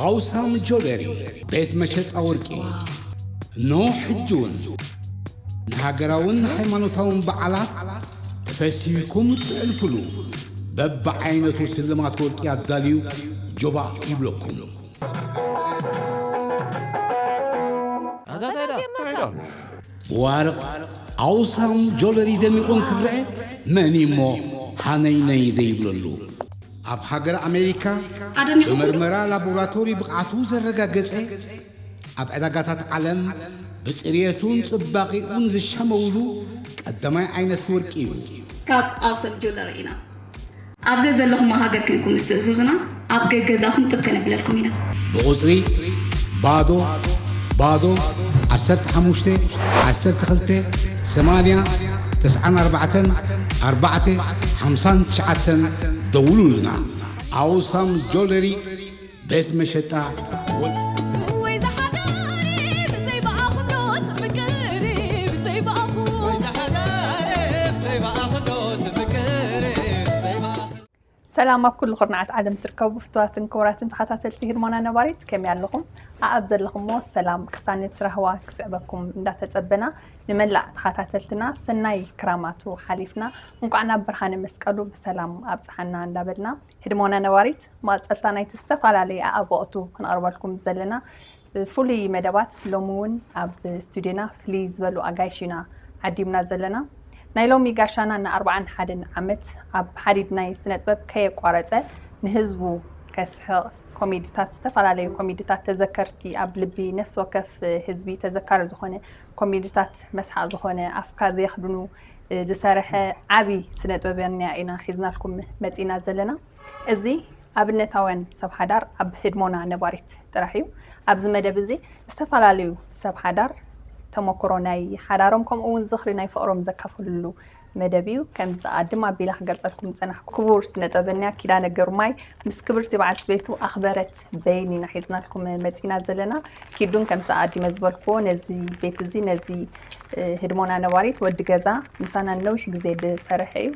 ኣውሳም ጆለሪ፣ ቤት መሸጣ ወርቂ። እነሆ ሕጂ እውን ንሃገራውን ሃይማኖታውን በዓላት ተፈሲህኩም እትዕልፍሉ በብዓይነቱ ስልማት ወርቂ ኣዳልዩ ጆባእ ይብለኩም። ብዋርቕ ኣውሳም ጆለሪ ደሚቑ እንክረአ መን እሞ ሃነይነይ ዘይብለሉ? ኣብ ሃገር ኣሜሪካ ኣደሚቑ ብመርመራ ላቦራቶሪ ብቕዓቱ ዘረጋገጸ፣ ኣብ ዕዳጋታት ዓለም ብጽርየቱን ጽባቐኡን ዝሸመውሉ ቀዳማይ ዓይነት ወርቂ እዩ። ካብ ኣውሳም ጆለሪ ኢና። ኣብ ዘዘለኹሞ ሃገር ኮይንኩም ምስ ትእዝዙና ኣብ ገገዛኹም ጥብ ከነብለልኩም ኢና። ብቑጽሪ ባዶ ባዶ ዓሰርተ ሓሙሽተ ዓሰርተ ክልተ ሰማንያ ተስዓን ኣርባዕተን ኣርባዕተ ሓምሳን ትሽዓተን ደውሉልና። ኣውሳም ጆለሪ ቤት መሸጣ ወ- ወይ ዝሓደረ ብዘይ ብኣኹ ዶ ትምቅር፣ ብዘይ ብኣኹ። ወይ ዝሓደረ ብዘይ ብኣኹ ዶ ትምቅር፣ ብዘይ ብኣኹ። ሰላም ኣብ ኩሉ ኩርናዓት ዓለም ትርከቡ ፍቱዋትን ክቡራትን ተኸታተልቲ ህድሞና ነባሪት፣ ከመይ ኣለኹም? ኣኣብ ዘለኹሞ ሰላም ቅሳነት ራህዋ ክስዕበኩም እንዳተጸበና፣ ንመላእ ተኸታተልትና ሰናይ ክራማቱ ሓሊፍና፣ እንቋዕ ናብ ብርሃነ መስቀሉ ብሰላም ኣብጽሓና እንዳበልና፣ ህድሞና ነባሪት ማጸልታ ናይቲ ዝተፈላለየ ኣኣብ ወቕቱ ክንቐርበልኩም ዘለና ፍሉይ መደባት ሎሚ እውን ኣብ ስቱድዮና ፍልይ ዝበሉ ኣጋይሽ ኢና ዓዲምና ዘለና። ናይ ሎሚ ጋሻና ንኣርብዓን ሓደን ዓመት ኣብ ሓዲድ ናይ ስነ ጥበብ ከየቋረጸ ንህዝቡ ከስሕቕ ኮሜዲታት፣ ዝተፈላለዩ ኮሜዲታት ተዘከርቲ ኣብ ልቢ ነፍሲ ወከፍ ህዝቢ ተዘካሪ ዝኾነ ኮሜዲታት መስሓቕ ዝኾነ ኣፍካ ዘየኽድኑ ዝሰርሐ ዓቢ ስነ ጥበበኛ ኢና ሒዝናልኩም መጺና ዘለና። እዚ ኣብነታውያን ሰብ ሓዳር ኣብ ህድሞና ነባሪት ጥራሕ እዩ። ኣብዚ መደብ እዚ ዝተፈላለዩ ሰብ ሓዳር ተመክሮ ናይ ሓዳሮም ከምኡ እውን ዝኽሪ ናይ ፍቕሮም ዘካፍልሉ መደብ እዩ። ከምዚ ኣድም ኣቢላ ክገልጸልኩም ዝጸናሕኩ ክቡር ስነ ጥበበኛ ኪዳነ ግርማይ ምስ ክብርቲ በዓልቲ ቤቱ ኣኽበረት በይን ኢና ሒዝናልኩም መጺና ዘለና። ኪዱን ከምቲ ኣዲመ ዝበልክዎ ነዚ ቤት እዚ ነዚ እ፣ ህድሞና ነባሪት ወዲ ገዛ ምሳና ነዊሕ ግዜ ዝሰርሐ እዩ።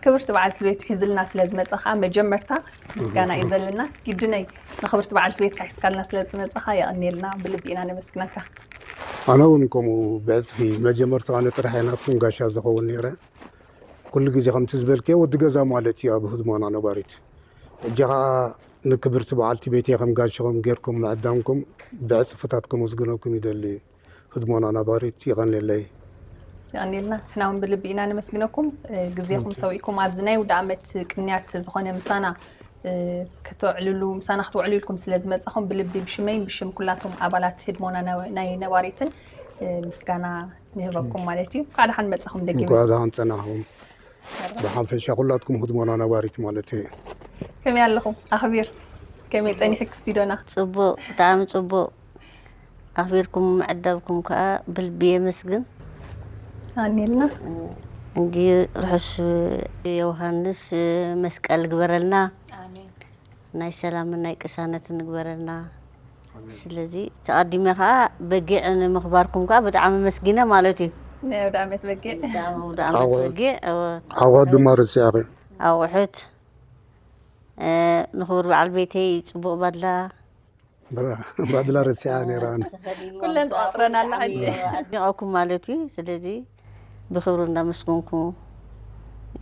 ክብርቲ በዓልቲ ቤቱ ሒዝልና ስለ ዝመጸ ኸኣ መጀመርታ ምስጋና እዩ ዘለና። ኪዱነይ ንኽብርቲ በዓልቲ ቤትካ ሒዝካልና ስለ ዝመጻኻ የቐንየልና ብልቢ ኢና ነመስግነካ። ኣነ እውን ከምኡ ብዕጽፊ መጀመርታ ኣነ ጥራሕ እየ ናትኩም ጋሻ ዝኸውን ነይረ። ኩሉ ግዜ ከምቲ ዝበልክዮ ወዲ ገዛ ማለት እዩ ኣብ ህድሞና ነባሪት። ሕጂ ኸኣ ንክብርቲ በዓልቲ ቤተይ ከም ጋሻኹም ጌርኩም ምዕዳምኩም ብዕጽፍታት ከመስግነኩም ይደሊ። ህድሞና ነባሪት የቐንየለይ። የቐንየልና። ንሕና እውን ብልቢ ኢና ነመስግነኩም። እ፣ ግዜኹም ኦኬ። ሰዊእኩም ኣብዚ ናይ ውዳ ዓመት ቅንያት ዝኾነ ምሳና፣ እ፣ ከተዕልሉ፣ ምሳና ክትውዕሉ ኢልኩም ስለ ዝመጻኹም ብልቢ ብሽመይን ብሽም ኩላቶም ኣባላት ህድሞና ነ-፣ ናይ ነባሪትን፣ እ፣ ምስጋና ንህበኩም ማለት እዩ። እንኳዕ ደሓን መጻኹም ደጊም። እንኳዕ ደሓን ጸናሕኩም። ብሓፈሻ ኩላትኩም ህድሞና ነባሪት ማለት እዩ። ከመይ ኣለኹም? ኣኽቢር፣ ከመይ ጸኒሕክ ስቱዲዮና? ጽቡቕ፣ ብጣዕሚ ጽቡቕ። ኣኽቢርኩም ምዕዳብኩም ከኣ ብልቢ የመስግን። ኣሜንና። እንዲ ርሑስ ዮሃንስ መስቀል ግበረልና። ኣሜን። ናይ ሰላምን ናይ ቅሳነትን ንግበረልና። ኣሜን። ስለዚ ተቐዲመ ከኣ በጊዕ ንምኽባርኩም ከኣ ብጣዕሚ ኣመስጊነ ማለት እዩ። ናይ ኣውደ ዓመት በጊዕ። ብጣዕሚ ኣውደ ዓመት ዓወት። በጊዕ፣ እወ። ዓወት ድማ ርሲኣኺ። ኣቑሑት፣ እ፣ ንኽቡር በዓል ቤተይ ጽቡቕ ባድላ። ብራ-፣ ባድላ ረሲዓ ነይራ ኣነ። ኩለን ተቋጽረን ኣላ ሕጂ። ኣድኒቐኩም ማለት እዩ። ስለዚ ብኽብሪ እንዳመስገንኩ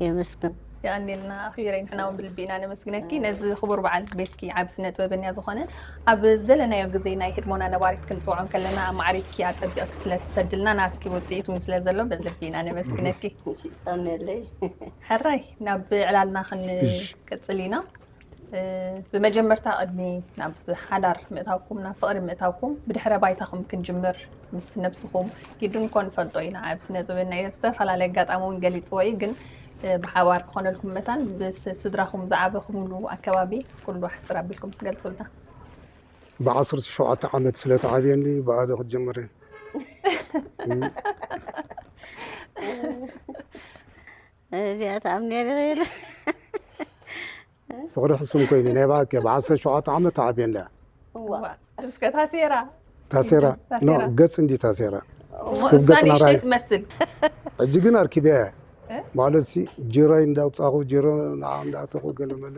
የመስግን። የቐንየልና ኣኽቢረይ፣ ንሕና እውን ብልቢ ኢና ነመስግነኪ። ነዚ ክቡር በዓል ቤትኪ ዓቢ ስነ ጥበበኛ ዝኾነ ኣብ ዝደለናዮ ግዜ ናይ ህድሞና ነባሪት ክንጽውዖ እንከለና ኣማዕሪግኪ ኣጸቢቕኪ ስለ ትሰድልና ናትኪ ውጽኢት እውን ስለ ዘሎ ብልቢ ኢና ነመስግነኪ። እሺ፣ የቐንየለይ። ሕራይ ናብ ዕላልና እሺ። ክንቅጽል ኢና። እ፣ ብመጀመርታ ቅድሚ ናብ ሓዳር ምእታውኩም፣ ናብ ፍቕሪ ምእታውኩም፣ ብድሕረ ባይታኹም ክንጅምር፣ ምስ ነብስኹም ኪዱን እኮ ንፈልጦ ኢና፣ ኣብ ስነ ጥበብ ናይ ዝተፈላለየ ኣጋጣሚ እውን ገሊጽዎ እዩ፣ ግን፣ እ፣ ብሓባር ክኾነልኩም መታን ብስ-፣ ስድራኹም ዝዓበኹምሉ ኣከባቢ ኩሉ ኣሕጽር ኣቢልኩም ትገልጹልና። ብዓሰርተ ሸውዓተ ዓመት ስለ ተዓብየኒ ብኣደ ክጅምር እየ። እዚኣ ትኣምንያ ዲኺ? ፍቕሪ ሕሱም ኮይኑ ናይ ብሓቂ ብ ዓሰርተ ሸውዓተ ዓመት ተዓብየን ደኣ። እዋ። እዋ፣ እስከ ታሴራ። ታሴራ። ታሴራ። ኖ፣ ገጽ እንዲ ታሴራ። እሞ እስከ እሳ ገጽ ንእሽተይ ናራይ። ትመስል። ሕጂ ግን ኣርኪበያ። እ? ማለት ሲ ጅራይ እንዳውጻኹ ጅሮ ንዓ እንዳተኹ ገለ መለ።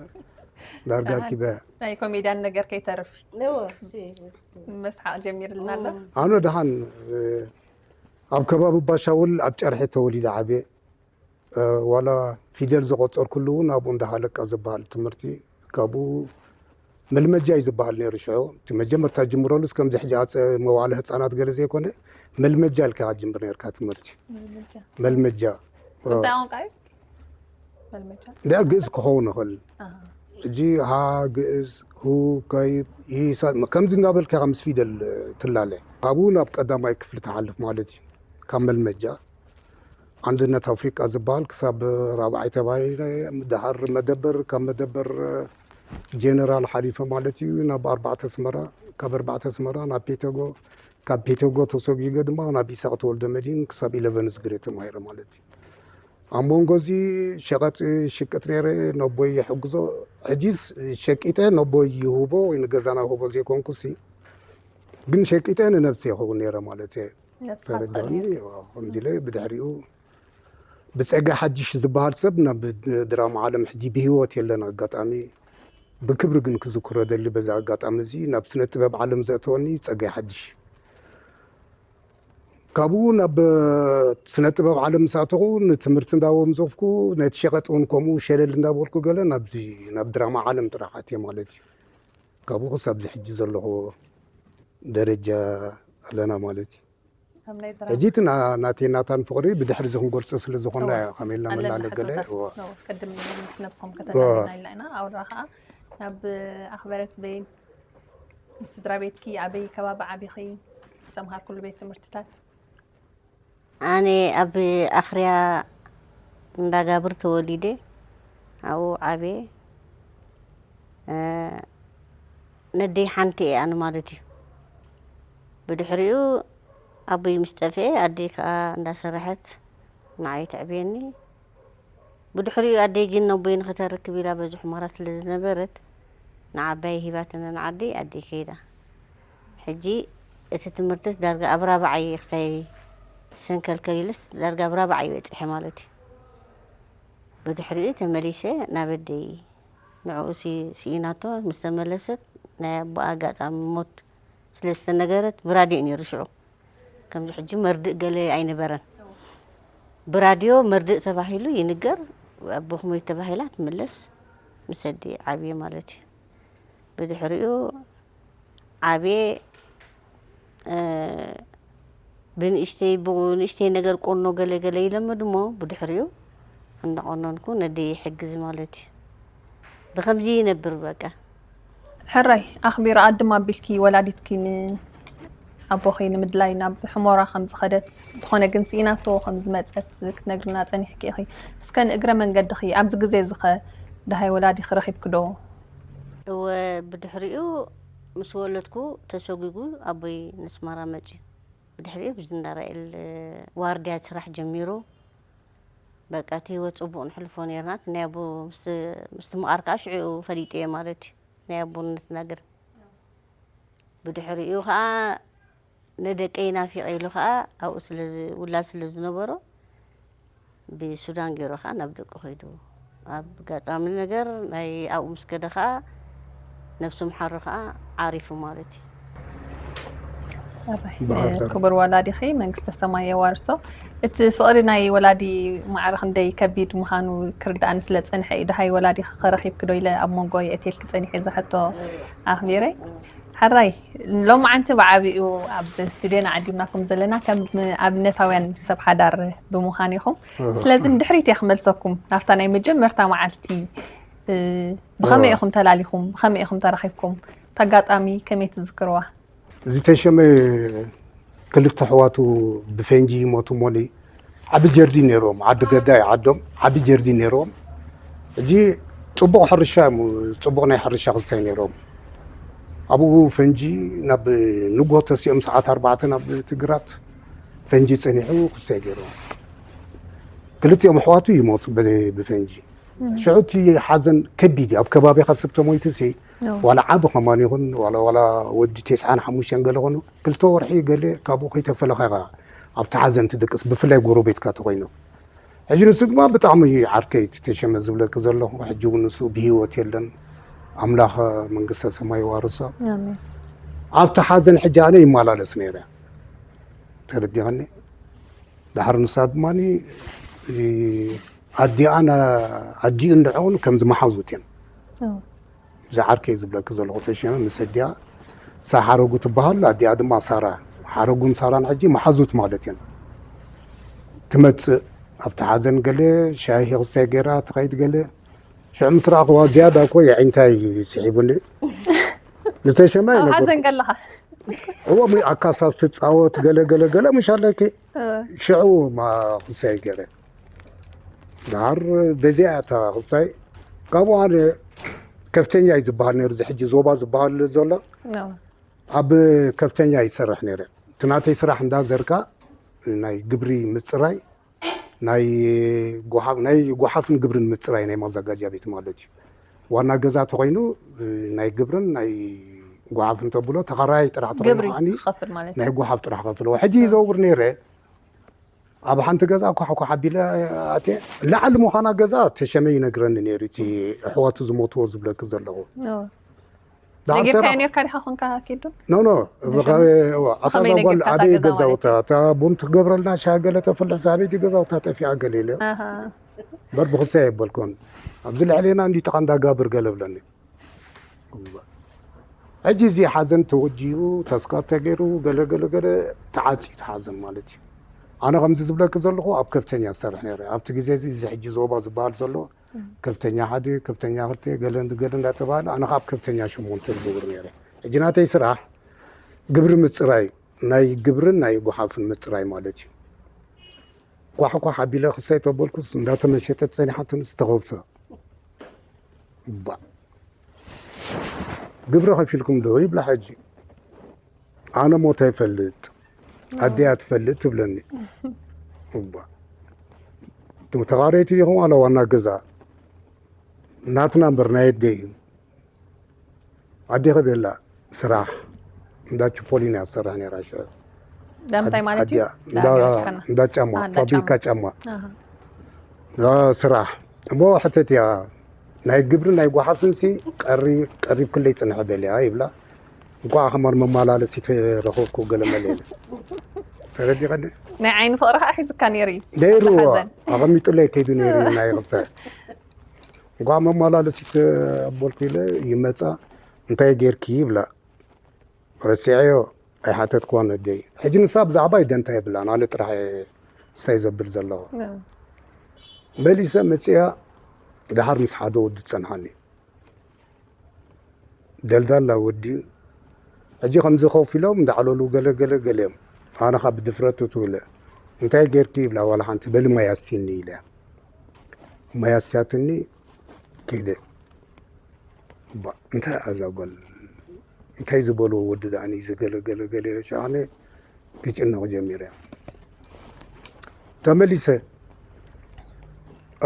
ዳርጋ ኣሃ። ኪበ ናይ ኮሜድያን ነገር ከይተርፍ እወ፣ እሺ፣ እሺ። መስሓቕ ጀሚርልና ኣሎ። እም። ኣነ ደሓን እ፣ ኣብ ከባቢ ባሻውል ኣብ ጨርሒ ተወሊደ ዓብየ። እ፣ ዋላ ፊደል ዝቆፀርኩሉ እውን ኣብኡ እንዳ ሃለቃ ዝበሃል ትምህርቲ ካብኡ መልመጃ እዩ ዝበሃል ነይሩ። ሽዑ እቲ መጀመርታ ጅምረሉስ ከምዚ ሕጂ ኣፀ መዋዕለ ህፃናት ገለ ዘይኮነ፣ መልመጃ ኢልካ ጅምር ነርካ ትምህርቲ። መልመጃ። መልመጃ እ፣ እንታይ ቋንቋ እዩ? መልመጃ። እንዳ ግእዝ ክኸውን ይኽእል። ኣሃ። ሕጂ ሃ፣ ግእዝ፣ ሁ፣ ከይብ፣ ይሳ፣ ከምዚ እናበልካ ምስ ፊደል ትላለ። ካብኡ ናብ ቀዳማይ ክፍሊ ትሓልፍ ማለት እዩ። ካብ መልመጃ ኣንድነት ኣፍሪቃ ዝበሃል ክሳብ ራብዓይ ተባሂለ፣ ድሓር መደበር፣ ካብ መደበር ጀነራል ሓሊፈ ማለት እዩ ናብ ኣርባዕተ ኣስመራ፣ ካብ ኣርባዕተ ኣስመራ ናብ ፔተጎ፣ ካብ ፔተጎ ተሰጊገ ድማ ናብ ይስሐቅ ተወልደ መድህን ክሳብ ኢለቨንዝ ግሬድ ተማሂረ ማለት እዩ። ኣብ መንጎ እዚ ሸቐጥ ሽቅጥ ነይረ፣ ነቦይ ይሕግዞ። ሕጂስ ሸቂጠ ነቦይ ይህቦ ወይ ንገዛና ይህቦ ዘይኮንኩሲ፣ ግን ሸቂጠ ንነብሲ ይኸውን ነይረ ማለት እየ። ነብስኻ ተረዳእኒ። ትኽእል ከምዚ ኢለ ብድሕሪኡ ብፀጋይ ሓድሽ ዝበሃል ሰብ ናብ ድራማ ዓለም ሕጂ ብህይወት የለን። ኣጋጣሚ ብክብሪ ግን ክዝክሮ ደሊ በዚ ኣጋጣሚ እዚ ናብ ስነ ጥበብ ዓለም ዘእተወኒ ፀጋይ ሓድሽ። ካብኡ ናብ ስነ ጥበብ ዓለም ምስ ኣተኹ ንትምህርቲ እንዳወንዘፍኩ ነቲ ሸቐጥ እውን ከምኡ ሸለል እንዳበልኩ ገለ ናብዚ ናብ ድራማ ዓለም ጥራሕ ኣትየ ማለት እዩ። ካብኡ ክሳብ እዚ ሕጂ ዘለኹ ደረጃ ኣለና ማለት እዩ። ኣብ ናይ ድራማ ሕጂ እቲ ና- ናተይ ናታን ፍቕሪ ብድሕሪ እዚ ክንገልጾ ስለ ዝኾንና እወ። እያ ከመልና ኣለና መላለገለ ሕቶታት እወ። ነው። ቅድም ምስ ነብሶም እወ። ከተታሊና ኢልና ኢና። ኣብኡ ደኣ ከዓ ናብ ኣኽበረት በይን ምስ ስድራ ቤትኪ ኣበይ ከባቢ ዓቢኺ? ዝተምሃርኩሉ ቤት ትምህርትታት? ኣነ ኣብ ኣኽርያ እንዳጋብር ተወሊደ ኣብኡ ዓብየ። እ፣ ነደይ ሓንቲ እየ ኣነ ማለት እዩ። ብድሕሪኡ ኣቦይ ምስ ጠፍኤ ኣደይ ከዓ እንዳሰረሐት ንዓይ ተዕብየኒ። ብድሕሪኡ ኣደይ ግን ነቦይ ንኽተርክብ ኢላ በዚ ሑመራ ስለ ዝነበረት ንዓባይ ሂባትና ንዓደይ ኣደይ ከይዳ። ሕጂ እቲ ትምህርትስ ዳርጋ ኣብ ራብዓይ ክሳይ ሰንከልከል ኢልስ ዳርጋ ኣብ ራብዓይ በፂሐ ማለት እዩ። ብድሕሪኡ ተመሊሰ ናብ ኣደይ ንዕኡ ሲ- ስኢናቶ ምስ ተመለሰት ናይ ኣቦኣ ኣጋጣሚ ሞት ስለ ዝተነገረት ብራድዮ እዩ ነይሩ ሽዑ። ከምዚ ሕጂ መርድእ ገለ ኣይነበረን። ብራድዮ መርድእ ተባሂሉ ይንገር፣ ኣቦኹም እዩ ተባሂላ ትምለስ ምስ ኣዲ ዓብየ ማለት እዩ። ብድሕሪኡ ዓብየ እ፣ ብንእሽተይ ብንእሽተይ ነገር ቆኖ ገለ ገለ ይለምድ እሞ ብድሕሪኡ እንዳቆነንኩ ነደይ ይሕግዝ ማለት እዩ። ብከምዚ ይነብር በቃ። ሕራይ ኣኽቢራ ኣድም ኣቢልኪ ወላዲትኪ ንኣቦኺ ንምድላይ ናብ ሕሞራ ከም ዝኸደት፣ እንተኾነ ግን ስኢናቶ ከም ዝመጸት ክትነግርና ጸኒሕኪ ኢኺ። እስከ ንእግረ መንገድኺ ኣብዚ ግዜ እዚ ኸ ደሃይ ወላዲኺ ረኺብኪ ዶ? እወ፣ ብድሕሪኡ ምስ ወለድኩ ተሰጒጉ ኣቦይ ነስመራ መፅዩ። ብድሕሪኡ ብዝንዳራኤል ዋርድያ ስራሕ ጀሚሩ። በቃ እቲ ህይወት ፅቡቕ ንሕልፎ ነርና። እቲ ናይ ኣቦ ምስ- ምስቲ ምቓር ከዓ ሽዑ ፈሊጠ እየ ማለት እዩ ናይ ኣቦነት ነገር። ብድሕሪኡ ከዓ ንደቀይ ናፊቐ ኢሉ ከዓ ኣብኡ ስለ ዝ- ውላድ ስለ ዝነበሮ ብሱዳን ገይሩ ከዓ ናብ ደቁ ከይዱ። ኣብ ኣጋጣሚ ነገር ናይ ኣብኡ ምስ ከደ ከዓ ነብሱ ምሓሩ ከዓ ዓሪፉ ማለት እዩ። ሕራይ ባህር ዳር። ክቡር ወላዲኺ መንግስተ ሰማይ የዋርሶ። እቲ ፍቕሪ ናይ ወላዲ ማዕረ ክንደይ ከቢድ ምዃኑ ክርድኣኒ ስለ ዝጸንሐ እዩ። ደሃይ ወላዲኺ ኸ ረኺብኪ ዶ ኢለ ኣብ መንጎ የእትየልኪ ጸኒሐ እዛ ሕቶ ኣኽቢረ። ሕራይ ሎማዓንቲ ብዓቢኡ ኣብ ስቱድዮና ዓዲምናኩም ዘለና ከም ኣብነታውያን ሰብ ሓዳር ብምዃን ኢኹም። ስለዚ ንድሕሪት እየ ክመልሰኩም ናብታ ናይ መጀመርታ መዓልቲ። እ፣ ብኸመይ እወ። ኢኹም ተላሊኹም? ብኸመይ ኢኹም ተራኺብኩም? እታ ኣጋጣሚ ከመይ ትዝክርዋ? እዚ ተሸመ ክልተ ኣሕዋቱ ብፈንጂ ይሞቱ እሞኒ። ዓቢ ጀርዲን ነይርዎም፣ ዓዲ ገዳይ ዓዶም ዓቢ ጀርዲን ነይርዎም። ሕጂ ጽቡቕ ሕርሻ እዮም፣ ጽቡቕ ናይ ሕርሻ ክስታይ ነይርዎም። ኣብኡ ፈንጂ ናብ ንግሆ ተሲኦም ሰዓት ኣርባዕተ ናብ ትግራት ፈንጂ ጸኒሑ ክስታይ ገይርዎም። ክልቲኦም ኣሕዋቱ ይሞቱ ብ- ብፈንጂ። ሽዑ እቲ ሓዘን ከቢድ እዩ። ኣብ ከባቢኻ ሰብ ተሞይቱ ሲ ኖ። ዋላ ዓቢ ከማን ይኹን ዋላ ዋላ ወዲ ተስዓን ሓሙሽተን ገለ ኾኑ ክልተ ወርሒ ገለ ካብኡ ከይተፈለኻ ኢኻ ኣብቲ ሓዘን ትድቅስ፣ ብፍላይ ጎረቤትካ ተኾይኑ። ሕጂ ንሱ ድማ ብጣዕሚ እዩ ዓርከይ እቲ ተሸመ ዝብለኪ ዘለኹ። ሕጂ እውን ንሱ ብህይወት የለን። ኣምላኽ መንግስተ ሰማይ ይዋርሶ። ኣብቲ ሓዘን ሕጂ ኣነ ይመላለስ ነይረ፣ ተረዲኸኒ። ድሓር ንሳ ድማ ኣዲኣን ኣዲኡ እንድዕውን ከም ዝመሓዙት እየን። እዚ ዓርከይ ዝብለኪ ዘለኹ ተሸመ ምስ ኣዲኣ፣ እሳ ሓረጉ ትበሃል፣ ኣዲኣ ድማ ሳራ። ሓረጉን ሳራን ሕጂ መሓዙት ማለት እየን። ትመጽእ ኣብቲ ሓዘን ገለ ሻሂ ክሳይ ገይራ ትኸይድ ገለ። ሽዑ ምስ ረኣኽዋ ዝያዳ እኮ የዒንታይ ስሒቡኒ። ንተሸመ ኣብ ሓዘን ከለኻ? እዎ ኣካሳስ ትጻወት ገለ ገለ ገለ ምሽ ኣለኪ። ሽዑ ማ ክሳይ ገለ ድሓር በዚኣ እታ ክሳይ። ካብኡ ኣነ ከፍተኛ እዩ ዝበሃል ነይሩ፣ እዚ ሕጂ ዞባ ዝበሃል ዘሎ። ኣብ ከፍተኛ ይሰርሕ ነይረ። እቲ ናተይ ስራሕ እንዳ ዘርካ ናይ ግብሪ ምፅራይ፣ ናይ ጎሓፍን ግብርን ምፅራይ ናይ ማዘጋጃ ቤት ማለት እዩ። ዋና ገዛ ተኮይኑ ናይ ግብርን ናይ ጎሓፍን ተብሎ፣ ተኸራይ ጥራሕ ተኮይኑ ናይ ጎሓፍ ጥራሕ ከፍልዎ። ሕጂ ይዘውር ነይረ። ኣብ ሓንቲ ገዛ ኳሕኳሕ ኣቢለ ኣትየ። ላዕሊ ምዃና ገዛ ተሸመ ይነግረኒ ነይሩ፣ እቲ ኣሕዋቱ ዝሞትዎ ዝብለኪ ዘለኹ። ነጊርካዮ ነርካ ዲኻ ኮንካ ኪዱ? ኖ ኖ፣ ኣታ እዛ ጓል ኣበይ ገዛውታ፣ እታ ቡን ትገብረልና ሻሂ ገለ ተፍልሕ፣ ኣበይ ገዛውታ ጠፊኣ ገለ ኢለ። በር ብክሰ የበልኮን። ኣብዚ ልዕሌና እንዲ ጥቓ እንዳጋብር ገለ ብለኒ። ሕጂ እዚ ሓዘን ተወዲኡ፣ ተስካር ተገይሩ፣ ገለ ገለ ገለ ተዓፅዩ፣ ተሓዘን ማለት እዩ። ኣነ ከምዚ ዝብለኪ ዘለኹ ኣብ ከፍተኛ ዝሰርሕ ነይረ። ኣብቲ ግዜ እዚ እዚ ሕጂ ዞባ ዝበሃል ዘሎ ከፍተኛ ሓደ፣ ከፍተኛ ክልተ፣ ገለ ገለ እንዳተባሃለ ኣነ ካብ ከፍተኛ ሸሞንተ ዝዝውር ነይረ። ሕጂ ናተይ ስራሕ ግብሪ ምፅራይ፣ ናይ ግብርን ናይ ጎሓፍን ምፅራይ ማለት እዩ። ኳሕኳሕ ኣቢለ ክሳይ ተበልኩስ እንዳተመሸጠት ፀኒሓትንስ ተኸፍቶ። እባ ግብሪ ከፊልኩም ዶ ይብላ። ሕጂ ኣነ ሞታ ይፈልጥ ኣደያ ትፈልጥ ትብለኒ። እባ ተቓረይቲ ዲኹም ዋላ ዋና ገዛ ናትና እምበር ናይ ኣደይ እዩ። ኣዴኺ ቤላ ስራሕ እንዳ ችፖሊን እያ ትሰርሕ ነይራ። ሽዑ እንታይ ማለት እዩ? እንዳ ጫማ፣ ፋብሪካ ጫማ ስራሕ እሞ ሕተት እያ። ናይ ግብሪ ናይ ጓሓፍንሲ ቀሪብ ክለይ ፅንሐ በልያ ይብላ። እንኳዕ ከማን መመላለሲ ተረኸብኩ ገለ መለ ኢለ። ተረዲኸኒ? ናይ ዓይኒ ፍቕሪ ከዓ ሒዝካ ነይሩ እዩ። ነይሩ፣ ኣቐሚጡለይ ከይዱ ነይሩ እዩ ናይ ክሰ። እንኳዕ መመላለሲት ኣቦልኩ ኢለ ይመፃ። እንታይ ጌርኪ ይብላ። ረሲዐዮ፣ ኣይሓተትክዋን ኣደይ። ሕጂ ንሳ ብዛዕባይ ደንታ የብላን፣ ኣነ ጥራሕ እየ ስታይ ዘብል ዘለኹ። መሊሰ መፅያ፣ ደሓር ምስ ሓደ ወዲ ትፀንሓኒ። ደልዳላ ወዲ እዩ። ሕጂ ከምዚ ኮፍ ኢሎም እንዳዕለሉ ገለ ገለ ገለ እዮም። ኣነ ኸዓ ብድፍረት እትው ኢለ፣ እንታይ ጌርኪ ይብላ፣ ዋላ ሓንቲ በሊ ማይ ኣስትይኒ ኢለ። ማይ ኣስትያትኒ ከይደ። እባ እንታይ እያ እዛ ጓል፣ እንታይ ዝበልዎ ወዲ ደኣ ንዩ ዝገለ ገለ ገለ ኢለ ሸዓነ ክጭነቕ ጀሚረ። ተመሊሰ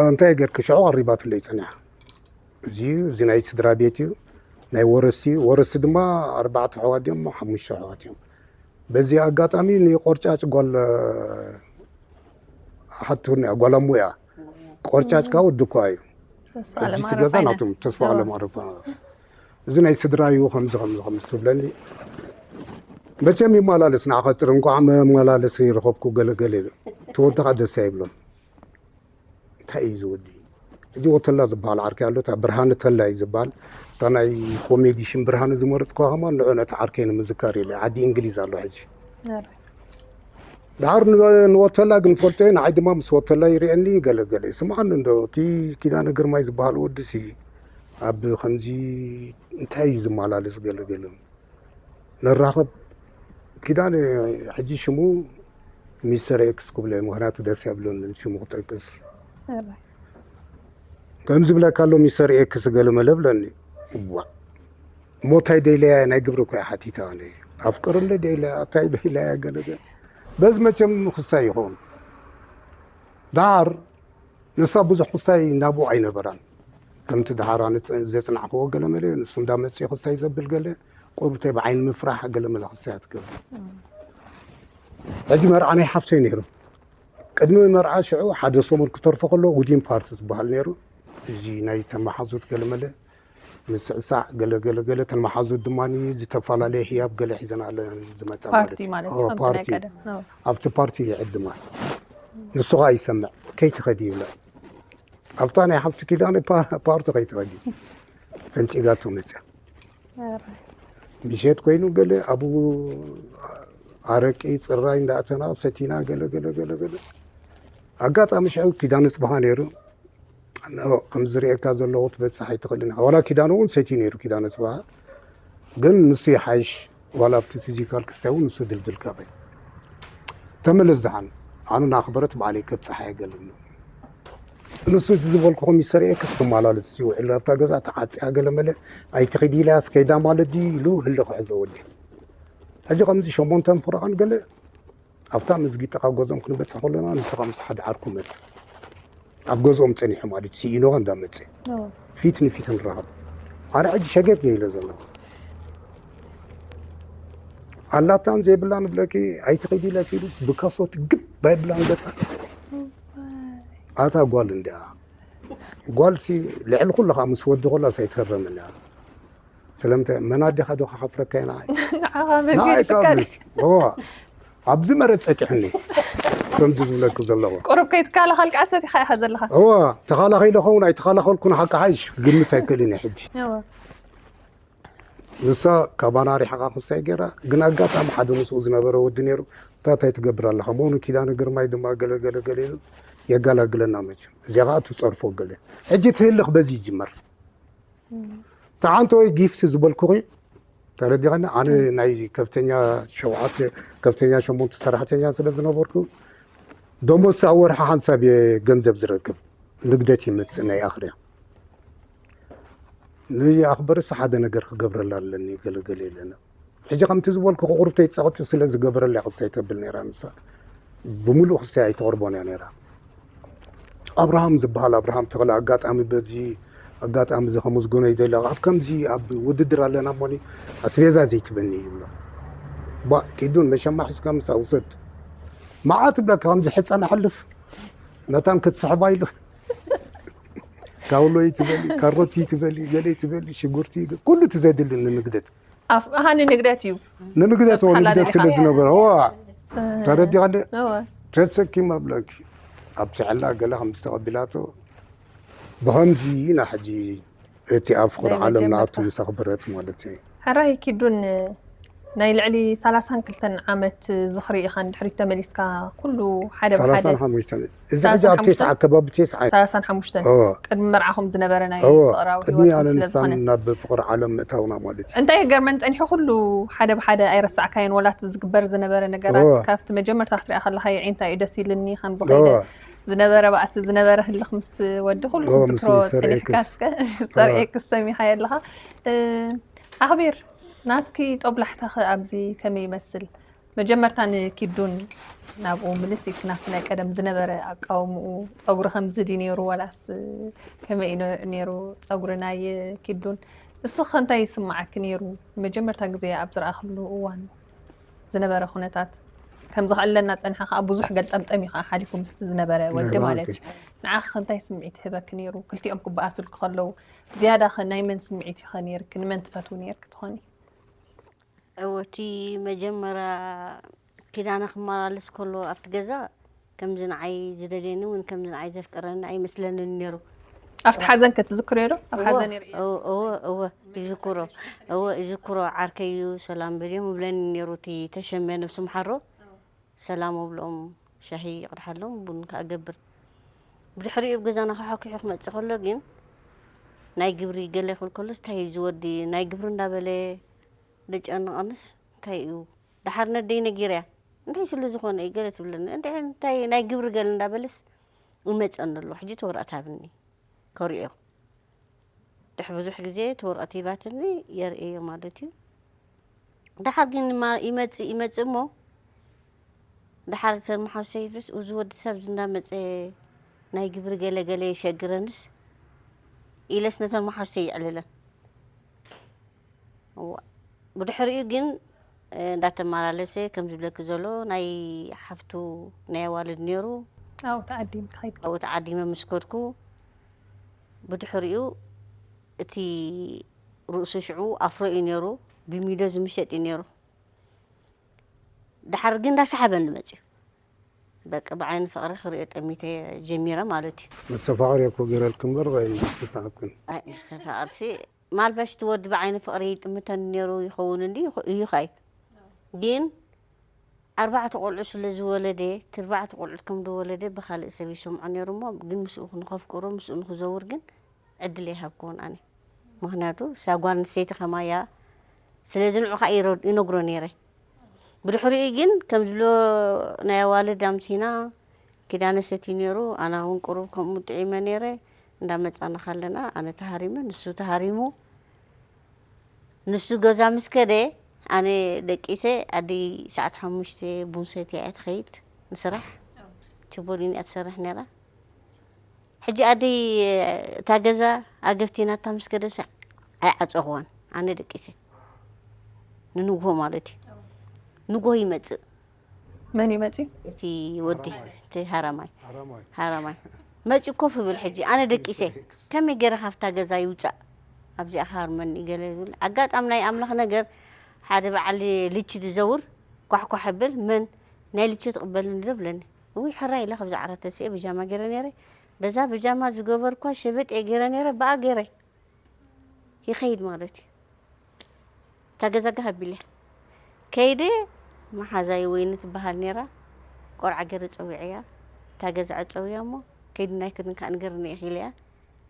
እንታይ ጌርኪ ሽዑ ቀሪባትለይ ጸኒሓ። እዚ እዚ ናይ ስድራ ቤት እዩ፣ ናይ ወረስቲ እዩ። ወረስቲ ድማ ኣርባዕተ ኣሕዋት እዮም፣ ሓሙሽተ ኣሕዋት እዮም። በዚ ኣጋጣሚ ንቆርጫጭ ጓል ሓትቱኒ እያ፣ ጓል ኣሞ እያ። ቆርጫጭ ከዓ ወዲ እኳ እዩ። ሕጂ እቲ ገዛ ናቶም ተስፋ ኣለማረፋ። እዚ ናይ ስድራ እዩ፣ ከምዚ ከምዚ ከምዚ ትብለኒ። መቸም ይመላለስ ንዓኻ ፅር፣ እንኳዕ መመላለሲ ይረኸብኩ ገለ ገለ ኢሉ። እቲ ወዲ ከዓ ደስ ኣይብሎን። እንታይ እዩ ዝወዲ? ሕጂ ወተላ ዝበሃል ዓርከይ ኣሎ፣ እታ ብርሃነ ተላ እዩ ዝበሃል። እታ ናይ ኮሜዲ ሽም ብርሃነ ዝመረፅኩዋ ከማን ንዑ ነቲ ዓርከይ ንምዝካር ኢለ። ዓዲ እንግሊዝ ኣሎ ሕጂ። ኣረ። ድሓር ን-፣ ንወተላ ግን ፈልጦ እየ፣ ንዓይ ድማ ምስ ወተላ ይርእየኒ ገለ ገለ። ስምዓኒ እንዶ፣ እቲ ኪዳነ ግርማይ ዝበሃል ወዲ ሲ ኣብ ከምዚ እንታይ እዩ ዝመላለስ ገለ ገለ። ንራኸብ። ኪዳነ ሕጂ ሽሙ ሚስተር ኤክስ ክብሎ እየ፣ ምኽንያቱ ደስ የብለንን ሽሙ ክጠቅስ። ኣረ። ከም ዝብለካ ኣሎ ሚስተር ኤክስ ገለ መለ ብለኒ። እዋ። እሞ እንታይ ደይለያ ናይ ግብሪ እኮ እያ ሓቲታ፣ ኣነ ኣፍቅር እንደ ደይለያ፣ እንታይ ደይለያ ገለ ገለ። በዚ መቸም ክሳይ ይኸውን። ዳር ንሳ ብዙሕ ክሳይ ናብኡ ኣይነበራን። ከምቲ ደሓር ኣነ ዘጽ-፣ ዘጽናዕክዎ ገለ መለ፣ ንሱ እንዳ መጽኡ ክሳይ ዘብል ገለ፣ ቁሩብ እንታይ ብዓይኒ ምፍራሕ ገለ መለ ክሳይ ትገብር። ሕጂ መርዓ ናይ ሓፍተይ ነይሩ። ቅድሚ መርዓ ሽዑ ሓደ ሰሙን ክተርፎ ከሎ ዊዲንግ ፓርቲ ዝበሃል ነይሩ። እዚ ናይ ተመሓዙት ገለ መለ ምስዕሳዕ፣ ገለ ገለ ገለ፣ እተን መሓዙት ድማ ዝተፈላለየ ህያብ ገለ ሒዘን ኣለና ዝመጻ ማለት ፓርቲ እዩ። ማለት ኦ፣ ከምቲ ናይ ፓርቲ። ቀደም። ኦ። ኣብቲ ፓርቲ ይዕድማ። ንሱ ኸኣ ይሰምዕ፣ "ከይትኸዲ" ይብላ። ኣብታ ናይ ሓፍቲ ኪዳነ ፓ-፣ ፓርቲ ከይትኸዲ ፈንጺጋቶ መጽያ። ምሸት ኮይኑ ገለ ኣብኡ ኣረቂ፣ ጽራይ እንዳእተና ሰቲና ገለ ገለ ገለ ገለ። ኣጋጣሚ ሽዑ ኪዳነ ጽባሃ ነይሩ። "ኖ፣ ከም ዝርእየካ ዘለኹ ክትበጽሕ ኣይትኽእልን ኢኻ። ዋላ ኪዳነ እውን ሰትዩ ነይሩ፣ ኪዳነ ጽባሃ። ግን ንሱ ይሓይሽ፣ ዋላ ኣብቲ ፊዚካል ክስታይ እውን ንሱ ድልድል ካባይ። ተመለስ ደሓን፣ ኣነ ንኣኽበረት ባዕለይ ከብጽሓ እየ" ገለ ኣሎ። ንሱ እዚ ዝበልኩኹም ይሰርእየክስ ክመላለስ ይውዕል፣ ኣብታ ገዛ ተዓጽያ ገለ መለ ኣይትኺድ ኢላያስ ከይዳ ማለት ድዩ ኢሉ ህሊ ክሕዞ ወዲ። ሕጂ ከምዚ ሸሞንተን ፍረቓን ገለ ኣብታ መስጊድ ጥቓ ገዝኦም ክንበጽሕ ከለና ንሱ ኸኣ ምስ ሓደ ዓርኩ መጽእ። ኣብ ገዝኦም ጸኒሑ ማለት እዩ፣ ስኢኖ እንዳመጸ ኦ። ፊት ንፊት ንራኸብ። ኣነ ሕጂ ሸገግ እየ ኢለ ዘለኹ። ኣላታን ዘይብላን እብለኪ ኣይትኺድ ኢለ ኪዱስ ብከሶት ግብ ኣይብላን ገጻ። ኣታ ጓል እንዲያ። ጓልሲ ልዕሊ ኩሉ ኸኣ ምስ ወዲ ከላስ ኣይትህረምን እያ። ስለምንታይ መን ኣዴኻ ዶ ከኻፍረካ እየ ንዓይ? ንዓኻ ንዓይ መግቢር ካብ ትካል። ልክ። እዋ። ኣብዚ መረት ጸጢሑኒ። ከምዚ ዝብለኪ ዘለኹ። ቁሩብ ከይትከላኸል ከኣ ሰቲኻ ኢኻ ዘለኻ። እዋ፣ ተኸላኺለ ኸውን ኣይተኸላኸልኩን ሓቂ ሓይሽ ክግምት ኣይክእልን እየ ሕጂ። እዋ። ንሳ ካባና ሪሕቓ ክሳይ ገይራ፣ ግን ኣጋጣሚ ሓደ ምስኡ ዝነበረ ወዲ ነይሩ፣ "እንታይ ትገብር ኣለኻ?" መሆኑ ኪዳነ ግርማይ ድማ ገለ ገለ ገለ ኢሉ የጋላግለና መቸም። እዚኣ ኸኣ ትጸርፎ ገለ። ሕጂ ትህልኽ በዚ ይጅመር። ተዓንተ ወይ ጊፍት ዝበልኩኺ ተረዲኸኒ። ኣነ ናይ ከፍተኛ ሸውዓተ፣ ከፍተኛ ሸሞንተ ሰራሕተኛ ስለ ዝነበርኩ፣ ደሞዝ ሳብ ወርሒ ሓንሳብ እየ ገንዘብ ዝረክብ። ንግደት ይመጽእ ናይ ኣኽርያ። ንኣኽበርስ ሓደ ነገር ክገብረላ ኣለኒ፣ ገለ ገለ ኢለና። ሕጂ ከምቲ ዝበልኩ ቁርብተይ ጸቕጢ ስለ ዝገበረላ ክሳይ ተብል ነይራ ንሳ። ብምሉእ ክሳይ ኣይተቕርቦን እያ ነይራ። ኣብርሃም ዝበሃል ኣብርሃም ተኽለ ኣጋጣሚ በዚ ኣጋጣሚ እዚ ከመስግኖ ይደሊ። ኣብ ከምዚ ኣብ ውድድር ኣለና እሞኒ ኣስቤዛ ዘይትበኒ ይብሎ። ባ ኪዱን መሸማ ሒዝካ ምሳ ውሰድ። መዓት ብለካ ከምዚ ሕፃን ኣሕልፍ መታን ክትስሕባ ኢሉ። ካውሎ ይትበሊ፣ ካሮት ይትበሊ፣ ገለ ይትበሊ፣ ሽጉርቲ ይገ-፣ ኩሉ እቲ ዘድሊ ንንግደት። ኣፍ-፣ ኣሃ፣ ንንግደት እዩ። ንንግደት ተብጽሓላ ንግደት ደሊኻ። ስለ ዝነበረ፣ ዋ፣ ተረዲኻ እንደ እወ። ተሰኪም ኣብለኪ። ኣብ ስዕላ ገለ ከም ዝተቐቢላቶ፣ ብኸምዚ ኢና ሕጂ እቲ ኣብ ፍቕሪ ናይ ዓለም መጀመርታ። ንኣቱ ምስ ኣኽበረት ማለት እዩ። ሕራይ ኪዱን ናይ ልዕሊ ሰላሳን ክልተን ዓመት ዝኽሪ ኢኻ ንድሕሪት ተመሊስካ ኩሉ ሓደ ብሓደ። ሰላሳን ሓሙሽተን። እዚ ሕጂ ኣብ ሰላሳን ሓሙሽተን? ተስዓ፣ ከባቢ ተስዓ። ሰላሳን ሓሙሽተን እወ። ቅድሚ መርዓኹም ዝነበረ ናይ እወ፣ ፍቕራዊ ቅድሚ ህይወትኩም ኣነ ስለ ንሳን ዝኾነ። ናብ ፍቕሪ ዓለም ምእታውና ማለት እዩ። እንታይ ገርመን ጸኒሑ ኩሉ ሓደ ብሓደ ኣይረሳዕካዮን፣ ወላት ዝግበር ዝነበረ ነገራት እወ። ካብቲ መጀመርታ ክትሪኣ ከለኻ የዒንታ እዩ ደስ ኢልኒ ከምዚ እወ። ከይደ ዝነበረ ባእሲ ዝነበረ ህልኽ ምስ ወዲ ኩሉ እወ፣ ክትዝክሮ ምስ ሚስተር ጸኒሕካ ኤክስ። እስከ ጸር ኤክስ ሰሚኻ ኣለኻ። እ፣ ኣኽቢር ናትኪ ጦብላሕታኸ ኣብዚ ከመይ ይመስል? መጀመርታ ንኪዱን ናብኡ ምልስ ኢልኪ ናብቲ ናይ ቀደም ዝነበረ ኣቃውምኡ፣ ጸጉሪ ከምዚ ድዩ ነይሩ ዋላስ ከመይ እዩ ነ-፣ ነይሩ ጸጉሪ ናይ ኪዱን? እስኺ እንታይ ይስምዓኪ ነይሩ መጀመርታ ግዜ ኣብ ዝረኣኽሉ እዋን ዝነበረ ኩነታት? ከምዚ ከለና ጸኒሓ ከኣ ብዙሕ ገልጠምጠም እዩ ከኣ ሓሊፉ ምስቲ ዝነበረ ወዲ ናይ ማለት ብሓቂ። እዩ። ንዓኺ ከ እንታይ ስምዒት ይህበኪ ነይሩ? ክልቲኦም ክበኣሱልኪ ከለዉ ዝያዳ ከ ናይ መን ስምዒት እዩ ከ ነይርኪ? ንመን ትፈትዊ ነይርኪ ትኾኒ? እወ፣ እቲ መጀመርያ ኪዳነ ክመላለስ ከሎ ኣብቲ ገዛ ከምዚ ንዓይ ዝደልየኒ እውን ከምዚ ንዓይ ዘፍቅረኒ ኣይመስለንን ነይሩ። ኣብቲ ሓዘን ከ ትዝክርዮ ዶ? ኣብ እወ፣ ሓዘን ይርእዮ። እወ፣ እወ፣ እወ፣ ይዝክሮ። እወ፣ ይዝክሮ። ዓርከይ እዩ፣ ሰላም በልዮም ይብለኒ ነይሩ እቲ ተሸመ ነብሱ ምሓሮ። ሰላም እብሎም፣ ሻሂ ይቕድሓሎም፣ ቡን ከኣ እገብር። ብድሕሪኡ ኣብ ገዛና ከሓኲሑ ክመጽእ ከሎ ግን ናይ ግብሪ ገለ ክብል ከሎስ፣ እንታይ እዩ እዚ ወዲ ናይ ግብሪ እንዳበለ ደጨንቐንስ እንታይ እዩ? ደሓር ነደይ ነጊረያ፣ እንታይ ስለ ዝኾነ እዩ ገለ ትብለኒ፣ እንታይ፣ እንታይ ናይ ግብሪ ገለ እንዳበለስ ይመጸኒ ኣሎ። ሕጂ እቲ ወረቐት ሃብኒ ከርእዮ። ድሕሪ ብዙሕ ግዜ እቲ ወረቐት ሂባትኒ የርእዮ ማለት እዩ። ደሓር ግን ማ-፣ ይመጽእ፣ ይመጽእ እሞ፣ ደሓር እተን መሓሰይ ምስ እዚ ወዲ ሰብ እዚ እንዳመጸ ናይ ግብሪ ገለ ገለ የሸግረንስ ኢለስ ነተን መሓሰይ የዕልለን። እዋ። ብድሕሪኡ ግን፣ እ፣ እንዳተመላለሰ ከም ዝብለኪ ዘሎ ናይ ሓፍቱ ናይ ኣዋልድ ነይሩ። ኣው ተዓዲም ክኸይድ። ኣብኡ ተዓዲመ ምስ ከድኩ፣ ብድሕሪኡ እቲ ርእሱ ሽዑ ኣፍሮ እዩ ነይሩ፣ ብሚዶ ዝምሸጥ እዩ ነይሩ። ድሓር ግን እንዳሰሓበኒ መፅዩ። በቃ ብዓይኒ ፍቕሪ ክሪኦ ጠሚተ ጀሚረ ማለት እዩ። መስተፋቕር እኮ ገይረልክ እምበር ወይ ዝተሳሓብክን? ኣይ፣ መስተፋቕርሲ ማልበሽ እቲ ወዲ ብዓይኒ ፍቕሪ ይጥምተኒ ነይሩ ይኸውን እንዲ ይኹ-፣ እዩ ኸይ። ግን ኣርባዕተ ቆልዑ ስለ ዝወለደ፣ እቲ ኣርባዕተ ቆልዑት ከም ዝወለደ ብኻልእ ሰብ ይሰምዖ ነይሩ እሞ፣ ግን ምስኡ ንኸፍቅሮ፣ ምስኡ ንኽዘውር ግን ዕድል ኣይሃብክዎን ኣነ። ምኽንያቱ እሳ ጓል ኣንስተይቲ ከማያ፣ ስለዚ ንዑ ኸኣ ይረ-፣ ይነግሮ ነይረ። ብድሕሪኡ ግን ከም ዝብሎ ናይ ኣዋልድ ኣምሲና ኪዳነ ሰትዩ ነይሩ። ኣና እውን ቅሩብ ከምኡ ጥዒመ ነይረ። እንዳመጻና ከለና ኣነ ተሃሪመ፣ ንሱ ተሃሪሙ። ንሱ ገዛ ምስ ከደ ኣነ ደቂሰ ኣደይ ሰዓት ሓሙሽተ ቡን ሰትያ እያ ትኸይድ ንስራሕ። ችቦሊን እያ ትሰርሕ ነይራ። ሕጂ ኣደይ እታ ገዛ ኣገፍቲናታ ምስ ከደሰ ኣይዓጸኹዋን። ኣነ ደቂሰ ንንግሆ ማለት እዩ። ንግሆ ይመጽእ። መን እዩ መፅዩ? እቲ ወዲ እቲ ሃራማይ ሃራማይ ሃራማይ መፂ ኮፍ ብል። ሕጂ ኣነ ደቂሰ ከመይ ገይረ ካብታ ገዛ ይውፃእ? ኣብዚኣ ክሃርመኒ ገለ ዝብል ኣጋጣሚ ናይ ኣምላኽ ነገር ሓደ በዓል ልቺ ዝዘውር ኳሕኳሕ ብል መን ናይ ልቺ ትቕበልኒ ዶ ብለኒ። እውይ ሕራይ ኢለ ካብዛ ዓራት ተሲኤ ብጃማ ገይረ ነይረ። በዛ ብጃማ ዝገበርኳ ሸበጥ እየ ገይረ ነይረ ብኣ ገይረ ይኸይድ ማለት እዩ። እታ ገዛ ጋህ ኣቢለ ከይደ መሓዛይ ወይኒ ትበሃል ነይራ። ቆልዓ ገይረ ፀዊዐያ። እታ ገዛ ኣፀውያ እሞ ከይዲ ናይ ክድንካ ንገርኒ ኢኺለያ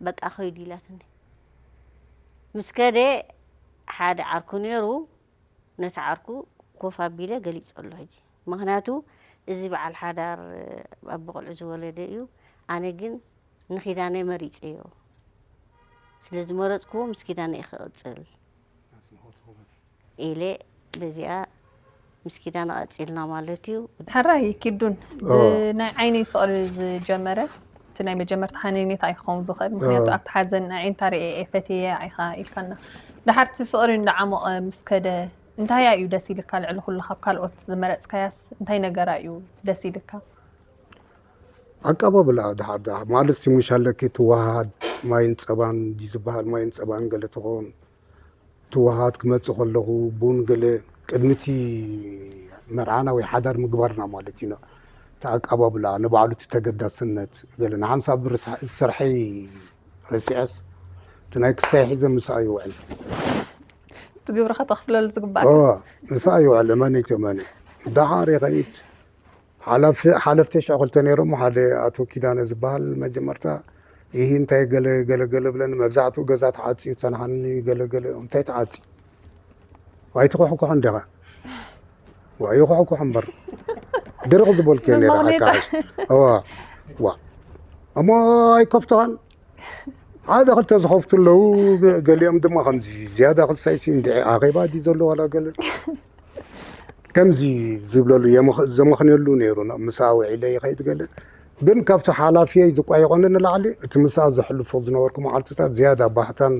በቃ ኸይዱ ኢላትኒ። ምስ ከደ ሓደ ዓርኩ ነይሩ። ነቲ ዓርኩ ኮፍ ኣቢለ ገሊፀሉ ሕጂ። ምኽንያቱ እዚ በዓል ሓዳር ኣቦ ቆልዑ ዝወለደ እዩ። ኣነ ግን ንኪዳነ መሪፀዮ። ስለ ዝመረፅክዎ ምስ ኪዳነ እየ ክቕፅል ኢለ በዚኣ ምስ ኪዳነ ቀፂልና ማለት እዩ። ሕራይ ኪዱን ኦ። ብናይ ዓይኒ ፍቕሪ ዝጀመረ እቲ ናይ መጀመርታ ሓንኔት ኣይክኸውን ዝኽእል፣ ምክንያቱ ኣብቲ ሓዘን ኣዒንታ ርእየ እየ ፈትየ ኢኻ ኢልካና። ድሓር እቲ ፍቕሪ እንዳዓሞቐ ምስ ከደ እንታይ እዩ ደስ ኢልካ ልዕሊ ኩሉ ካብ ካልኦት ዝመረፅካያስ እንታይ ነገራ እዩ ደስ ኢልካ? ኣቀባብላ ድሓር ድሓር ማለት ሲሙሽ ኣለኪ ትወሃሃድ ማይን ፀባን ድዩ ዝበሃል ማይን ፀባን ገለ ትኸውን ትወሃሃድ ክመፅእ ከለኹ ቡን ገለ ቅድሚ እቲ መርዓና ወይ ሓዳር ምግባርና ማለት ኢና እቲ ኣቀባብላ ንባዕሉ እቲ ተገዳስነት ገለ ንሓንሳብ ርስ- ስርሐይ ረሲዐስ እቲ ናይ ክሳይ ሒዘ ምስኣ ይውዕል እቲ ግብርኻ ተኽፍለሉ ዝግባእ እዋ ምስኣ ይውዕል እመነይቲ እመነ ደሓር ይኸይድ ሓለፍተ ሽዑ ክልተ ነይሮም ሓደ ኣቶ ኪዳነ ዝበሃል መጀመርታ ይህ እንታይ ገለ ገለ ገለ ብለኒ መብዛሕትኡ ገዛ ተዓፅዩ ፀንሓኒ ገለ ገለ እንታይ ተዓፅዩ ኣይትኩሕኩሕ እንዲኻ ዋ ይኩሕኩሕ እምበር ድርቕ ዝበልኩ ነይረ መማቕኔጣ። ሓካሽ እዋ ዋ እሞ ኣይከፍትኻን ሓደ ክልተ ዝኸፍቱ ኣለዉ ገ- ገሊኦም ድማ ከምዚ ዝያዳ ክሳይሲ እንድዒ ኣኼባ ድዩ ዘሎ ዋላ ገለ ከምዚ ዝብለሉ የመኽ- ዘመኽንየሉ ነይሩ ን- ምሳ ውዒለ ይኸይድ ገለ ግን ካብቲ ሓላፊየይ ዝቋየቖኒ ንላዕሊ እቲ ምሳ ዘሕልፎ ዝነበርኩ መዓልትታት ዝያዳ ባህታን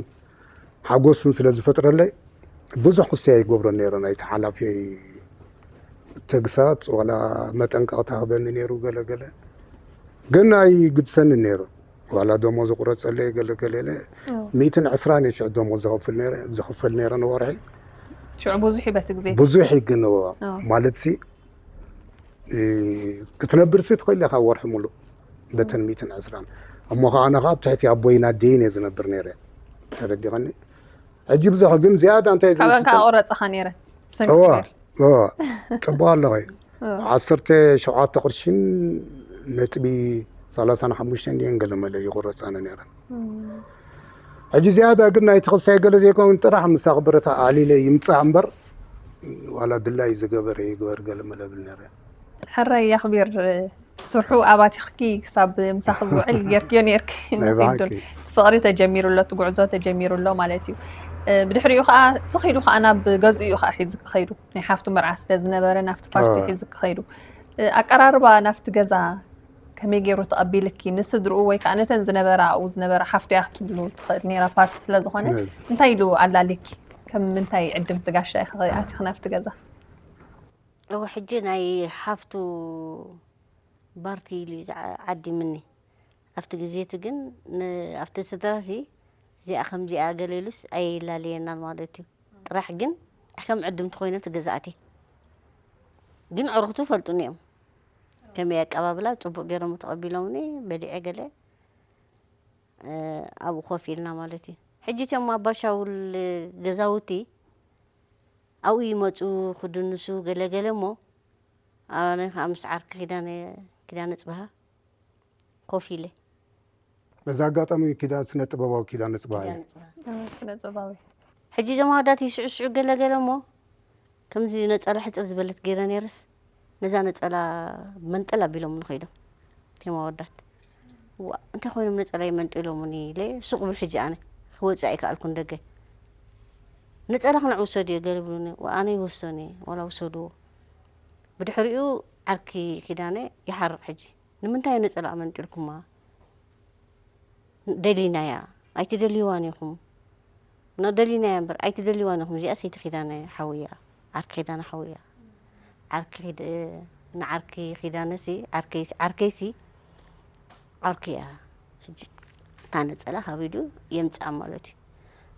ሓጎስን ስለ ዝፈጥረለይ ብዙሕ ክሰይ ኣይገብሮን ነይረ ናይቲ ሓላፊየይ ተግሳፅ ዋላ መጠንቀቕታ ህበኒ ነይሩ ገለ ገለ ግን ኣይግድሰንን ነይሩ ዋላ ደሞዝ ይቁረፀለይ ገለ ገለ ኢለ ሚእትን ዕስራን እየ ሽዑ ደሞዝ ዝኸፍል ነይረ ዝኽፈል ነይረ ንወርሒ ሽዑ ብዙሕ እዩ በቲ ግዜ ብዙሕ እዩ ግን ኣዎ። ማለት ሲ ክትነብር ሲ ትኽእል ኢኻ ወርሒ ሙሉእ በተን ሚእትን ዕስራን እሞ ከዓ ኣነ ከዓ ኣብ ትሕቲ ኣቦይን ኣደይን እየ ዝነብር ነይረ ተረዲኸኒ ሕጂ ብዙሕ ግን ዝያዳ እንታይ ካብን ከዓ ዝምስጠን ቆረፅኻ ነይረ ብሰንኪ እዋ ነገር እዋ ፅቡቅ ኣለኸ ዓሰርተ ሸውዓተ ቅርሽን ነጥቢ ሰላሳን ሓሙሽተን ድየን ገለ መለ ይቁረፃነ ነይረን ሕጂ ዝያዳ ግን ናይቲ ክሳይ ገለ ዘይኮን ጥራሕ ምስ ኣኽብረታ ኣዕሊለ ይምፃእ እምበር ዋላ ድላይ ዝገበረ ይግበር ገለ መለ ብል ነይረ ሕራይ የኽቢር ስርሑ ኣባቲኽኪ ክሳብ ምሳኺ ዝውዕል ጌርክዮ ኔርኪ ናይ ንኺዱን ብሓቂ እቲ ፍቕሪ ተጀሚሩ ኣሎ እቲ ጉዕዞ ተጀሚሩ ኣሎ ማለት እዩ እ፣ ብድሕሪኡ ከዓ ትኽ ኢሉ ከዓ ናብ ገዝኡ እዩ ከዓ ሒዙ ክኸይዱ ናይ ሓፍቱ መርዓ ስለ ዝነበረ ናብቲ ፓርቲ ኣዎ። ሒዙ ክኸይዱ እ፣ ኣቀራርባ ናብቲ ገዛ ከመይ ገይሩ ተቐቢልኪ ንስድርኡ ወይ ከዓ ነተን ዝነበራ ኣብኡ ዝነበራ ሓፍቱ እያ ክትብሉ ትኽእል ነይራ ፓርቲ ስለ ዝኾነ ነዚ እንታይ ኢሉ ኣላሊኪ ከም ምንታይ ዕድምቲ ጋሻ ኢኺ ኣቲኺ ናብቲ ገዛ እወ ሕጂ ናይ ሓፍቱ ባርቲ ኢሉ እዩ ዝዓ- ዓዲምኒ ኣብቲ ግዜ እቲ ግን ን- ኣብቲ ስድራ ሲ እዚኣ ከምዚኣ ገለ ኢሉስ ኣየይላለየናን ማለት እዩ። ጥራሕ ግን ከም ዕድምቲ ኮይነ እቲ ገዛእቲ ግን ኣዕሩኽቱ ፈልጡኒ እዮም። ከመይ ኣቀባብላ ጽቡቕ ገይሮም ተቐቢሎምኒ፣ በሊዐ ገለ፣ እ፣ ኣብኡ ኮፍ ኢልና ማለት እዩ። ሕጂ እቶም ኣባሻውል ገዛውቲ ኣብኡ ይመጹ ክድንሱ ገለ ገለ እሞ፣ ኣነ ከኣ ምስ ዓርኪ ኪዳነ፣ ኪዳነ ጽባሃ ኮፍ ኢለ። በዚ ኣጋጣሚ ኪዳን ስነ ጥበባዊ ኪዳነ ጽባሃ እዩ። ኪዳነ ጽባሃ። እ፣ ስነ ጥበባዊ። ሕጂ እዞም ኣወዳት ይስዕስዑ ገለ ገለ እሞ፣ ከምዚ ነጸላ ሕጽር ዝበለት ገይረ ነይረስ፣ ነዛ ነጸላ መንጠል ኣቢሎም ንኸይዶም። እቶም ኣወዳት። ዋ፣ እንታይ ኮይኖም ነጸላ ይመንጢሎምኒ ኢለ ሱቕ ብል። ሕጂ ኣነ ክወጽእ ኣይከኣልኩን ደገ። ነጸላ ክንዕ ውሰድዮ ገለ ብሉኒ። ዋ፣ ኣነ ይወስዶን እየ፣ ዋላ ውሰድዎ። ብድሕሪኡ ዓርኪ ኪዳነ ይሓርቕ። ሕጂ ንምንታይ ነጸላ ኣመንጢልኩማ? ደሊናያ፣ ኣይትደልይዋን ኢኹም። ኖ፣ ደሊናያ እምበር ኣይትደልይዋን ኢኹም። እዚኣ ሰይቲ ኪዳነ ሓውያ፣ ዓርኪ ኪዳነ ሓውያ። ዓርኪ ኪድ-፣ ንዓርኪ ኪዳነሲ፣ ዓርከይስ-፣ ዓርከይሲ ዓርኪ እያ። ሕጂ እታ ነጸላ ካብ ኢዱ የምጽኣ ማለት እዩ።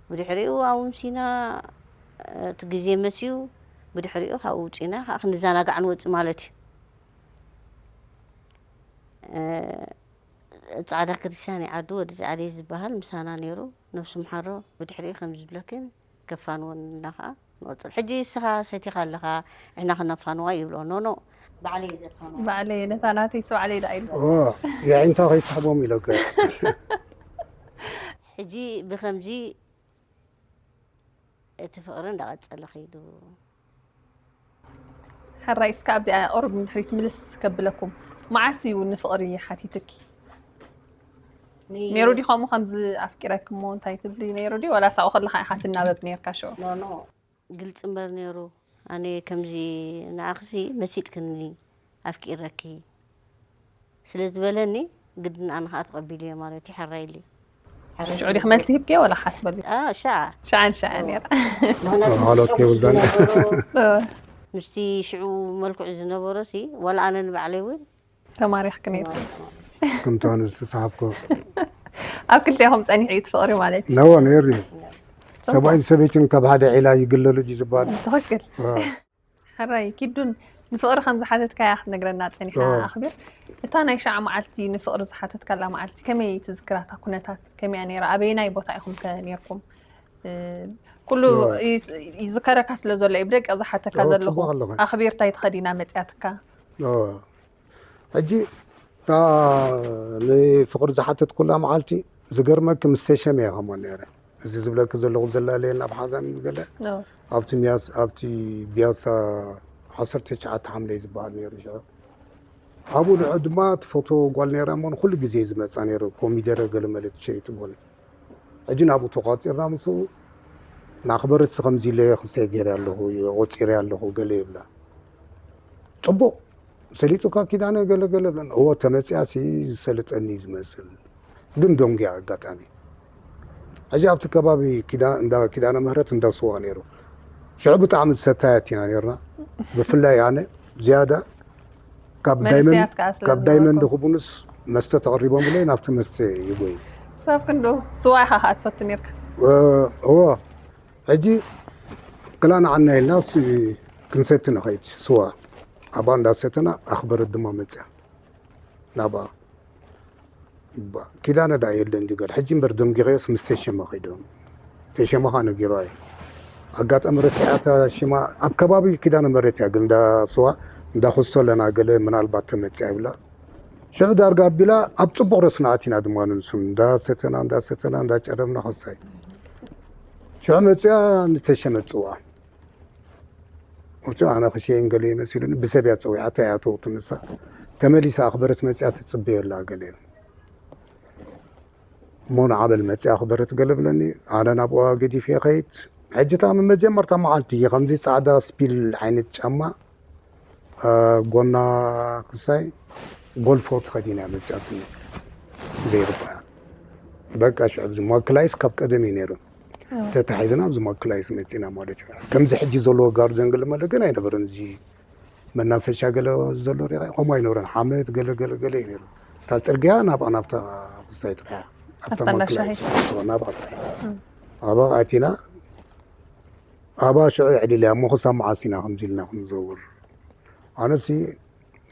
ብድሕሪኡ ኣውንሲና፣ እቲ ግዜ መስዩ፣ ብድሕሪኡ ካብኡ ውጺና፣ ከዓ ክንዘናጋዕ ንወጽእ ማለት እዩ። እ፣ ጻዕዳ ክርስትያን ይዓዱ፣ ወዲ ጻዕደይ ዝበሃል ምሳና ነይሩ፣ ነብሱ ምሓሮ። ብድሕሪኡ ከም ዝብለክን ከፋንወን እና ከዓ ንቐጽል። ሕጂ እስኻ ሰቲኻ ኣለኻ፣ ንሕና ክነፋንዋ ይብሎ። ኖ፣ ኖ፣ ባዕለይ ዘፋንዋ። ባዕለይ፣ ነታ ናተይስ ባዕለይ ደኣ ኢሉ። ኦ፣ የዒንታ ከይስሕቦም ኢለካ። ሕጂ ብኸምዚ እቲ ፍቕሪ እንዳቐጸለ ኸይዱ። ሕራይ፣ እስከ ኣብዚኣ ቁሩብ ንድሕሪት ምልስ ከብለኩም። መዓስ እዩ ንፍቕሪ ሓቲትኪ? ኒ- ነይሩ ድዩ ከምኡ ከምዚ ኣፍቂረኪ እሞ እንታይ ትብሊ ነይሩ ድዩ? ዋላ ሳኡ ከለኻ ኢኻ ትናበብ ነይርካ ሽዑ? ኖ፣ ኖ፣ ግልጺ እምበር ነይሩ። ኣነ ከምዚ ንዓኽሲ መሲጥክኒ ኣፍቂረኪ ስለ ዝበለኒ፣ ግድን ኣነ ኸኣ ተቐቢለዮ ማለት እዩ። ሕራይ ኢለዮ። ሽዑ ዲኺ መልሲ ሂብክዮ ወላ ሓስበሉ? አ፣ ሻዓ። ሻዓ ንሻዓ እዎ። ነይራ። ምኽንያቱ ሃሎት ጨጉሪ ከይወዳኒ። ዝነበሮ፣ እዎ። ምስቲ ሽዑ መልክዑ ዝነበሮሲ፣ ዋላ ኣነ ንባዕለይ እውን ተማሪኽኪ ነይርኪ። ተማሪኽ ማለት እዩ። ከምቲ ኣነ ዝተሰሓብኮ። ኣብ ክልቴኹም ጸኒሑ እዩ እቲ ፍቕሪ ማለት እዩ። ነዎ፣ ነይሩ እዩ። ጽቡቕ። ሰብኣይን ሰበይትን ካብ ሓደ ዒላ ይግለሉ ድዩ ዝበሃል? ትኽክል። እዎ። ሕራይ ኪዱን፣ ንፍቕሪ ከም ዝሓተትካያ ክትነግረና ጸኒሓ፣ እዎ። ኣኽቢር። እታ ናይ ሻዓ መዓልቲ ንፍቕሪ ዝሓተትካላ መዓልቲ ከመይ ትዝክራ? እታ ኩነታት ከመይ እያ ነይራ? ኣበየናይ ቦታ ኢኹም ከ ነይርኩም? እ፣ ኩሉ እዎ። ይስ-፣ ይዝከረካ ስለ ዘሎ እዩ ብደቂቕ ዝሓተካ እዎ፣ ዘለኹ። ጽቡቕ ኣለኹ። ኣኽቢር እንታይ ተኸዲና መጽያትካ? እዎ። ሕጂ እታ ንፍቕሪ ዝሓተትኩላ መዓልቲ ዝገርመኪ ምስ ተሸመ እየ ከምኡ ነይረ። እዚ ዝብለኪ ዘለኹ ዘላለየና ብሓዛን ገለ እዎ። ኣብቲ ሚያስ-፣ ኣብቲ ቢያሳ ዓሰርተ ትሽዓተ ሓምለ እዩ ዝበሃል ነይሩ ሽዑ። ኣብኡ ንዑ ድማ ትፈትዎ ጓል ነይራ እሞ ንኹሉ ግዜ እዩ ዝመጻ ነይሩ። ኮሚደረ ገለ መለ ትሸይጥ ጓል። ሕጂ ናብኡ ተቋጺርና ምስኡ ንኣኽበረትሲ ከምዚ ኢለ ክሳይ ገይረ ኣለኹ፣ ቆጺረ ኣለኹ ገለ ይብላ። ጽቡቕ ሰሊጡካ ኪዳነ ገለ ገለ ብለን። እዎ ተመጽያሲ ዝሰልጠኒ እዩ ዝመስል። ግን ደንጉያ ኣጋጣሚ። ሕጂ ኣብቲ ከባቢ ኪዳ-፣ እንዳ ኪዳነ ምህረት እንዳ ስዋ ነይሩ። ሽዑ ብጣዕሚ ዝሰታያት ኢና ነይርና። ብፍላይ ኣነ ዝያዳ ካብ ዳይመንድ፣ መንእሰያት ከኣ ስለ ካብ ዳይመንድ ዝነበርኩም። ክቡንስ መስተ ተቐሪቦምለይ ናብቲ መስተ ይጎዩ። ሰብ ክንዱ ስዋ ኢኻ ከኣ ትፈቱ ነይርካ። እ-፣ እዎ። ሕጂ ክላ ንዓና ኢልና ሲ-፣ ክንሰቲ ንኸይድ ስዋ። ኣብኣ እንዳሰተና ኣኽበረት ድማ መጽያ ናብኣ። ባ-፣ ኪዳነ ደኣ የለን ድዩ ገለ። ሕጂ እምበር ደንጊኸዮስ ምስ ተሸመ ከይዶም። ተሸመ ኸኣ ነጊርዋ እዩ። ኣጋጣሚ ረሲዓታ ሽማ ኣብ ከባቢ ኪዳነ ምህረት እያ፣ ግን እንዳ ስዋ፣ እንዳ ክስቶ ኣለና ገለ ምናልባት ተመጽያ ይብላ። ሽዑ ዳርጋ ኣቢላ ኣብ ጽቡቕ ረስና ኣቲና ድማ ንንሱን እንዳሰተና፣ እንዳሰተና፣ እንዳጨረምና ኸስታይ። ሽዑ መጽያ ንተሸመ ጽውዓ። ወትሩ ኣነ ክሸይን ገለ መሲሉኒ፣ ብሰብ እያ ጸዊዓታ እያ ትወቕቱ ንሳ። ተመሊሳ ኣኽበረት መጽያ ትጽበዮ ኣላ ገለ። እሞ ንዓበል መጽያ ኣኽበረት ገለ ብለኒ፣ ኣነ ናብኣ ገዲፈ ይኸይድ። ሕጂ እታ መጀመርታ መዓልቲ ከምዚ ጻዕዳ ስፒል ዓይነት ጫማ፣ እ፣ ጎና ክሳይ ጎልፎ ተኸዲና እያ መጽኣትኒ። ዘይርስዓ። በቃ ሽዑ ኣብዚ ማክላይስ ካብ ቀደም እዩ ነይሩ። እዎ። ተታሒዝና ኣብዚ ማክላይስ መጺና ማለት እዩ። ከምዚ ሕጂ ዘለዎ ጋርድ ዘንግል መለ ግን ኣይነበረን። እዚ መናፈሻ ገለ ዘሎ ሪኻ ከምኡ ኣይነበረን። ሓመድ ገለ ገለ ገለ እዩ ነይሩ። እታ ጽርግያ ናብኣ ናብታ ክሳይ ጥራሕ እያ። ኣብታ እንዳ ሻሂ። ናብኣ ጥራሕ። ኣብኣ ኣቲና፣ ኣብኣ ሽዑ የዕልልያ እሞ ክሳብ መዓስ ኢና ከምዚ ኢልና ክንዘውር? ኣነሲ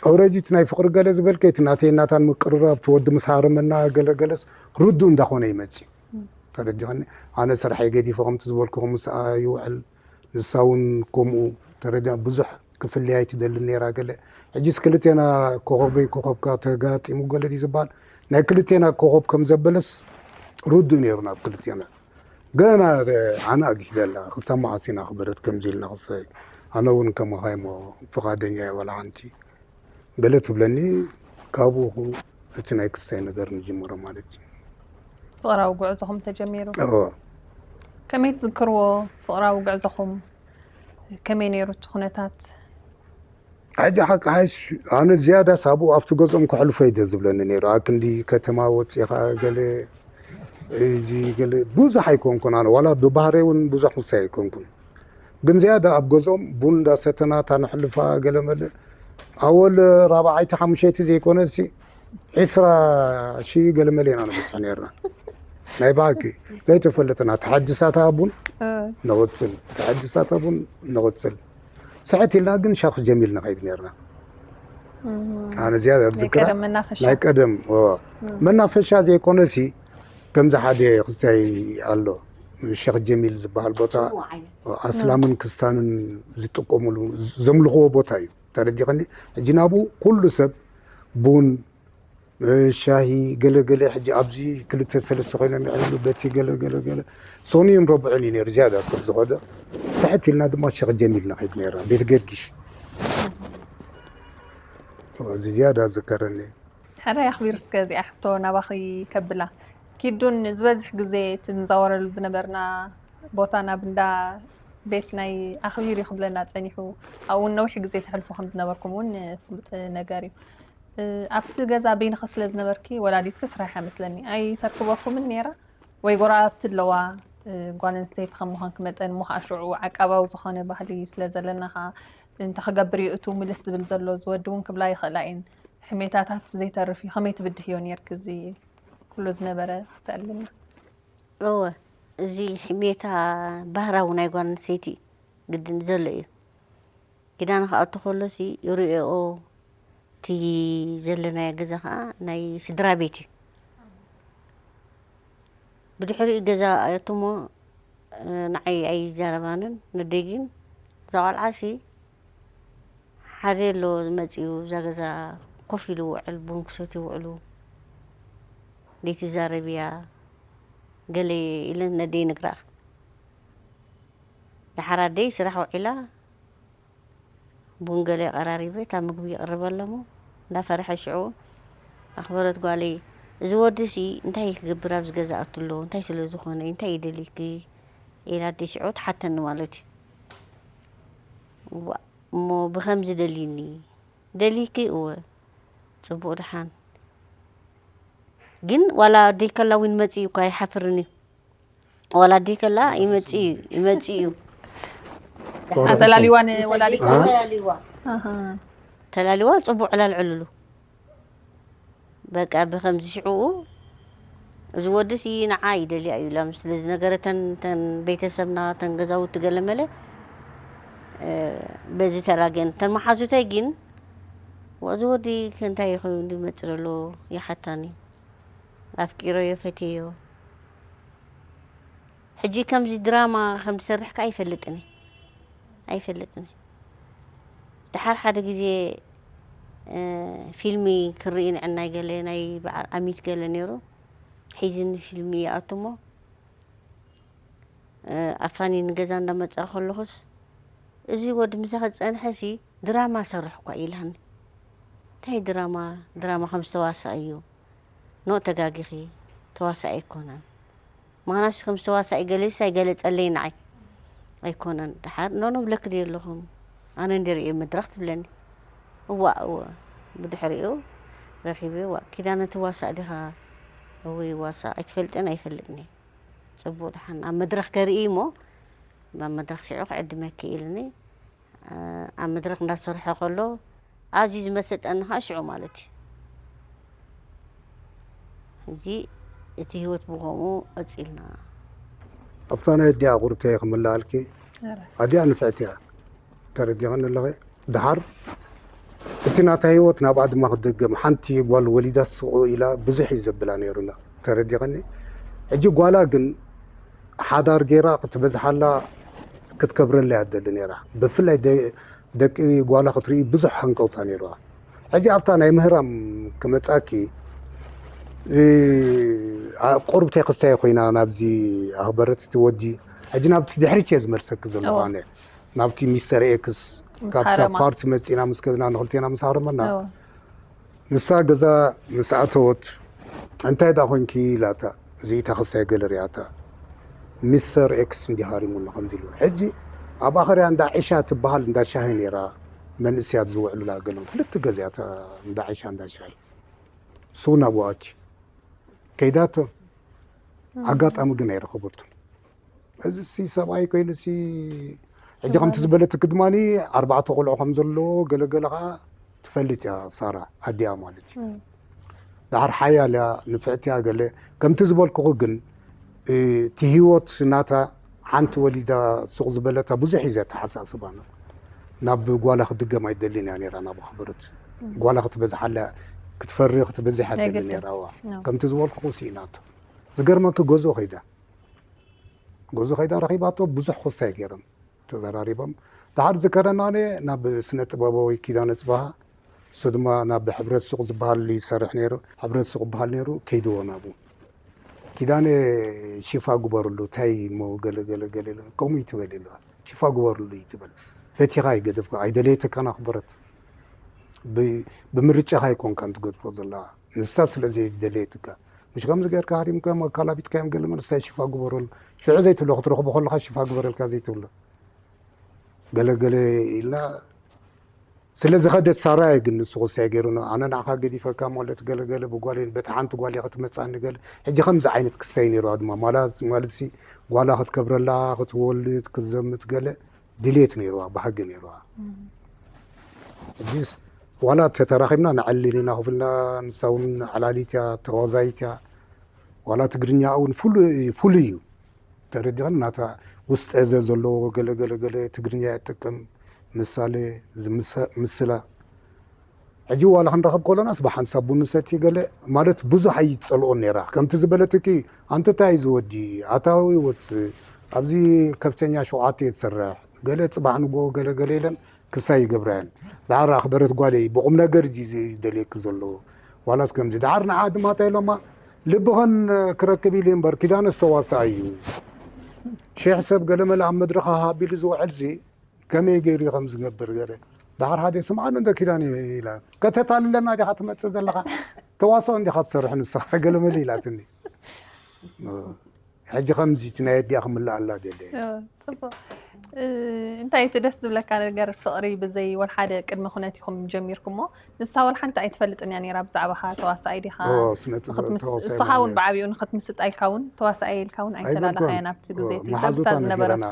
ኦረዲ እቲ ናይ ፍቕሪ ገለ ዝበልከ እቲ ናተይ ናታን ምቅርራብ እቲ ወዲ ምስ ሃረመና ገለ ገለስ ርዱ እንዳኾነ ይመጽእ። ተረዲኸኒ? ኣነ ስራሐይ ገዲፈ ከምቲ ዝበልኩኹም ምስኣ ይውዕል፣ ንሳ እውን ከምኡ። ተረዲኣ ብዙሕ ክፍልያ ኣይትደልን ነይራ ገለ። ሕጂስ ክልቴና ኮኸበይ ኮኸብካ ተጋጢሙ ገለ ድዩ ዝበሃል? ናይ ክልቴና ኮኸብ ከም ዘበለስ ርዱእ ነይሩ ናብ ክልቴና። ገና ኣነ ኣግሂደላ ክሳብ መዓስ ኢና ክበረት ከምዚ ኢልና ክሳይ። ኣነ እውን ከማኻ እሞ ፍቓደኛ እየ ዋላ ሓንቲ። ገለ ትብለኒ ካብኡ እቲ ናይ ክሳይ ነገር ንጅምሮ ማለት እዩ። ፍቕራዊ ጉዕዞኹም ተጀሚሩ። እዎ። ከመይ ትዝክርዎ ፍቕራዊ ጉዕዞኹም? ከመይ ነይሩ እቲ ኩነታት? ሕጂ ሓቂ ሓሽ ኣነ ዝያዳ ሳብኡ ኣብቲ ገዝኦም ከሕልፎ ይደ ዝብለኒ ነይሩ። ኣክንዲ ከተማ ወፂኻ ገለ እዚ ገለ ብዙሕ ኣይኮንኩን። ኣነ ዋላ ብባህሪ እውን ብዙሕ ምሳይ ኣይኮንኩን። ግን ዝያዳ ኣብ ገዝኦም ቡን እንዳሰተና ታነሕልፋ ገለ መለ ኣወል ራብዓይቲ ሓሙሸይቲ ዘይኮነ ሲ ዒስራ ሺ ገለ መለ ኢና ንበፅሕ ነርና። ናይ ባዕኪ ዘይተፈለጠና ተሓድሳታ ቡን ንቕፅል፣ ተሓድሳታ ቡን ንቕፅል። ስሕት ኢልና ግን ሻኽ ጀሚል ንኸይድ ነርና። ኣነ ዝያዳ ዝዝክራ ቀደም መናፈሻ። ናይ ቀደም ኦ፣ መናፈሻ ዘይኮነ ሲ ከምዚ ሓደ ክሳይ ኣሎ ሸኽ ጀሚል ዝበሃል ቦታ ኣስላምን ክስታንን ዝጥቀሙሉ ዘምልኽዎ ቦታ እዩ። ተረዲኸኒ? ሕጂ ናብኡ ኩሉ ሰብ ቡን ሻሂ ገለገለ ሕጂ ኣብዚ ክልተ ሰለስተ ኮይኖም ይዕልሉ በቲ ገለገለገለ ሶኒን ረብዕን እዩ ነይሩ ዝያዳ ሰብ ዝኸደ ስሕት ኢልና ድማ ሸኽ ጀሚል ንኸይድ ነይርና ቤት ገርጊሽ እዚ ዝያዳ ዝከረኒ። ሕራይ ኣኽቢር እስከ እዚኣ ሕቶ ናባኺ ከብላ። ኪዱን ዝበዝሕ ግዜ እቲ ንዛወረሉ ዝነበርና ቦታ ናብ እንዳ ቤት ናይ ኣኽቢር እዩ ክብለና ጸኒሑ። ኣብኡ እውን ነዊሕ ግዜ ተሕልፉ ከም ዝነበርኩም እውን ፍሉጥ ነገር እዩ። ኣብቲ ገዛ በይንኺ ስለ ዝነበርኪ ወላዲትኪ ስራሕ እያ መስለኒ ኣይተርክበኩምን ነይራ? ወይ ጎረባብቲ ኣለዋ? ጓል ኣንስተይቲ ከም ምዃንኪ መጠን እሞ ከዓ ሽዑ ዓቃባዊ ዝኾነ ባህሊ ስለ ዘለና ከዓ እንተ ክገብር እዩ እቱ ምልስ ዝብል ዘሎ ዝወዲ እውን ክብላ ይኽእላ እየን። ሕሜታታት ዘይተርፍ እዩ። ከመይ ትብድህዮ ነይርኪ እዚ ኩሉ ዝነበረ ክትኣልና? እወ፣ እዚ ሕሜታ ባህራዊ ናይ ጓል ኣንስተይቲ ግድን ዘሎ እዩ። ኪዳን ክኣቱ ከሎሲ ይርእኦ እቲ ዘለናዮ ገዛ ከዓ ናይ ስድራ ቤት እዩ። ብድሕሪኡ ገዛ ኣየትሞ ንዓይ ኣይዛረባንን ነደይ ግን እዛ ቆልዓሲ ሓደ ኣሎ መፂኡ እዛ ገዛ ኮፍ ኢሉ ውዕል ቡን ክሰትዩ ውዕሉ ደይቲ ዛረብያ ገለ ኢለን ነደይ ነግራ። ደሓር ኣደይ ስራሕ ውዒላ ቡን ገለ ቀራሪበ እታ ምግቢ ይቕርበሎሞ እንዳፈረሐ ሽዑ ኣኽበረት ጓለይ እዚ ወዲ ሲ እንታይ ክገብር ኣብዚ ገዛ ኣቱ ኣሎ እንታይ ስለ ዝኾነ እንታይ ይደልይኪ ኢላ ኣደይ ሽዑ ትሓተኒ ማለት እዩ። እሞ ብኸምዚ ደልይኒ ደልይኪ እወ ፅቡቕ ደሓን ግን ዋላ ኣደይ ከላ እውን መፅእ እዩ እኳ ኣይሓፍርን እዩ ዋላ ኣደይ ከላ ይመፅእ እዩ ይመፅእ እዩ ኣተላሊዋ ንወላዲት አ? ተላሊዋ ኣሃ። ተላሊዋ ፅቡቕ ዕላል ዕልሉ በቃ ብከምዚ ሽዕኡ እዚ ወድስ ንዓ ይደልያ እዩ ኢላ ስለ ዝነገረተን ተን ቤተሰብና ተን ገዛውቲ ገለመለ በዚ ተራገን ተን መሓዙተይ ግን እዚ ወዲ እንታይ ይኸውን ይመፅእ ዘሎ ይሓታኒ ኣፍቂረዮ ፈትየዮ ሕጂ ከምዚ ድራማ ከም ዝሰርሕ ከኣ ኣይፈልጥን እየ ኣይፈልጥን እየ ድሓር ሓደ ግዜ ፊልሚ ክርኢ ንዕናይ ገለ ናይ በዓል ኣሚት ገለ ነይሩ ሒዝኒ ፊልሚ ይኣቱ እሞ ኣፋኒ ንገዛ እንዳመጻ ከለኹስ እዚ ወዲ ምሳኺ ዝጸንሐሲ ድራማ ሰርሕ እኳ ኢላኒ እንታይ ድራማ ድራማ ከም ዝተዋሳ እዩ ኖ ተጋጊኺ ተዋሳኢ ኣይኮነን ምኽንያቱ ከም ዝተዋሳኢ ገለስ ኣይገለጸለይ ንዓይ ኣይኮነን ደሓር ኖ ኖ ብለኪ ድየ ኣለኹም ኣነ እንደ ርእየ መድረኽ ትብለኒ እዋ እወ ብድሕሪኡ ረኺበ ዋ ኪዳነ ትዋሳእ ዲኻ እወ ይዋሳእ ኣይትፈልጥን ኣይፈልጥን እየ ጽቡቕ ደሓን ኣብ መድረኽ ከርኢ እሞ ኣብ መድረኽ ሽዑ ክዕድመኪ ኢልኒ ኣብ መድረኽ እንዳሰርሐ ከሎ ኣዝዩ ዝመሰጠኒ ከዓ ሽዑ ማለት እዩ ሕጂ እቲ ህይወት ብኸምኡ ቀጺልና። ኣብታ ናይ ኣዲኣ ቁርብተይ ክምልኣልኪ፣ ኣዲኣ ንፍዕቲ እያ። ተረዲኸኒ ኣለኺ? ድሓር እቲ ናታ ህይወት ናብኣ ድማ ክደገም፣ ሓንቲ ጓል ወሊዳ ስቑ ኢላ ብዙሕ እዩ ዘብላ ነይሩና። ተረዲኸኒ? ሕጂ ጓላ ግን ሓዳር ገይራ ክትበዝሓላ ክትከብረላ እያ ትደሊ ነይራ። ብፍላይ ደ- ደቂ ጓላ ክትርኢ ብዙሕ ሃንቀውታ ነይርዋ። ሕጂ ኣብታ ናይ ምህራም ክመጻኪ፣ እ፣ ቁርብተይ ክስታይ ኮይና ናብዚ ኣኽበረት እቲ ወዲ፣ ሕጂ ናብቲ ድሕሪት እየ ዝመልሰኪ ዘለኹ። ኣነ ናብቲ ሚስተር ኤክስ፣ ካብታ ፓርቲ መጺና ምስ ከድና ንክልቴና ምስ ሃረመና፣ ንሳ ገዛ ምስ ኣተወት፣ እንታይ ዳ ኮንኪ ኢላታ። እዚኢታ ክስታይ ገለ ሪኣታ፣ ሚስተር ኤክስ እንዲ ሃሪሙና ከምዚ ኢሉ። ሕጂ ኣብ ኣኸርያ እንዳ ዒሻ ትበሃል እንዳ ሻሂ ነይራ፣ መንእስያት ዝውዕሉላ ገለ ክልተ ገዚኣታ፣ እንዳ ዒሻ እንዳ ሻሂ። ሱና ብዋች ከይዳቶ፣ ኣጋጣሚ ግን ኣይረኸበቱን። እዚ ሲ ሰብኣይ ኮይኑ ሲ፣ ሕጂ ከምቲ ዝበለትኪ ድማ ኣርባዕተ ቆልዑ ከም ዘለዎ ገለገለ ከዓ ትፈልጥ እያ ሳራ፣ ኣዲኣ ማለት እዩ። ዳሕር ሓያል እያ፣ ንፍዕቲ እያ ገለ። ከምቲ ዝበልኩኹ ግን እቲ ህይወት ናታ ሓንቲ ወሊዳ ሱቕ ዝበለታ ብዙሕ እዩ ዘተሓሳስባና። ናብ ጓላ ክትድገም ኣይደልን እያ ነይራ፣ ናብ ኣኽብሮት ጓላ ክትበዝሓላ ክትፈሪ ክትበዝሕ ኣይደልን ነይራ። ከምቲ ዝበልኩኹ ስኢናቶ። ዝገርመኪ ገዝኡ ከይዳ ገዝኡ ከይዳ ረኺባቶ፣ ብዙሕ ክስታይ ገይሮም ተዘራሪቦም። ድሓር ዝከረናነ ናብ ስነ ጥበባዊ ኪዳነ ጽባሃ፣ እሱ ድማ ናብ ሕብረት ሱቕ ዝበሃል ይሰርሕ ነይሩ። ሕብረት ሱቕ ዝበሃል ነይሩ፣ ከይድዎ ናብኡ። ኪዳነ ሽፋ ግበርሉ፣ እንታይ እሞ ገለ ገለ ገለ ኢሉ፣ ከምኡ ይትበል ኢሉ። ሽፋ ግበርሉ ይትበል። ፈቲኻ ይገደፍካ፣ ኣይደለየትካን ኣኽበረት። ብ- ብምርጫኻ ኣይኮንካን ትገድፎ ዘለኻ። ንሳ ስለ ዘይደለየትካ። ምሽ ከምዚ ጌርካ ሃሪምካዮም ኣካላቢትካዮም ገለ መልሳ ሽፋ ግበረሉ። ሽዑ ዘይትብሎ ክትረኽቦ ከለኻ ሽፋ ግበረልካ ዘይትብሎ። ገለ ገለ ኢልና ስለ ዝኸደት ሳራ እየ ግን ንሱ ክሳይ ገይሩና። ኣነ ንዓኻ ገዲፈካ ማለት ገለ ገለ ብጓል እየ፣ በቲ ሓንቲ ጓል እየ ክትመጻኒ ገለ። ሕጂ ከምዚ ዓይነት ክሳይ ነይሩ ድማ ማላት ማለትሲ ጓላ ክትከብረላ ክትወልድ ክትዘምት ገለ ድሌት ነይርዋ፣ ባህጊ ነይርዋ። ሕጂስ ዋላ ተተራኺብና ንዕልል ኢና ክብልና፣ ንሳ እውን ዓላሊት እያ፣ ተዋዛይት እያ። ዋላ ትግርኛ እውን ፍሉይ ፍሉይ እዩ። ተረዲኸን ናታ ውስጠ ዘ ዘለዎ ገለ ገለ ገለ ትግርኛ እያ ትጥቀም፣ ምሳሌ፣ ዝምሰ- ምስላ። ሕጂ ዋላ ክንረኸብ ከሎናስ ብሓንሳብ ቡን ንሰቲ ገለ ማለት ብዙሕ ኣይጸልኦን ነይራ። ከምቲ ዝበለትኪ ኣንተ እንታይ እዩ ዝወዲ ኣታዊ ወጽእ ኣብዚ ከፍተኛ ሸውዓተ እየ ዝሰርሕ ገለ ጽባሕ ንጎ ገለ ገለ ኢለን ክሳይ ይገብራ እየን። ደሓር ኣኽበረት ጓለይ ብቑም ነገር እዩ ዝደልየኪ ዘለዎ። ዋላስ ከምዚ ደሓር ንዓ ድማ እንታይ ኢሎማ ልብኸን ክረክብ ኢሉ እምበር ኪዳነ ዝተዋስኣ እዩ። ሽሕ ሰብ ገለመለ ኣብ መድረኽ ሃቢሉ ዝውዕል ዚ ከመይ ገይሩ እዩ ከም ዝገብር ገለ። ደሓር ሓደ ስምዓሉ እንደ ኪዳን ኢላ ከተታልለና ዲኻ ትመጽእ ዘለኻ? ተዋስኦ እንዲኻ ትሰርሕ ንስኻ ገለመለ ኢላትኒ። ሕጂ ከምዚ እቲ ናይ ኣዲኣ ክምልኣላ ደለ። ጽቡቕ። እንታይ እቲ ደስ ዝብለካ ነገር ፍቕሪ ብዘይ ወልሓደ ቅድመ ኩነት ኢኹም ጀሚርኩሞ። ንሳ ወልሓንቲ ኣይትፈልጥን እያ ነይራ ብዛዕባኻ ተዋሳኣይ ዲኻ። ኦ፣ ስነ ጥበብ ተዋሳኣይ እስኻ እውን ማለት። ብዓብኡ ንክትምስጣ ኢልካ እውን ተዋሳኣይ ኢልካ እውን ኣይተላለኻያ ኣይበልኩን። ናብቲ ግዜ ኦ፣ እቲ መሓዙታ በብታ ዝነበረት ነጊረና።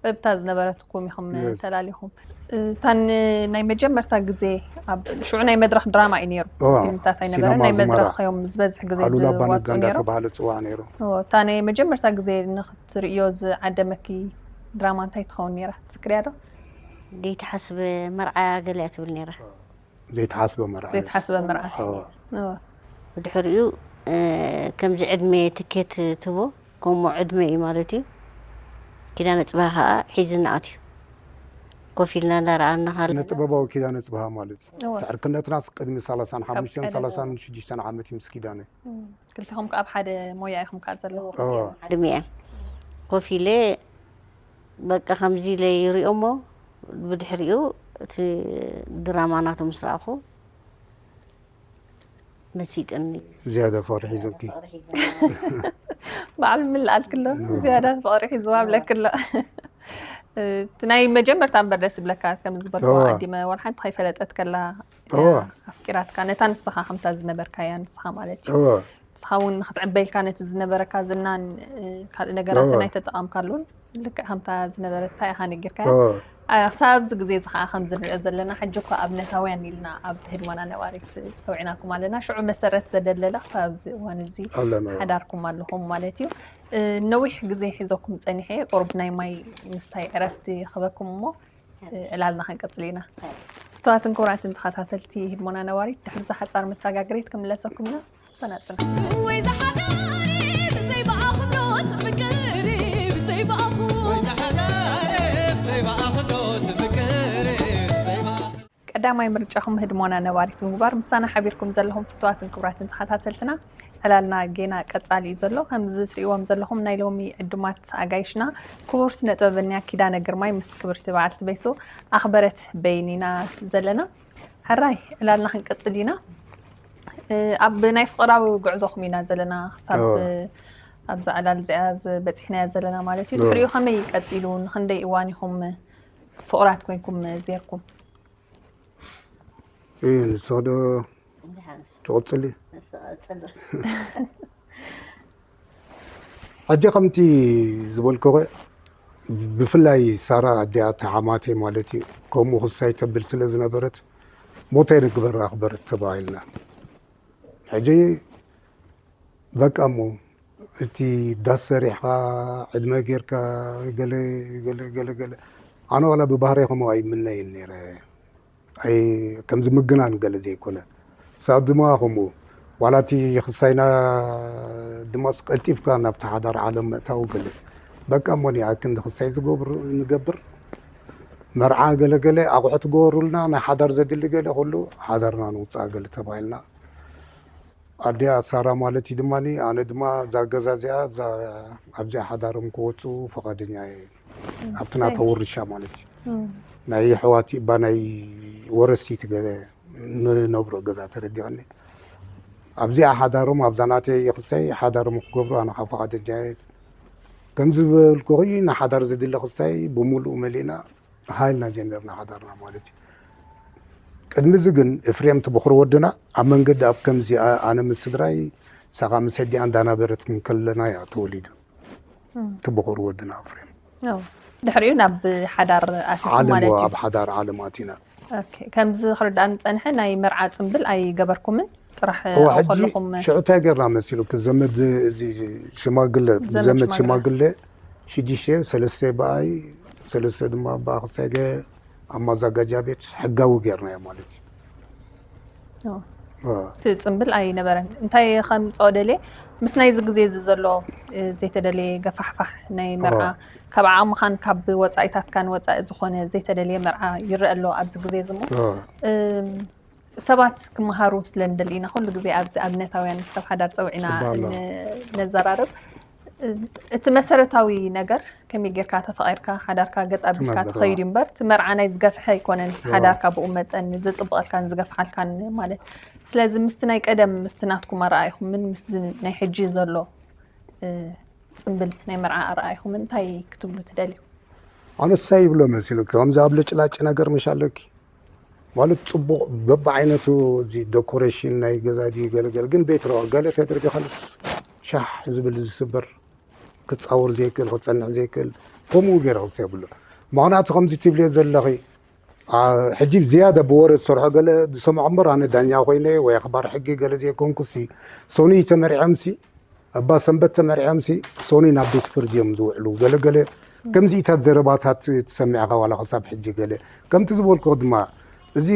በብታ ዝነበረትኩም ኢኹም Yes። ተላሊኹም። እታ ን- ናይ መጀመርታ ግዜ ኣብ ሽዑ ናይ መድረኽ ድራማ እዩ ነይሩ። ኦ፣ ፊልምታት ኣይነበረ ሲነማ ናይ ኣዙመራ። መድረኽ እዮም ዝበዝሕ ግዜ ኣሉላ ዝዋፅኡ ባነጋ ነይሩ። እንዳተባሃለ ዝፅዋዕ ነይሩ። ኦ፣ እታ ናይ መጀመርታ ግዜ ንክትርእዮ ዝዓደመኪ ድራማ እንታይ ትኸውን ነይራ ትዝክርያ ዶ? ዘይተሓስበ መርዓ ገለ እያ ትብል ነይራ። ዘይተሓስበ መርዓ እዩ። ዘይተሓስበ መርዓ። ኦ፣ ኦ፣ ብድሕሪኡ እ፣ ከምዚ ዕድመ ትኬት ትቦ ከምኡ ዕድመ እዩ ማለት እዩ። ኪዳነ ፅባህ ከዓ ሒዝና ኣትዩ ኮፍ ኢልና እንዳረኣና ካለ ስነ ጥበባዊ ኪዳነ ፅባህ ማለት እዩ። እወ። ትዕርክነትናስ ቅድሚ ሰላሳን ሓሙሽተን ቀደም። ሰላሳን ሽዱሽተን ዓመት እዩ ምስ ኪዳነ። እም፣ ክልተኹም ከዓ ኣብ ሓደ ሞያ ኢኹም ከዓ ዘለኹም። ኦ፣ ሓደ ሚያ ኮፍ ኢለ በቃ ከምዚ ኢለ ይሪኦ እሞ ብድሕሪኡ እቲ ድራማ ናቱ ምስ ረኣኹ መሲጥኒ። ዝያዳ ፍቕሪ ሒዙኪ። በዓል ምልኣል ክሎ ዝያዳ ፍቕሪ ሒዝዋ ብለክ ኣሎ። እቲ ናይ መጀመርታ እምበር ደስ ይብለካ ከም ዝበልኩ እወ። ኣዲመ ወላ ሓንቲ ከይፈለጠት ከላ እወ። ኣፍቂራትካ ነታ ንስኻ ከምታ ዝነበርካያ ንስኻ ማለት እዩ። እወ፣ ንስኻ እውን ንክትዕበይልካ ነቲ ዝነበረካ ዝናን እ፣ ካልእ ነገራት እወ። ናይ ተጠቐምካሉን ልክዕ ከምታ ዝነበረት እንታይ ኢኻ ነጊርካያ? ኦ፣ ኣ፣ ክሳብ ኣብዚ ግዜ እዚ ከዓ ከምዚ ንሪኦ ዘለና፣ ሕጂ እኮ ኣብነታውያን ኢልና ኣብ ህድሞና ነባሪት ጸዊዕናኩም ኣለና። ሽዑ መሰረት ዘደለለ ክሳብ ኣብዚ እዋን እዚ ኣለና። ሓዳርኩም ኣለኹም ማለት እዩ። እ፣ ነዊሕ ግዜ ሒዘኩም ጸኒሐ፣ ቁሩብ ናይ ማይ ምስታይ ዕረፍቲ ክበኩም እሞ፣ እ፣ ዕላልና ክንቀጽል ኢና። ፍቱዋትን ክቡራትን ተኸታተልቲ ህድሞና ነባሪት፣ ድሕሪ እዛ ሓጻር መሰጋገሪት ክንምለሰኩም ኢና። ሰናጽና። ወይ ዝሓዳሪ ብዘይ ብኣኽብሮት ምቅሪ፣ ብዘይ ብኣኽብሮት። ወይ ዝሓዳሪ ብዘይ ብኣኽብሮት ምቅሪ፣ ብዘይ ብኣኽብሮት። ቀዳማይ ምርጫኹም ህድሞና ነባሪት ምግባር፣ ምሳና ሓቢርኩም ዘለኹም ፍቱዋትን ክቡራትን ተኸታተልትና፣ ዕላልና ጌና ቀጻሊ እዩ ዘሎ። ከምዚ ትርእይዎም ዘለኹም ናይ ሎሚ ዕዱማት ኣጋይሽና ክቡር ስነ ጥበበኛ ኪዳነ ግርማይ ምስ ክብርቲ በዓልቲ ቤቱ ኣኽበረት በይን ኢና ዘለና። ሕራይ ዕላልና ክንቀጽል ኢና። እ፣ ኣብ ናይ ፍቕራዊ ጉዕዞኹም ኢና ዘለና ክሳብ፣ ኦ። እ፣ ኣብዛ ዕላል እዚኣ ዝ-፣ በጺሕናያ ዘለና ማለት እዩ። ኦ። ድሕሪኡ ከመይ ቀጺሉ? ንኽንደይ እዋን ኢኹም ፍቑራት ኮይንኩም ዜርኩም? እ፣ ንስኺ ዶ እንድሓንስ ትቕጽሊ? ንስኺ ቀጽሊ። ሕጂ ከምቲ ዝበልኩኺ፣ ብፍላይ ሳራ ኣዲኣ፣ እታ ሓማተይ ማለት እዩ፣ ከምኡ ክሳይ ተብል ስለ ዝነበረት፣ ሞተይ ንግበር ኣኽበረት ተባሂልና። ሕጂ በቃ እሞ፣ እቲ ዳስ ሰሪሕኻ፣ ዕድመ ጌርካ፣ ገለ፣ ገለ፣ ገለ፣ ገለ። ኣነ ዋላ ብባህረይ ከምኡ ኣይምነይን ነይረ። ኣይ፣ ከምዚ ምግናን ገለ ዘይኮነ። ሳብ ድማ ከምኡ፣ ዋላ እቲ ክሳይና ድማ ቀልጢፍካ ናብቲ ሓዳር ዓለም ምእታው ገለ። በቃ እሞ፣ ንኣ ክንዲ ክሳይ ዝገብር፣ ንገብር። መርዓ ገለ ገለ ኣቑሑ ትገበሩልና፣ ናይ ሓዳር ዘድሊ ገለ ኩሉ ሓዳርና ንውጻእ ገለ ተባሂልና። ኣዲኣ ሳራ ማለት እዩ ድማ፣ ኣነ ድማ እዛ ገዛ እዚኣ፣ እዛ፣ ኣብዚኣ ሓዳሮም ክወጹ ፈቓደኛ እየ። ኣብቲ ናታ ውርሻ ማለት እዩ። እም። ናይ ኣሕዋት እባ ናይ ወረስቲ ትገ-፣ ንነብሮ ገዛ ተረዲቐኒ። ኣብዚኣ ሓዳሮም፣ ኣብዛ ናተይ ክሳይ ሓዳሮም ክገብሩ ኣነ ከዓ ፈቓደኛ እየ። ከም ዝበልኩኺ ንሓዳር ዘድሊ ክሳይ ብምሉኡ መሊእና ሃይልና ጀሚርና ሓዳርና ማለት እዩ። ቅድሚ እዚ ግን እፍሬም እቲ በኹሪ ወድና ኣብ መንገዲ ኣብ ከምዚ ኣ-፣ ኣነ ምስ ስድራይ ሳኻ ምስ ኣዲኣ እንዳናበረት እንከለና እያ ተወሊዱ። እም። እቲ በኹሪ ወድና እፍሬም። ኦ፣ ድሕሪኡ ናብ ሓዳር ኣቲኹም ዓለም ማለት እዩ። ኣብ ሓዳር ዓለም ኣቲና። ኦኬ፣ ከምዚ ክርዳእኒ ዝጸንሐ ናይ መርዓ ጽምብል ኣይገበርኩምን? ጥራሕ እዋ፣ ኣብኡ ሕጂ ከለኹም ሽዑ እንታይ ጌርና መሲሉኪ? ዘመድ እዚ ሽማግለ፣ ዘመድ ዘመድ ሽማግለ። ሽማግለ ሽዱሽተ፣ ሰለስተ ብኣይ፣ ሰለስተ ድማ ብኣኽሳይ ገ-፣ ኣብ ማዛጋጃ ቤት ሕጋዊ ጌርናዮ ማለት እዩ። ኦ። ኦ። እቲ ጽምብል ኣይነበረን። እንታይ ከምጽኦ ደልየ፣ ምስ ናይዚ ግዜ እዚ ዘሎ፣ እ፣ ዘይተደለየ ገፋሕፋሕ ናይ መርዓ፣ ኦ። ካብ ዓቕምኻን ካብ ወጻኢታትካን ወጻኢ ዝኾነ ዘይተደለየ መርዓ ይረአ ኣሎ ኣብዚ ግዜ እዚ እሞ። ኦ። እም፣ ሰባት ክመሃሩ ስለ ንደሊ ኢና ኩሉ ግዜ ኣብዚ ኣብነታውያን ሰብ ሓዳር ጸዊዕና ጽቡቕ ኣሎ። ን-፣ ነዘራርብ። እቲ መሰረታዊ ነገር ከመይ ጌርካ ተፋቒርካ ሓዳርካ ገጥ ኣቢልካ ትነብር፣ ትኸይድ እዩ እምበር፣ እቲ መርዓ ናይ ዝገፍሐ ኣይኮነን። እቲ ኣዎ። ሓዳርካ ብኡ መጠን ዘጽብቐልካን ዝገፍሓልካን ማለት። ስለዚ ምስቲ ናይ ቀደም፣ ምስቲ ናትኩም ኣረኣእኹምን ምስዚ ናይ ሕጂ ዘሎ፣ እ፣ ጽምብል ናይ መርዓ ኣረኣእኹምን እንታይ ክትብሉ ትደልዩ? ኣነሳ ይብሎ መሲሉኪ፣ ከምዚ ኣብ ለጭላጭ ነገር ምሽ ኣለኪ። ማለት ጽቡቕ በብዓይነቱ፣ እዚ ዶኮሬሽን ናይ ገዛ ድዩ ገለ ገለ፣ ግን ቤት ረዋ ገለ ተደርጊ ካልስ ሻሕ ዝብል ዝስበር፣ ክጻወር ዘይክእል፣ ክጸንሕ ዘይክእል፣ ከምኡ ገይረ ክስተ የብሉ። ምኽንያቱ ከምዚ ትብልዮ ዘለኺ፣ ኣ፣ ሕጂ ዝያዳ ብወረ ዝሰርሖ ገለ ዝሰምዖ እምበር፣ ኣነ ዳኛ ኮይነ ወይ ኣኽባር ሕጊ ገለ ዘይኮንኩሲ፣ ሶኒ ተመሪዖምሲ፣ እባ ሰንበት ተመርዕዮምሲ ሶኒ ናብ ቤት ፍርዲ እዮም ዝውዕሉ። ገለገለ ከምዚኢታት ዘረባታት ትሰምዕ ኢኻ፣ ዋላ ክሳብ ሕጂ ገለ። ከምቲ ዝበልኩ ድማ፣ እዚ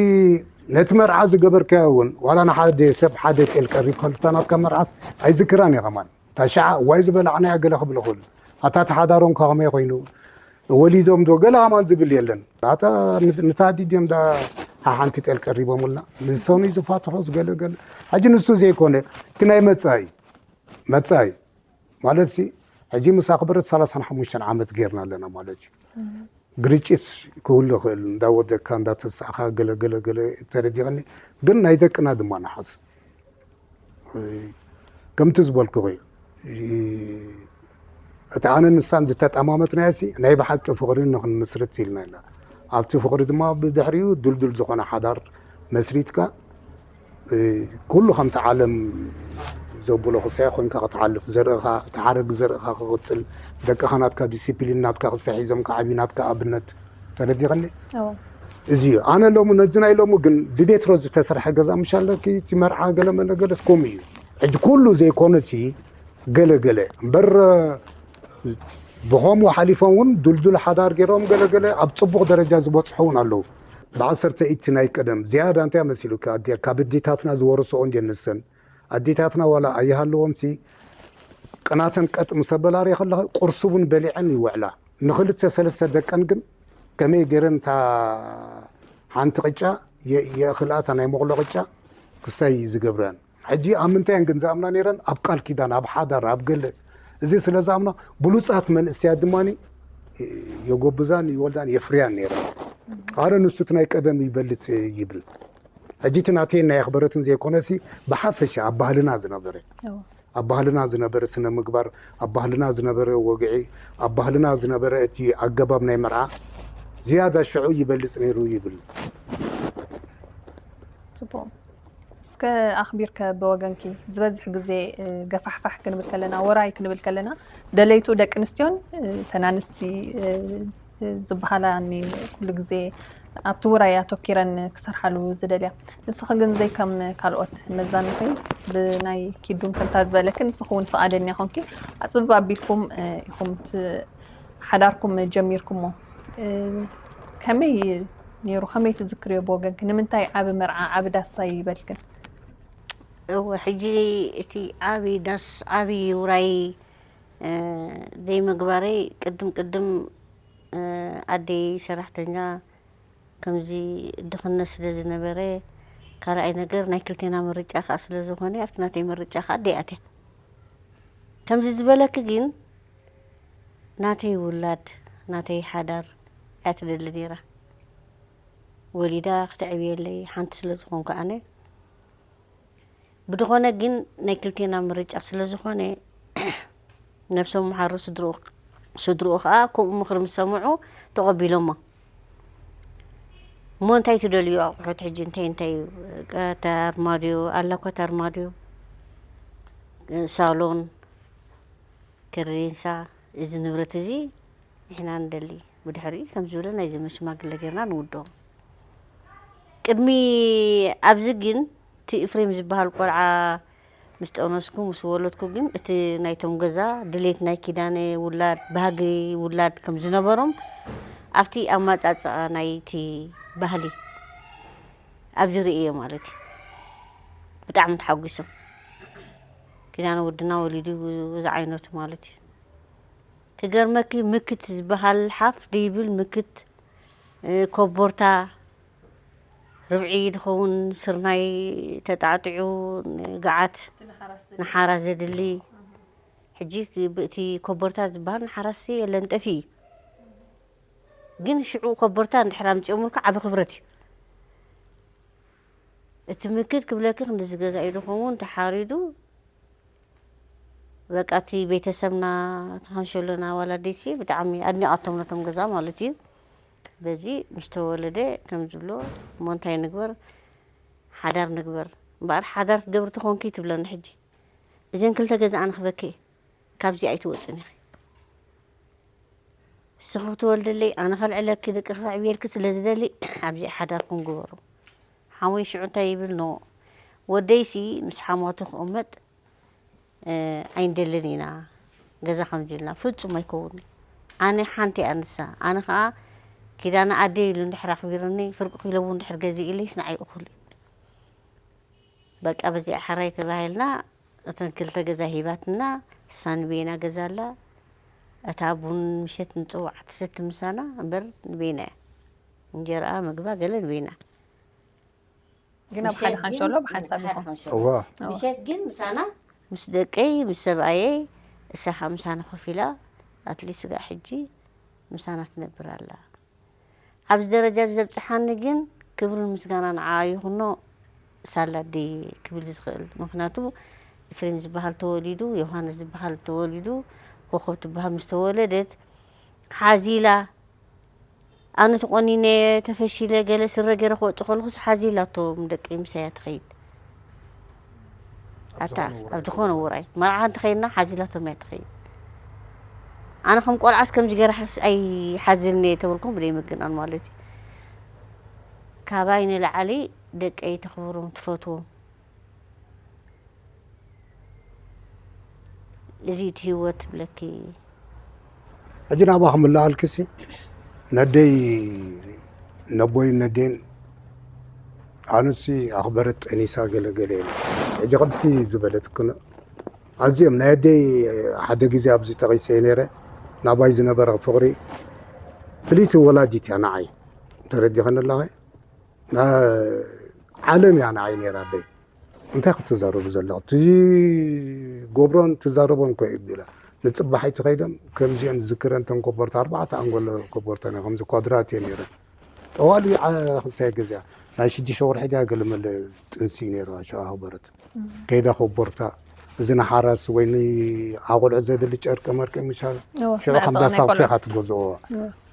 ነቲ መርዓ ዝገበርካዮ እውን፣ ዋላ ንሓደ ሰብ ሓደ ጤል ቀሪብካ፣ ልፍታ ናትካ መርዓስ ኣይዝክራን እየ ከማን። እታ ሸዓ እዋይ ዝበላዕናያ ገለ ክብል ይኽእል። ኣታ እቲ ሓዳሮም ከ ከመይ ኮይኑ? ወሊዶም ዶ? ገለ ከማን ዝብል የለን። ኣታ ን-፣ ንታ ኣዲ ድዮም ዳ ሓሓንቲ ጤል ቀሪቦምልና? ንሶኒ ዝፋትሑስ ገለ ገለ። ሕጂ ንሱ ዘይኮነ፣ እቲ ናይ መጻኢ መጻኢ ማለት ሲ፣ ሕጂ ምስ ኣኽበረት ሰላሳን ሓሙሽተን ዓመት ጌርና ኣለና ማለት እዩ። እም። ግርጭት ክህሉ ይኽእል፣ እንዳወደካ፣ እንዳተሳእኻ፣ ገለ፣ ገለ፣ ገለ ተረዲእኒ። ግን ናይ ደቅና ድማ ንሓስብ። እ፣ ከምቲ ዝበልኩኺ፣ እ፣ እቲ ኣነ ንሳን ዝተጠማመትናዮ ሲ፣ ናይ ብሓቂ ፍቕሪ ንኽንምስርት ኢልና ኢና። ኣብቲ ፍቕሪ ድማ ብድሕሪኡ ድልዱል ዝኾነ ሓዳር መስሪትካ፣ እ፣ ኩሉ ከምቲ ዓለም ዘብሎ ክሳይ ኮይንካ ክትሓልፍ፣ ዘርእኻ፣ እቲ ሓረግ ዘርእኻ ክቕጽል፣ ደቅኻ ናትካ ዲሲፕሊን ናትካ ክሳይ ሒዞም ክዓብዩ ናትካ ኣብነት። ተረዲኸኒ? እዎ። እዚ እዩ። ኣነ ሎሚ ነዚ ናይ ሎሚ ግን ብቤትሮ ዝተሰርሐ ገዛ ምሽ ኣለኪ፣ እቲ መርዓ ገለ መለ ገለስ ከምኡ እዩ። ሕጂ ኩሉ ዘይኮነሲ ገለ ገለ እምበር ብኸምኡ ሓሊፎም እውን ድልዱል ሓዳር ገይሮም ገለ ገለ ኣብ ጽቡቕ ደረጃ ዝበጽሑ እውን ኣለዉ። ብዓሰርተ ኢቲ ናይ ቀደም ዝያዳ እንታይ መሲሉካ ኣዲያ ካብ ኣዴታትና ዝወረስኦ እንድየ ንሰን ኣዴታትና ዋላ ኣይሃለዎምሲ ቅናተን ቀጥ ምስ ኣበላ ሪኢ ከለኻ ቁርሲ እውን በሊዐን ይውዕላ። ንኽልተ ሰለስተ ደቀን ግን ከመይ ገይረን እታ ሓንቲ ቅጫ የ- የእኽልኣታ ናይ መቕሎ ቅጫ ክሳይ ዝገብረን። ሕጂ ኣብ ምንታይ እየን ግን ዝኣምና ነይረን? ኣብ ቃል ኪዳን፣ ኣብ ሓዳር፣ ኣብ ገለ እዚ ስለ ዝኣምና ብሉጻት መንእሰያት ድማ የጎብዛን ይወልዳን የፍርያን ነይረን። ኣረ ንሱ እቲ ናይ ቀደም ይበልጽ ይብል። ሕጂ እቲ ናተይ ናይ ኣኽበረትን ዘይኮነሲ ብሓፈሻ ኣብ ባህልና ዝነበረ እዎ። ኣብ ባህልና ዝነበረ ስነ ምግባር ኣብ ባህልና ዝነበረ ወግዒ ኣብ ባህልና ዝነበረ እቲ ኣገባብ ናይ መርዓ ዝያዳ ሽዑ ይበልጽ ነይሩ ይብል። ጽቡቕ። እስከ ኣኽቢርከ ብወገንኪ ዝበዝሕ ግዜ እ፣ ገፋሕፋሕ ክንብል ከለና ወራይ ክንብል ከለና ደለይቱ ደቂ ኣንስትዮን እ፣ ተናንስቲ እ፣ እ፣ ዝበሃላ እኒ ኩሉ ግዜ ኣብቲ ውራይ ኣተኪረን ክሰርሓሉ ዝደልያ። ንስኺ ግን ዘይከም ካልኦት መዛንኺ ብናይ ኪዱን ከምታ ዝበለኪ ንስኺ እውን ፍቓደኛ ኮንኪ ኣጽብብ ኣቢልኩም እ፣ ኢኹም ት- ሓዳርኩም ጀሚርኩሞ እ፣ ከመይ ነይሩ? ከመይ ትዝክርዮ ብወገንኪ? ንምንታይ ዓቢ መርዓ ዓቢ ዳስ ኣይበልክን? እወ ሕጂ እቲ ዓቢ ዳስ ዓቢ ውራይ እ፣ ዘይምግባረይ ቅድም ቅድም እ፣ ኣደይ ሰራሕተኛ ከምዚ ድኽነት ስለ ዝነበረ ካልኣይ ነገር ናይ ክልቴና ምርጫ ከዓ ስለ ዝኾነ ኣብቲ ናተይ ምርጫ ከዓ ኣደይ ኣትያ ከምዚ ዝበለኪ ግን ናተይ ውላድ ናተይ ሓዳር እያ ትደሊ ነይራ ወሊዳ ክተዕብየለይ ሓንቲ ስለ ዝኾንኩ ኣነ ብድኾነ ግን ናይ ክልቴና ምርጫ ስለ ዝኾነ ነብሶም መሓሩ ስድርኡ ስድርኡ ከዓ ከምኡ ምኽሪ ምስ ሰምዑ ተቐቢሎሞ እሞ እንታይ ትደልዩ ኣቑሑት ሕጂ እንታይ እንታይ እዩ ኣርማድዮ ኣላኳት ኣርማድዮ ሳሎን ከርዴንሳ እዚ ንብረት እዚ ንሕና ንደሊ ብድሕሪ ከም ዝበለ ናይዚ ሽማግለ ጌርና ንውድኦም ቅድሚ ኣብዚ ግን እቲ እፍሬም ዝበሃል ቆልዓ ምስ ጠነስኩ ምስ ወለድኩ ግን እቲ ናይቶም ገዛ ድሌት ናይ ኪዳነ ውላድ ባህጊ ውላድ ከም ዝነበሮም ኣብቲ ኣማፃፅኣ ናይቲ ባህሊ ኣብዚ ርእየ ማለት እዩ ብጣዕሚ ተሓጒሶም ኪዳነ ወድና ወሊዱ ዝዓይነቱ ማለት እዩ ክገርመኪ ምክት ዝበሃል ሓፍ ደይብል ምክት ኮቦርታ ርብዒ ዝኸውን ስርናይ ተጣዕጢዑ ንገዓት ንሓራስ ዘድሊ ሕጂ ብእቲ ኮቦርታ ዝበሃል ንሓራስ የለን ጠፊ እዩ ግን ሽዑ ኮቦርታ እንድሕር ኣምፅኦምልካ ዓብ ክብረት እዩ እቲ ምክት ክብለኪ ክንድዚ ገዛ እዩ ዝኸውን ተሓሪዱ በቃ እቲ ቤተሰብና ተኻንሸሎና ዋላ ደሲ ብጣዕሚ ኣድኒቓቶም ነቶም ገዛ ማለት እዩ በዚ ምስ ተወለደ ከም ዝብሎ እሞ እንታይ ንግበር ሓዳር ንግበር እምበኣር ሓዳር ትገብሪ ተኾንኪ ትብለኒ ሕጂ እዘን ክልተ ገዛ ኣነ ክበኪ ካብዚ ኣይትወፅን ኢኺ ንስኺ ክትወልድለይ ኣነ ከልዕለኪ ደቂ ከዕብየልኪ ስለ ዝደሊ ኣብዚ ሓዳርኩም ግበሩ ሓሞይ ሽዑ እንታይ ይብል ኖ ወደይሲ ምስ ሓማቱ ክቕመጥ ኣይንደልን ኢና ገዛ ከምዚ ኢልና ፍጹም ኣይከውን ኣነ ሓንቲ እያ ንሳ ኣነ ከዓ ኪዳነ ኣደ ኢሉ እንድሕር ኣኽቢርኒ ፍርቂ ኪሎ እውን እንድሕር ገዚእለይስ ንዓይ እኹል እዩ በቃ በዚኣ ሕራይ ተባሂልና እተን ክልተ ገዛ ሂባትና እሳ ንበይና ገዛ ኣላ እታ ቡን ምሸት ንፅዋዕ ትሰቲ ምሳና እምበር ንበይና እያ እንጀራኣ ምግባ ገለ ንበይና ግን ኣብ ሓደ ሓንሸሎ ብሓንሳብ ኢኹም እዋ ምሸት ግን ምሳና ምስ ደቀይ ምስ ሰብኣየይ እሳ ከዓ ምሳና ኮፍ ኢላ ኣትሊስት ስጋ ሕጂ ምሳና ትነብር ኣላ ኣብዚ ደረጃ እዚ ዘብፅሓኒ ግን ክብርን ምስጋና ንዓ ይኹኖ ሳላ ድየ ክብል ዝኽእል ምክንያቱ ኤፍሬም ዝበሃል ተወሊዱ ዮሃንስ ዝበሃል ተወሊዱ ኮኸብ ትበሃል ምስ ተወለደት ሓዚላ ኣነ ተቆኒነ ተፈሺለ ገለ ስረ ገይረ ክወፅእ ከለኹስ ሓዚላቶም ደቂ ምሳያ ትኸይድ ኣታ ኣብ ዝኾነ ውራይ መርዓ እንተኸይድና ሓዚላቶም እያ ትኸይድ። ኣነ ከም ቆልዓስ ከምዚ ገይረ ሓስ ኣይሓዝልን እየ ተበልኩም ብደይ ምግናን ማለት እዩ። ካባይ ንላዕሊ ደቀይ ተኽብሮም ትፈትዎም። እዚ እቲ ህይወት ትብለኪ። ሕጂ ናባኹም እለኣልክሲ ነደይ ነቦይ ነዴን ኣነሲ ኣኽበረት ጠኒሳ ገለ ገለ ኢለ። ሕጂ ከምቲ ዝበለትክን ኣዝዮም ናይ ኣደይ ሓደ ግዜ ኣብዚ ጠቒሰ ነይረ። ናባይ ዝነበረ ፍቕሪ ፍልይቲ ወላዲት እያ ንዓይ። ተረዲኸኒ ኣለኸ? ና- ዓለም እያ ንዓይ ነይራ ኣደይ። እንታይ ክትዛረቡ ዘለኹ? ትገብሮን ትዛረቦን እኮ እዩ ቢላ። ንጽባሕ ኣይትኸይዶም ከምዚአን ዝክረን ተን ኮቦርታ ኣርባዕተ ኣንጎሎ ኮቦርታ ነ ከምዚ ኳድራት እየ ነይረ። ጠዋሊ ክሳይ ገዚኣ ናይ ሽዱሽተ ወርሒ ድያ ገለመለ ጥንሲ ነይሩ ኣሸዋ ኣኽበረት ከይዳ ኮቦርታ እዚ ንሓራስ ወይ ንኣቆልዑ ዘድሊ ጨርቂ መርቂ ምሻል ሽዑ ከም ዳሳብቱ ኢኻ ትገዝኦ።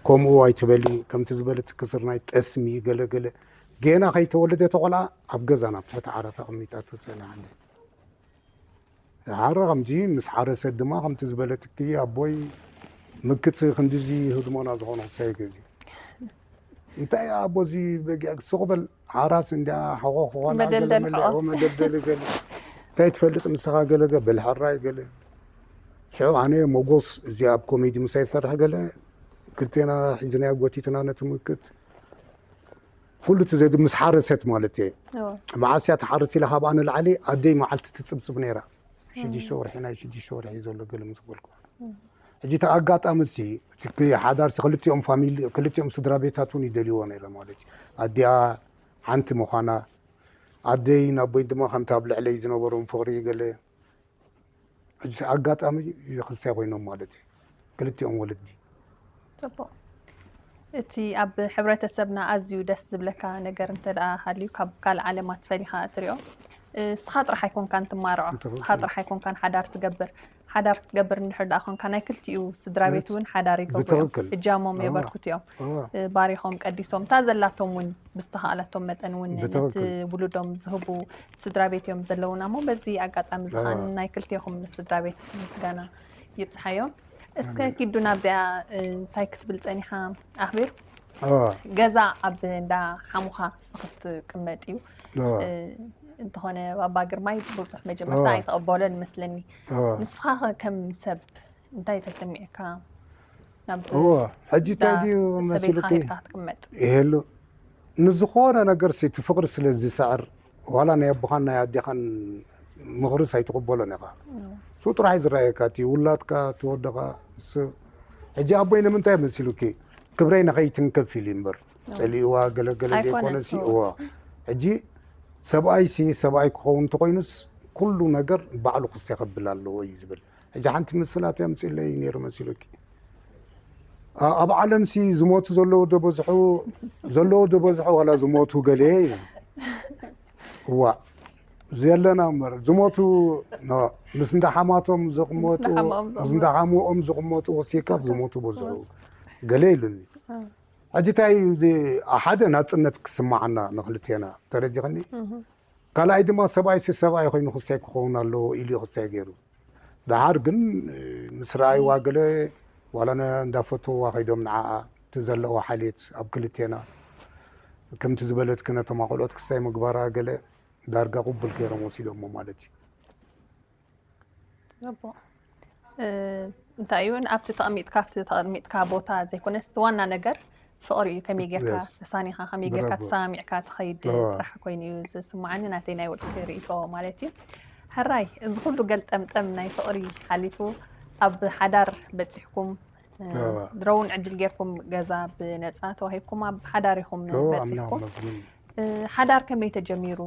ከምኡ ኣይትበሊ ከምቲ ዝበለትኪ ስርናይ ጠስሚ ገለገለ ጌና ከይተወለደት ቆልዓ ኣብ ገዛ ናብ ትሕቲ ዓራት ኣቐሚጣቶ ጸኒሓ እንደ ሓረ ከምዚ ምስ ሓረሰት ድማ ከምቲ ዝበለትኪ ኣቦይ ምክት ክንድዚ ህድሞና ዝኾነ ክሳይ ገዚ እንታይ ኣቦዚ በጊዕ ስቕ በል ሓራስ እንዲያ ሕቖ ክኾና መደልደል ገለ መለ- ሕቖ። መደልደሊ ገለ እንታይ ትፈልጥ ንስኻ ገለ ገ- በል ሕራይ ገለ ሽዑ ኣነ ሞጎስ እዚ ኣብ ኮሜዲ ምሳይ ዝሰርሕ ገለ ክልቴና ሒዝናዮ ጎቲትና ነቲ ምክት ኩሉ እቲ ዘድ ምስ ሓረሰት ማለት እየ እወ። መዓስ እያ ትሓርስ ኢለ ካብ ኣነ ላዕሊ ኣደይ መዓልቲ ትፅብፅብ ነይራ ሽዱሽተ ወርሒ ናይ ሽዱሽተ ወርሒ ዘሎ ገለ ምስ በልኩ ሕጂ እቲ ኣጋጣሚ ሲ እቲ ሓዳር ሲ ክልቲኦም ፋሚሊ ክልቲኦም ስድራ ቤታት እውን ይደልይዎ ነይረ ማለት እዩ ኣዲኣ ሓንቲ ምዃና ኣደይ ናቦይ ድማ ከምቲ ኣብ ልዕለይ ዝነበሮም ፍቕሪ ገለ ሕጂ ኣጋጣሚ ይኽስታይ ኮይኖም ማለት እዩ ክልቲኦም ወለዲ ፅቡቅ እቲ ኣብ ሕብረተሰብና ኣዝዩ ደስ ዝብለካ ነገር እንተ ደኣ ሃልዩ ካብ ካልእ ዓለማት ፈሊኻ እትሪኦ እ፣ ስኻ ጥራሕ ኣይኮንካን ትማርዖ ስኻ ጥራሕ ኣይኮንካን ሓዳር ትገብር ሓዳር ክትገብር እንድሕር ደኣ ኮንካ ናይ ክልቲኡ ስድራ ቤት እውን ሓዳር ይገብሩ እዮም ብትኽክል። እጃሞም ኣዋ። የበርክቱ እዮም ኣዋ። እ፣ ባሪኾም ቀዲሶም እታ ዘላቶም እውን ብዝተኻእለቶም መጠን እውን ነቲ ብትኽክል። ውሉዶም ዝህቡ ስድራ ቤት እዮም ዘለውና እሞ በዚ ኣጋጣሚ እዚ ከዓ ኣዋ። ናይ ክልቴኹም ስድራ ቤት ምስጋና ይብፅሓዮም እስከ ኣሜን። ኪዱ ናብዚኣ እ፣ እንታይ ክትብል ፀኒሓ ኣኽቢር ኣዋ። ገዛ ኣብ እንዳ ሓሙኻ ንክትቅመጥ እዩ ኣዋ። እ፣ እንተኾነ ባባ ግርማይ ብዙሕ መጀመርታ ኣዋ። ኣይተቐበሎን መስለኒ ኣዋ። ንስኻ ኸ ከም ሰብ እንታይ ተሰሚዕካ ናብ እዎ ሕጂ እንታይ እንዳ ድዩ ሰበይትኻ መሲሉኪ ሄድካ ክትቅመጥ ይሄሉ ንዝኾነ ነገር ሲ እቲ ፍቕሪ ስለ ዝስዕር ዋላ ናይ ኣቦኻን ናይ ኣዴኻን ምኽርስ ኣይትቕበሎን ኢኻ እሱ ጥራሕ እዩ ዝረኣየካ እቲ ውላድካ እቲ ወድኻ እሱ ሕጂ ኣቦይ ንምንታይ መሲሉኪ ክብረይ ንኸይትንከፍ ኢሉ እምበር ፀሊእዋ ገለገለ ኣይኮነን ዘይኮነ ሲ እዎ። እዎ ሕጂ ሰብኣይ ሲ ሰብኣይ ክኸውን እንተኮይኑስ ኩሉ ነገር ባዕሉ ክስተይ ከብል ኣለዎ እዩ ዝብል ሕጂ ሓንቲ ምስላት የምፅለይ ነይሩ መሲሉኪ ኣ- ኣብ ዓለም ሲ ዝሞቱ ዘለዉ ዶ በዝሑ ዘለዉ ዶ በዝሑ ዋላ ዝሞቱ ገለ እዩ እዋ ዘለና እምበር ዝሞቱ ኖ፣ ምስ እንዳ ሓማቶም ዝቕመጡ ምስ እንዳ ሓምኦም ዝቕመጡ። ምስ እንዳ ሓምኦም ዝቕመጡ ወሲካስ ዝሞቱ በዝሑ ገለ ኢሉኒ ሕጂ እንታይ እዩ እዚ ሓደ ናፅነት ክስማዓና ንክልቴና ተረዲኽኒ ካልኣይ ድማ ሰብኣይ ሲ ሰብኣይ ኮይኑ ክሳይ ክኸውን ኣለዎ ኢሉ እዩ ክሳይ ገይሩ ደሓር ግን ምስ ረኣይዋ ገለ ዋላ ነ- እንዳፈተውዋ ከይዶም ንዓኣ እቲ ዘለዋ ሓልየት ኣብ ክልቴና ከምቲ ዝበለትኪ ነቶም ኣቆልዑት ክሳይ ምግባራ ገለ ዳርጋ ቁብል ገይሮም ወሲዶሞ ማለት እዩ ፅቡቕ እ፣ እንታይ እዩ ኣብቲ ተቐሚጥካ ኣብቲ ተቐሚጥካ ቦታ ዘይኮነስ እቲ ዋና ነገር ፍቕሪ እዩ ከመይ ጌርካ Yes. ተሳኒኻ ከመይ ጌርካ ብራቮ። ተሰማሚዕካ ትኸይድ እዋ። ጥራሕ ኮይኑ እዩ ዝስማዓኒ ናተይ ናይ ውልቂ ርእቶ ማለት እዩ ሕራይ እዚ ኩሉ ገልጠምጠም ናይ ፍቕሪ ሓሊፉ ኣብ ሓዳር በፂሕኩም እ፣ እዋ። ድሮ እውን ዕድል ጌርኩም ገዛ ብነፃ ተዋሂብኩም ኣብ ሓዳር ኢኹም እዎ ኣምላኽ በፂሕኩም መስግን እ፣ ሓዳር ከመይ ተጀሚሩ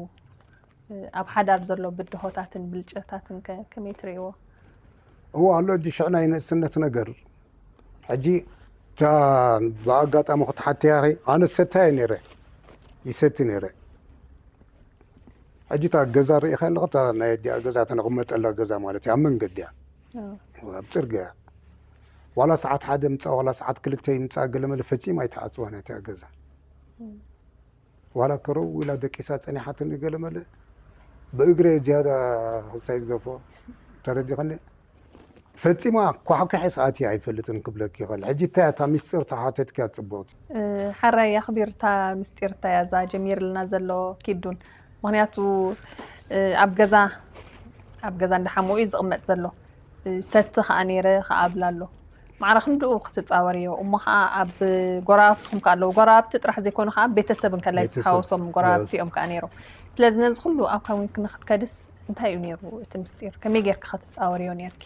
ኣብ ሓዳር ዘሎ ብድሆታትን ብልጨታትን ከ ከመይ ትርእይዎ? እዎ ኣሎ እዚ ሽዕ ናይ ንእስነት ነገር ሕጂ እታ ብኣጋጣሚ ክትሓተያ ኸ ኣነ ሰታይ እየ ነይረ ይሰቲ ነይረ ሕጂ እታ ገዛ ርኢኻ ኣለኹ እታ ናይ ኣዲኣ ገዛ እታ ንቕመጠላ ገዛ ማለት እዩ ኣብ መንገዲ እያ ኣብ ፅርግያ ዋላ ሰዓት ሓደ ምፃ ዋላ ሰዓት ክልተ ይምፃ ገለመለ ፈፂም ኣይተዓፅዋ ናይታ ገዛ ዋላ ከረው ኢላ ደቂሳ ጸኒሓትኒ ገለ መለ ብእግረ ዝያዳ ክሳይ ዝደፎ ተረዲኸኒ። ፈጺማ ኳሕኳሒ ሰኣት ኣይፈልጥን ክብለኪ ይኽእል። ሕጂ እንታይ እታ ምስጢር ተሓተትኪ እያ ጽቡቕቲ። ሓራይ ኣኽቢርታ ምስጢር እንታይ እያ እዛ ጀሚርልና ዘሎ ኪዱን? ምኽንያቱ ኣብ ገዛ ኣብ ገዛ እንዳሓመኡ እዩ ዝቕመጥ ዘሎ። ሰቲ ከዓ ነይረ ከዓ ኣብላ ኣሎ። ማዕረ ክንድኡ ክትፃወርዮ እሞ ከዓ ኣብ ጎረባብትኹም ከዓ ኣለዉ። ጎረባብቲ ጥራሕ ዘይኮኑ ከዓ ቤተሰብ እንከላይ ቤተሰብ። ዝተሓወሶም ጎረባብቲ እዮም ከዓ ነይሮም። ስለዚ ነዚ ኩሉ ኣብ ካዊንክ ንክትከድስ እንታይ እዩ ነይሩ እቲ ምስጢር? ከመይ ጌርኪ ክትፃወርዮ ነይርኪ?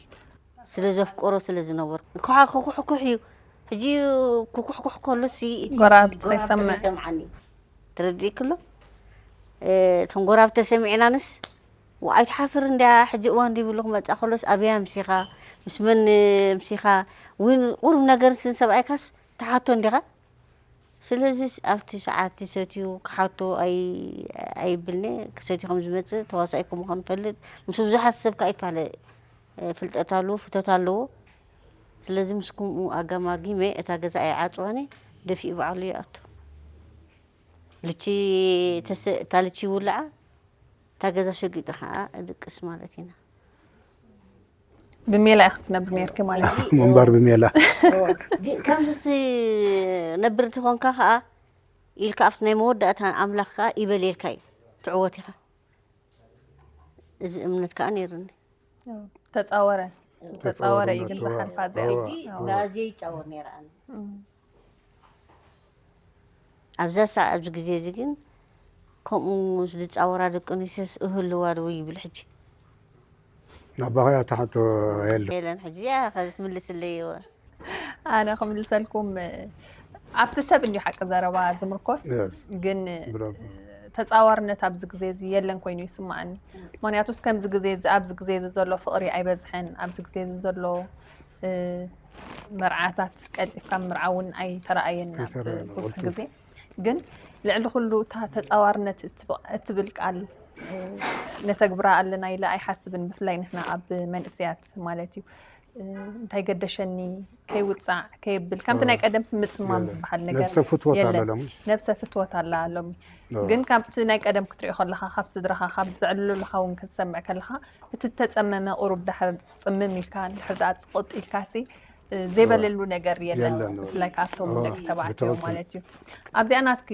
ስለ ዘፍቀሮ ስለ ዝነበርኩ ከኩሕኩሕ እዩ። ሕጂ ክኩሕኩሕ ከሎ ሲ እቲ ጎረባብቲ ከይሰምዕ። ይሰምዓኒ። ትረድእክሎ እቶም ጎራብ ተሰሚዕናንስ ኣይትሓፍር እንድያ። ሕጂ እዋን ዲብሉ ክመፃ ከሎስ ኣብያ ምሲኻ ምስ መን ምሲኻ እውን ቁሩብ ነገር ስን ሰብኣይካስ ትሓቶ እንዲኻ። ስለዚስ ኣብቲ ሰዓት ሰትዩ ክሓቶ ኣይብልኒ። ክሰትዩ ከም ዝመፅእ ተዋሳኢኩም ምዃኑ ፈልጥ ምስ ብዙሓት ሰብ ከዓ ይፋለ ፍልጠት ኣለዎ ፍቶት ኣለዎ። ስለዚ ምስ ከምኡ ኣጋማጊመ እታ ገዛ ኣይዓፅዋኒ ደፊኡ ባዕሉ ይኣቱ። ልቺ ተሰ እታ ልቺ ይውልዓ እታ ገዛ ሸጊጡ ከዓ እድቅስ ማለት ኢና። ብሜላ ኢኻ ትነብር ነርኪ ማለት እዩ። ምንባር ብሜላ ግን ከምዚ ትነብር እንተኾንካ ከዓ ኢልካ ኣብቲ ናይ መወዳእታ ኣምላኽ ከዓ ይበልየልካ እዩ ትዕወት ኢኻ። እዚ እምነት ከዓ ነይርኒ። ተፃወረ ተፃወረ እዩ ግን ዝሓልፋ እዚኣ። ሕጂ ናዚ ይጫወር ነይረ ኣነ። ኣብዛ ሰዓት ኣብዚ ግዜ እዚ ግን ከምኡ ዝፃወራ ደቂ ኣንስትዮስ እህልዋ ዶ ይብል ሕጂ። ናባኸያ ተሓቶ የለ የለን። ሕጂ እዚኣ ከ ትምልስለይ እወ። ኣነ ክምልሰልኩም ኣብቲ ሰብ እንዲዩ ሓቂ ዘረባ ዝምርኮስ ግን ተፃዋርነት ኣብዚ ግዜ እዚ የለን ኮይኑ ይስማዓኒ። ምክንያቱ ከምዚ ግዜ ኣብዚ ግዜ እዚ ዘሎ ፍቕሪ ኣይበዝሐን። ኣብዚ ግዜ እዚ ዘሎ መርዓታት ቀልጢፍካ ምርዓ እውን ኣይተረኣየን ኣብ ብዙሕ ግዜ። ግን ልዕሊ ኩሉ እታ ተፃዋርነት እትብል ቃል ነተግብራ ኣለና ኢለ ኣይሓስብን። ብፍላይ ንሕና ኣብ መንእሰያት ማለት እዩ። እንታይ ገደሸኒ ከይውፃዕ ከየብል ከምቲ ናይ ቀደም ምፅማም ዝበሃል ነገር ነብሰ ፍትወት ኣላ ሎሚ። ነብሰ ፍትወት ኣላ ሎሚ። ግን ካብቲ ናይ ቀደም ክትሪኦ ከለካ ካብ ስድራካ ካብ ዘዕልሉልካ እውን ክትሰምዕ ከለካ እቲ ተፀመመ ቁሩብ ዳሕር ፅምም ኢልካ ድሕር ዳኣ ፅቕጥ ኢልካ ሲ ዘይበለሉ ነገር የለን። ብፍላይ ካብቶም ደቂ ተባዕትዮ ማለት እዩ። ኣብዚኣ ናትኪ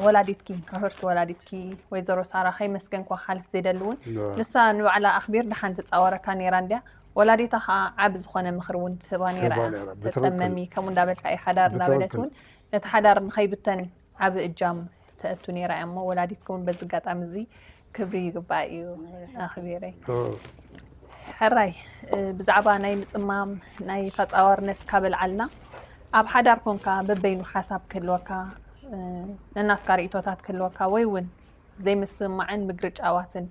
ወላዲትኪ ርህርቲ ወላዲትኪ ወይዘሮ ሳራ ከይመስገንኳ ሓልፍ ዘይደሊ እውን ንሳ ንባዕላ ኣኽቢር ደሓን ትፃወረካ ነይራ እንድያ። ወላዲታ ከዓ ዓቢ ዝኾነ ምኽሪ እውን ትህባ ነይራ እያ። ተፀመሚ ከምኡ እንዳበልካ እዩ ሓዳር እንዳበለት እውን ነቲ ሓዳር ንኸይብተን ዓቢ እጃም ተእቱ ነይራ እያ እሞ ወላዲትኩም በዚ ኣጋጣሚ እዚ ክብሪ ይግባእ እዩ ኣኽቢረይ። ሕራይ ብዛዕባ ናይ ምፅማም ናይ ተፃዋርነት ካበልዓልና ኣብ ሓዳር ኮንካ በበይኑ ሓሳብ ክህልወካ ነናትካ ርእቶታት ክህልወካ ወይ እውን ዘይምስምማዕን ምግርጫዋትን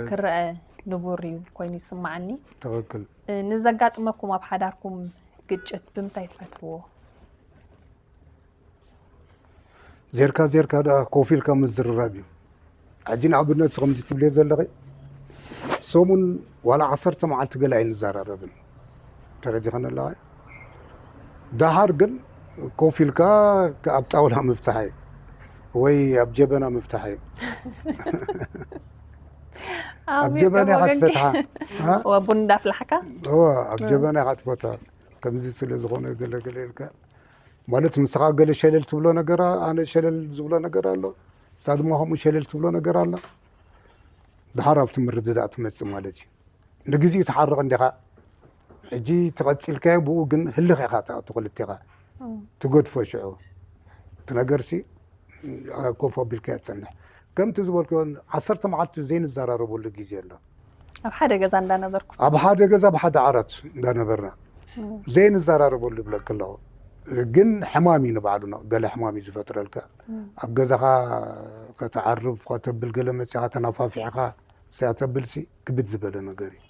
ክረአ ንቡር እዩ ኮይኑ ይስማዓኒ። ትኽክል። ንዘጋጥመኩም ኣብ ሓዳርኩም ግጭት ብምንታይ ትፈትሕዎ? ዜርካ ዜርካ ደኣ ኮፍ ኢልካ ምዝርራብ እዩ። ሕጂ ንኣብነት ከምዚ ትብልዮ ዘለኺ ሰሙን ዋላ ዓሰርተ መዓልቲ ገለ ኣይንዘራረብን። ተረዲኸኒ ኣለኻ? ደሓር ግን ኮፍ ኢልካ ኣብ ጣውላ ምፍታሕ እዩ ወይ ኣብ ጀበና ምፍታሕ እዩ። ኣብ ጀበና ኢኻ ትፈትሓ። ቡን እንዳፍላሕካ እወ ኣብ ጀበና ኢኻ ትፈትሓ። ከምዚ ስለ ዝኾነ ገለ ገለ ኢልካ ማለት ንስኻ ገለ ሸለል ትብሎ ነገር ኣነ ሸለል ዝብሎ ነገር ኣሎ። ንሳ ድማ ከምኡ ሸለል ትብሎ ነገር ኣላ። ድሓር ኣብቲ ምርድዳእ ትመጽእ ማለት እዩ። ንግዚኡ ትሓርቕ እንዲኻ ሕጂ ተቐጺልካዮ ብኡ ግን ህልኽ ኢኻ ትኣቱ ክልቴኻ ትገድፎ ሽዑ እቲ ነገርሲ ኮፍ ኣቢልካዮ ትጸንሕ። ከምቲ ዝበልክዮ ዓሰርተ መዓልቲ ዘይንዘራረበሉ ግዜ ኣሎ። ኣብ ሓደ ገዛ እንዳነበርኩ ኣብ ሓደ ገዛ ኣብ ሓደ ዓራት እንዳነበርና ዘይንዘራረበሉ ይብለኪ ኣለኹ። ግን ሕማም እዩ ንባዕሉ ገለ ሕማም እዩ ዝፈጥረልካ። ኣብ ገዛኻ ከተዓርብ ከተብል ገለ መፂኻ ተናፋፊሕኻ ሰያ ተብልሲ ክብድ ዝበለ ነገር እዩ።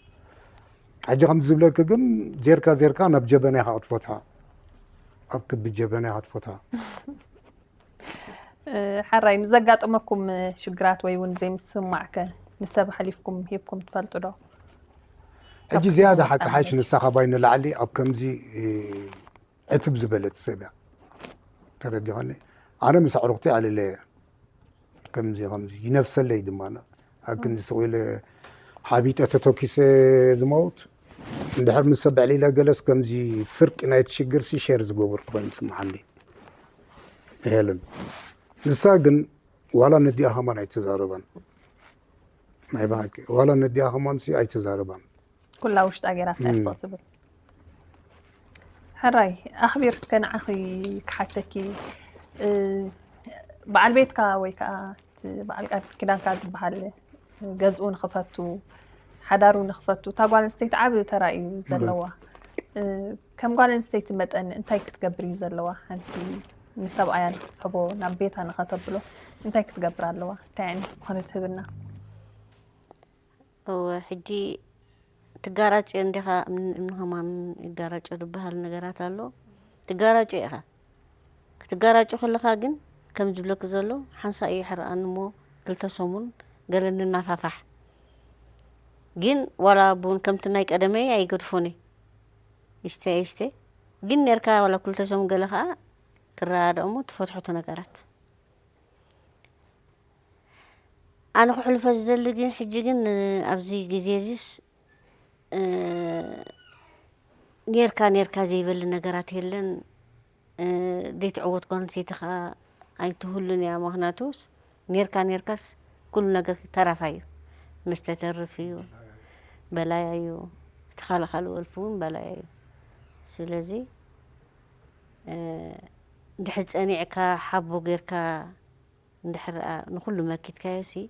ሕጂ ከምዚ ዝብለኪ ግን ዜርካ ዜርካ ናብ ጀበና ኢኻ ክትፈትሖ ኣብ ክቢ ጀበና ኢኻ ክትፈትሖ። ሓራይ ንዘጋጠመኩም ሽግራት ወይ እውን ዘይምስምማዕከ ንሰብ ሓሊፍኩም ሂብኩም ትፈልጡ ዶ? ሕጂ ዝያዳ ሓቂ ሓይሽ ንሳ ካባይ ንላዕሊ ኣብ ከምዚ ዕትብ ዝበለት ሰብ እያ። ተረዲኸኒ? ኣነ ምስ ኣዕሩኽቲ ኣለለየ ከምዚ ከምዚ ይነፍሰለይ ድማ ኣብ ክንዲ ስቕ ኢለ ሓቢጠ ተተኪሰ ዝመውት፣ እንድሕር ምስ ሰብ ዕሊለ ገለስ ከምዚ ፍርቂ ናይቲ ሽግር ሲ ሸር ዝገበርኩ ኮይኑ ዝስምዓኒ ሄለን። ንሳ ግን ዋላ ነዲኣ ከማን ኣይተዛረባን። ናይ ብሓቂ ዋላ ነዲኣ ከማን ሲ ኣይተዛረባን። ኩላ ውሽጣ ገይራ እም። ትሕጽቕ ትብል። ሕራይ ኣኽቢር እስከ ንዓኺ ክሓተኪ፣ እ፣ በዓል ቤትካ ወይ ከዓ እቲ በዓል ቃል ኪዳንካ ዝበሃል ገዝኡ ንኽፈቱ፣ ሓዳሩ ንኽፈቱ እታ ጓል ኣንስተይቲ ዓቢ ተራ እዩ ዘለዋ። እ፣ ከም ጓል ኣንስተይቲ መጠን እንታይ ክትገብር እዩ ዘለዋ? ሓንቲ ንሰብኣያ ንክትስሕቦ ናብ ቤታ ንኸተብሎስ እንታይ ክትገብር ኣለዋ? እንታይ ዓይነት ምኽሪ ትህብና? እወ፣ ሕጂ ትጋራጨ እንዲኻ፣ እምኒ እምኒ ኸማን ይጋራጨ ዝበሃል ነገራት ኣሎ። ትጋራጨ ኢኻ። ክትጋራጨ ከለኻ ግን ከም ዝብለክ ዘሎ ሓንሳእ ይሕርኣኒ እሞ ክልተ ሰሙን ገለ ንናፋፋሕ። ግን ዋላ ቡን ከምቲ ናይ ቀደመይ ኣይገድፎን እየ። ይስተ ይስተ። ግን ኔርካ ዋላ ክልተ ሰሙን ገለ ኸኣ ክረዳዳእ እሞ ትፈትሖ እቲ ነገራት። ኣነ ክሕልፎ ዝደሊ ግን ሕጂ ግን ኣብዚ ግዜ እዚስ እ፣ ኔርካ ኔርካ ዘይበሊ ነገራት የለን። እ፣ ዘይትዕወት ጓል ኣንስተይቲ ኸኣ ኣይትህሉን እያ። ምኽንያቱስ ኔርካ ኔርካስ ኩሉ ነገር ተራፋ እዩ። መስተ ተርፍ እዩ፣ በላያ እዩ። እቲ ካልእ ካልእ ወልፊ እውን በላያ እዩ። ስለዚ እ፣ እንድሕር ጸኒዕካ ሓቦ ጌርካ እንድሕር ኣ-፣ ንኹሉ መኪትካዮ ሲ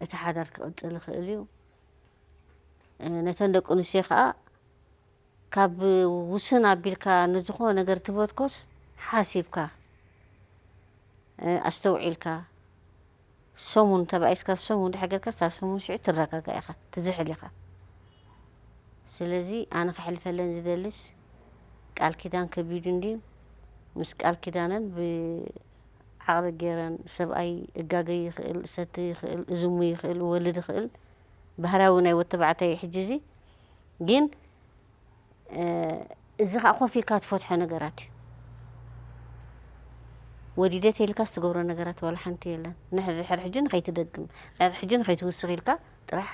እቲ ሓዳር ክቕጽል ይኽእል እዩ። እ፣ ነተን ደቂ ኣንስትዮ ኸኣ ካብ ውስን ኣቢልካ ንዝኾነ ነገር ትበትኮስ ሓሲብካ፣ እ፣ ኣስተውዒልካ ሰሙን ተባኢስካ ሰሙን ድሕር ጌርካ እታ ሰሙን ሽዑ ትረጋጋእ ኢኻ፣ ትዝሕል ኢኻ። ስለዚ ኣነ ከሕልፈለን ዝደልስ ቃል ኪዳን ከቢዱ እንድዩ። ምስ ቃል ኪዳነን ብዓቕሊ ገይረን ሰብኣይ እጋገ ይኽእል፣ እሰቲ ይኽእል፣ እዝሙ ይኽእል፣ እወልድ ይኽእል። ባህርያዊ ናይ ወዲ ተባዕታይ እዩ ሕጂ እዚ። ግን እ፣ እዚ ኸዓ ኮፍ ኢልካ ትፈትሖ ነገራት እዩ። ወዲደ ተይልካስ ትገብሮ ነገራት ዋላ ሓንቲ የለን። ንሕድሕድ ሕጂ ንኸይትደግም፣ ሕጂ ንኸይትውስኽ ኢልካ ጥራሕ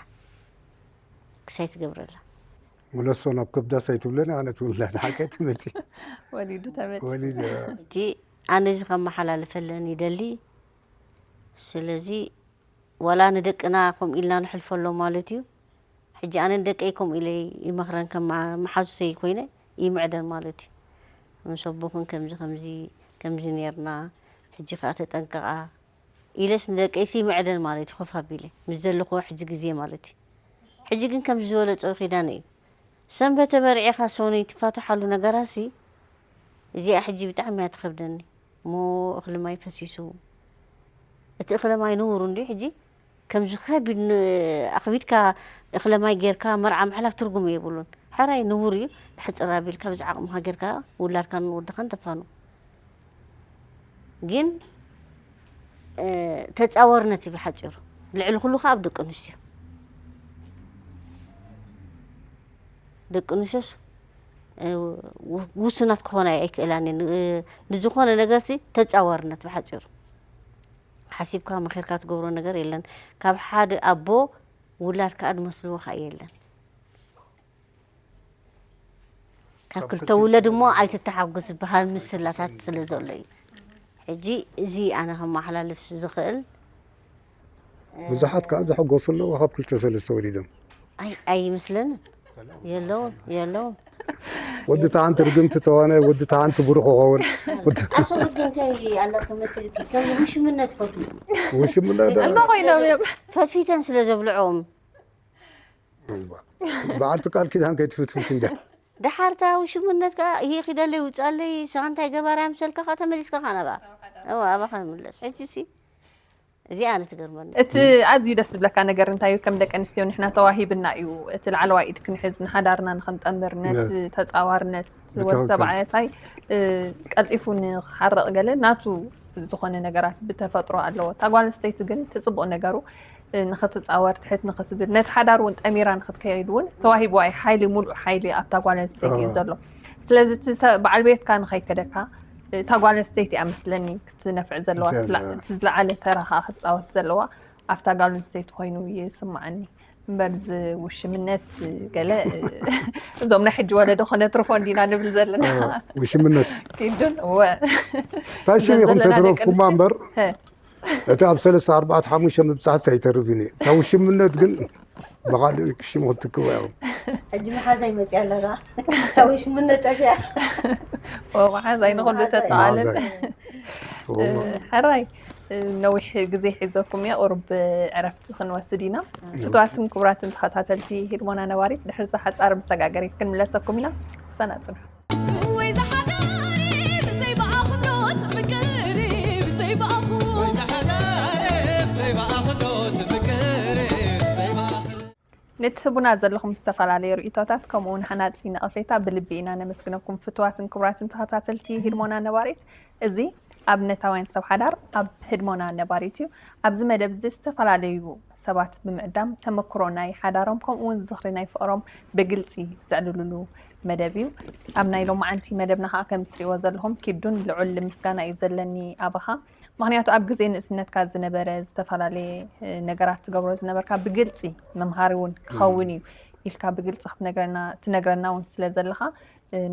ክሳይ ትገብረላ። ምለሶ ናብ ከብዳስ ኣይትብለኒ፣ ኣነ ትብላ ንሓቂ ትመጺ። ወሊዱ ተመጺ። ወሊድ ሕጂ ኣነ እዚ ከመሓላልፈለን ይደሊ። ስለዚ ዋላ ንደቅና ከምኡ ኢልና ንሕልፈሎም ማለት እዩ። ሕጂ ኣነ ንደቀይ ከምኡ ኢለ ይመኽረን፣ ከም መሓዙተይ ኮይነ ይምዕደን ማለት እዩ። ምስ ኣቦኽን ከምዚ ከምዚ ከምዚ ኔርና፣ ሕጂ ከኣ ተጠንቀቓ ኢለስ ንደቀይሲ ይምዕደን ማለት እዩ። ኮፍ ኣቢለ ምስ ዘለኹዎ ሕጂ ግዜ ማለት እዩ። ሕጂ ግን ከምዚ ዝበለጸ ኪዳነ እዩ። ሰንበተ በርዒኻ ሰኑይ ትፋትሓሉ ነገራሲ እዚኣ ሕጂ ብጣዕሚ እያ ትኸብደኒ። እሞ እኽሊ ማይ ፈሲሱ፣ እቲ እኽሊ ማይ ንቡር እንድዩ። ሕጂ ከምዚ ከቢድ ን-፣ ኣኽቢድካ እኽሊ ማይ ጌርካ መርዓ ምሕላፍ ትርጉም የብሉን። ሕራይ ንቡር እዩ። ሕጽር ኣቢልካ ብዚ ዓቕምኻ ጌርካ ውላድካን ወድኻን ተፋኑ። ግን እ፣ ተጻዋርነት እዩ ብሓጺሩ። ልዕሊ ኩሉ ከኣ ኣብ ደቂ ኣንስትዮ። ደቂ ኣንስትዮስ እ፣ ው-፣ ውሱናት ክኾና ኣይክእላን እየን። እ፣ ንዝኾነ ነገርሲ ተጻዋርነት ብሓጺሩ። ሓሲብካ መኺርካ ትገብሮ ነገር የለን። ካብ ሓደ ኣቦ ውላድ ከኣ ዝመስልዎ ከኣ የለን። ካብ ክልተ ውለድ እሞ ኣይትተሓጎስ ዝበሃል ምስላታት ስለ ዘሎ እዩ። ሕጂ እዚ ኣነ ከመሓላልፍ ዝኽእል ብዙሓት ከኣ ዝሕጎሱ ኣለዉ ካብ ክልተ ሰለስተ ወሊዶም። ኣይ ኣይመስለንን። የለውን የለውን። ወዲ ተሓንቲ ርግምቲ ተኾነ ወዲ ተሓንቲ ብሩኽ ክኸውን። ወዲ ኣሰብ እንታይ ኣለቶ መስልኪ ከም ውሽምነት ፈትዊ ውሽምና ዳ እማ ኮይኖም እዮም። ፈትፊተን ስለ ዘብልዖም በዓልቲ ቃል ኪዳን ከይትፍትፍት እንዳ ደሓርታ ውሽምነት ከኣ ይሄ ኪደለይ ውጻለይ ንስኻ እንታይ ገባር ኣምሰልካ ከኣ ተመሊስካ ከኣ ናብኣ እዋ ኣባኻ ምለስ። ሕጂ ሲ እዚኣ ኣነ ትገርመኒ። እቲ ኣዝዩ ደስ ዝብለካ ነገር እንታይ እዩ? ከም ደቂ ኣንስትዮ ንሕና ተዋሂብና እዩ እቲ ላዕለዋይ ኢድ ክንሕዝ፣ ንሓዳርና ንኽንጠምር፣ ነቲ ነ- ተጻዋርነት እቲ ወዲ ብትኽክል። ተባዕታይ እ፣ ቀልጢፉ ንኽሓርቕ ገለ ናቱ ዝኾነ ነገራት ብተፈጥሮ ኣለዎ። እታ ጓል ኣንስተይቲ ግን እቲ ጽቡቕ ነገሩ እ፣ ንኽትጻወር ትሕት ንኽትብል ነቲ ሓዳር እውን ጠሚራ ንኽትከይድ እውን ተዋሂብዋ እዩ። ሓይሊ፣ ሙሉእ ሓይሊ ኣብታ ጓል ኣንስተይቲ እዩ ኣዎ። ዘሎ። ስለዚ እቲ ሰ-፣ በዓል ቤትካ ንኸይከደካ እ፣ እታ ጓል ኣንስተይቲ እያ መስለኒ ክትነፍዕ ዘለዋ፣ ጀለ። ስላ-፣ እቲ ዝለዓለ ተራ ኸኣ ክትጻወት ዘለዋ። ኣብታ ጓል ኣንስተይቲ ኮይኑ ይስምዓኒ እምበር፣ እዚ ውሽምነት ገለ እዞም ናይ ሕጂ ወለዶ ከነትርፎ እንዲና ንብል ዘለና። ውሽምነት ኪዱን እወ እንታይ ሽም ኢኹም ዘለና ደቂ ተትረፍኩማ ኣንስትዮ። እምበር ሀ፣ እቲ ኣብ ሰለስተ ኣርባዕተ ሓሙሽተ ምብፃሕ ኣይተርፍን እዩ። እታ ውሽምነት ግን ብኻልእ ሽም ክትክዎ ኢኹም። ሕጂ መሓዛይ መፅያ ኣለራ። እታ ውሽምነት ጠፊኣ። እወ፣ መሓዛይ ንኹሉ ተጠቓልል። መሓዛይ። እወ። ሕራይ ነዊሕ ግዜ ሒዘኩም እየ፣ ቁሩብ ዕረፍቲ ክንወስድ ኢና። ፍትዋትን ክቡራትን ተኸታተልቲ ሂድሞና ነባሪት፣ ድሕሪ እዛ ሓፃር መሰጋገሪት ክንምለሰኩም ኢና። ምሳና ፅንሑ። ወይ ዝሓዳሪ ብዘይ ብኣኽብሮት ምቅርብ ዘይብኣኹ ዘይበኣኽሎ ትምቅር ዘይበኣኽሎ ንትህቡና ዘለኹም ዝተፈላለዩ ርእይቶታት ከምኡ እውን ሃናፂ ነቐፌታ ብልቢ ኢና ነመስግነኩም። ፍትዋትን ክቡራትን ተኸታተልቲ ህድሞና ነባሪት፣ እዚ ኣብነታውያን ሰብ ሓዳር ኣብ ህድሞና ነባሪት እዩ። ኣብዚ መደብ እዚ ዝተፈላለዩ ሰባት ብምዕዳም ተመክሮ ናይ ሓዳሮም ከምኡ እውን ዝኽሪ ናይ ፍቕሮም ብግልፂ ዘዕልሉሉ መደብ እዩ። ኣብ ናይ ሎማዓንቲ መደብና ከዓ ከም እትሪእዎ ዘለኹም ኪዱን ልዑል ምስጋና እዩ ዘለኒ ኣባኻ። ምኽንያቱ ኣብ ግዜ ንእስነትካ ዝነበረ ዝተፈላለየ ነገራት ትገብሮ ዝነበርካ ብግልፂ መምሃሪ እውን ክኸውን እዩ ኢልካ ብግልፂ ክትነግረና ትነግረና እውን ስለ ዘለኻ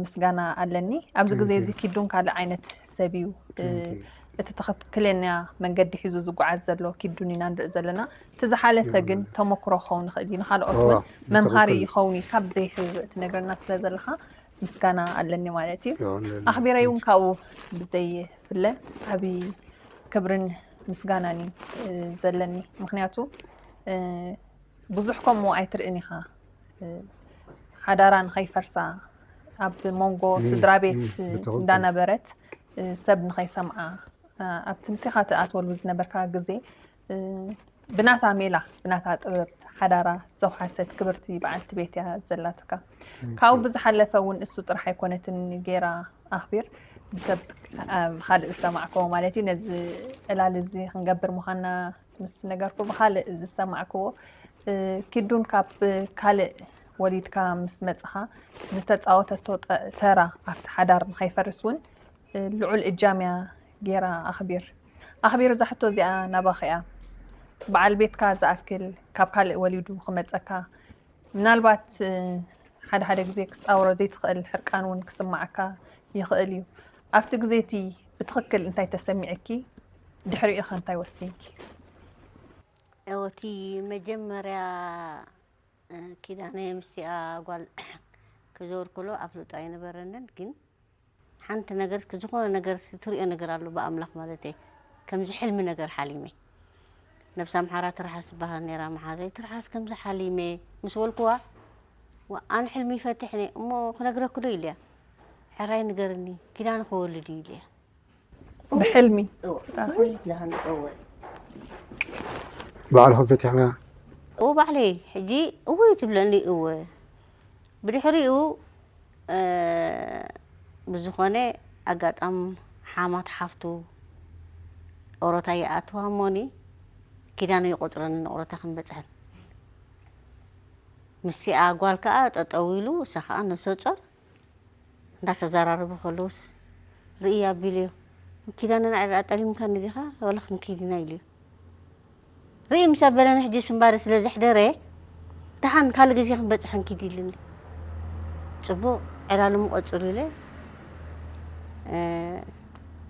ምስጋና ኣለኒ። ኣብዚ ግዜ እዚ ኪዱን ካልእ ዓይነት ሰብ እዩ። እቲ ትኽክለኛ መንገዲ ሒዙ ዝጓዓዝ ዘሎ ኪዱን ኢና ንርኢ ዘለና። እቲ ዝሓለፈ ግን ተመክሮ ክኸውን ይኽእል እዩ፣ ንኻልኦት እውን መምሃሪ ይኸውን እዩ ካብ ዘይሕብእ ትነግረና ስለ ዘለኻ ምስጋና ኣለኒ ማለት እዩ። ኣኽቢረይ እውን ካብኡ ብዘይፍለ ዓብዪ ክብርን ምስጋናን እዩ ዘለኒ። ምኽንያቱ ብዙሕ ከምኡ ኣይትርእን ኢኻ። ሓዳራ ንኸይፈርሳ ኣብ መንጎ ስድራ ቤት እንዳነበረት ሰብ ንኸይሰምዓ ኣብቲ ምሳኻ ትኣትወሉ ዝነበርካ ግዜ ብናታ ሜላ ብናታ ጥበብ ሓዳራ ዘውሓሰት ክብርቲ በዓልቲ ቤት እያ ዘላትካ። ካብኡ ብዝሓለፈ እውን እሱ ጥራሕ ኣይኮነትን ጌራ ኣኽቢር ብሰብ ካልእ ዝሰማዕክዎ ማለት እዩ። ነዚ ዕላል እዚ ክንገብር ምዃንና ምስ ነገርኩ ብኻልእ ዝሰማዕክዎ ኪዱን ካብ ካልእ ወሊድካ ምስ መፅኻ ዝተፃወተቶ ተራ ኣብቲ ሓዳር ንኸይፈርስ እውን ልዑል እጃም እያ ጌራ ኣኽቢር። ኣኽቢር እዛ ሕቶ እዚኣ ናባኺ እያ። በዓል ቤትካ ዝኣክል ካብ ካልእ ወሊዱ ክመፀካ ምናልባት ሓደ ሓደ ግዜ ክትፃወሮ ዘይትኽእል ሕርቃን እውን ክስማዓካ ይኽእል እዩ። ኣብቲ ግዜ እቲ ብትኽክል እንታይ ተሰሚዕኪ? ድሕሪኡ ኸ እንታይ ወሲንኪ? እወ እቲ መጀመርያ ኪዳነ ምስቲኣ ጓል ክዘውር ከሎ ኣፍልጦ ኣይነበረንን ግን ሓንቲ ነገር እስኪ ዝኾነ ነገር እስኪ ትሪኦ ነገር ኣሎ ብኣምላኽ ማለት እየ ከምዚ ሕልሚ ነገር ሓሊመ ነብሳ ምሓራ ትርሓስ ዝበሃል ነይራ መሓዘይ ትርሓስ ከምዚ ሓሊመ ምስ በልኩዋ ኣነ ሕልሚ ይፈትሕ እየ እሞ ክነግረኪ ዶ ኢለያ ሕራይ ንገርኒ ኪዳነ ክወልድ እዩ ኢለያ ብሕልሚ ይብላሃን እወ ባዕልኹም ፈቲሕና እወ ባዕለይ ሕጂ እወ ትብለኒ እወ ብድሕሪኡ ብዝኾነ ኣጋጣም ሓማት ሓፍቱ ኦሮታ ይኣትዋ እሞኒ ኪዳነ ይቆፅረኒ ንኦሮታ ክንበፅሐን ምስኣ ጓል ከዓ ጠጠው ኢሉ እሳ ከዓ ነብሰ ፆር እንዳተዘራረቡ ከለውስ ርእያ ኣቢልዮ ኪዳነ ንዓይ ደኣ ጠሊምካኒ ዲኻ ዋላ ክንከይድ ኢና ኢልዮ ርኢ ምስ ኣበለኒ ሕጂ ስምባደ ስለ ዘሕደረ ደሓን ካልእ ግዜ ክንበፅሕ ንኪድ ኢልኒ ፅቡቕ ዕላሉ ምቐፅሉ ኢለ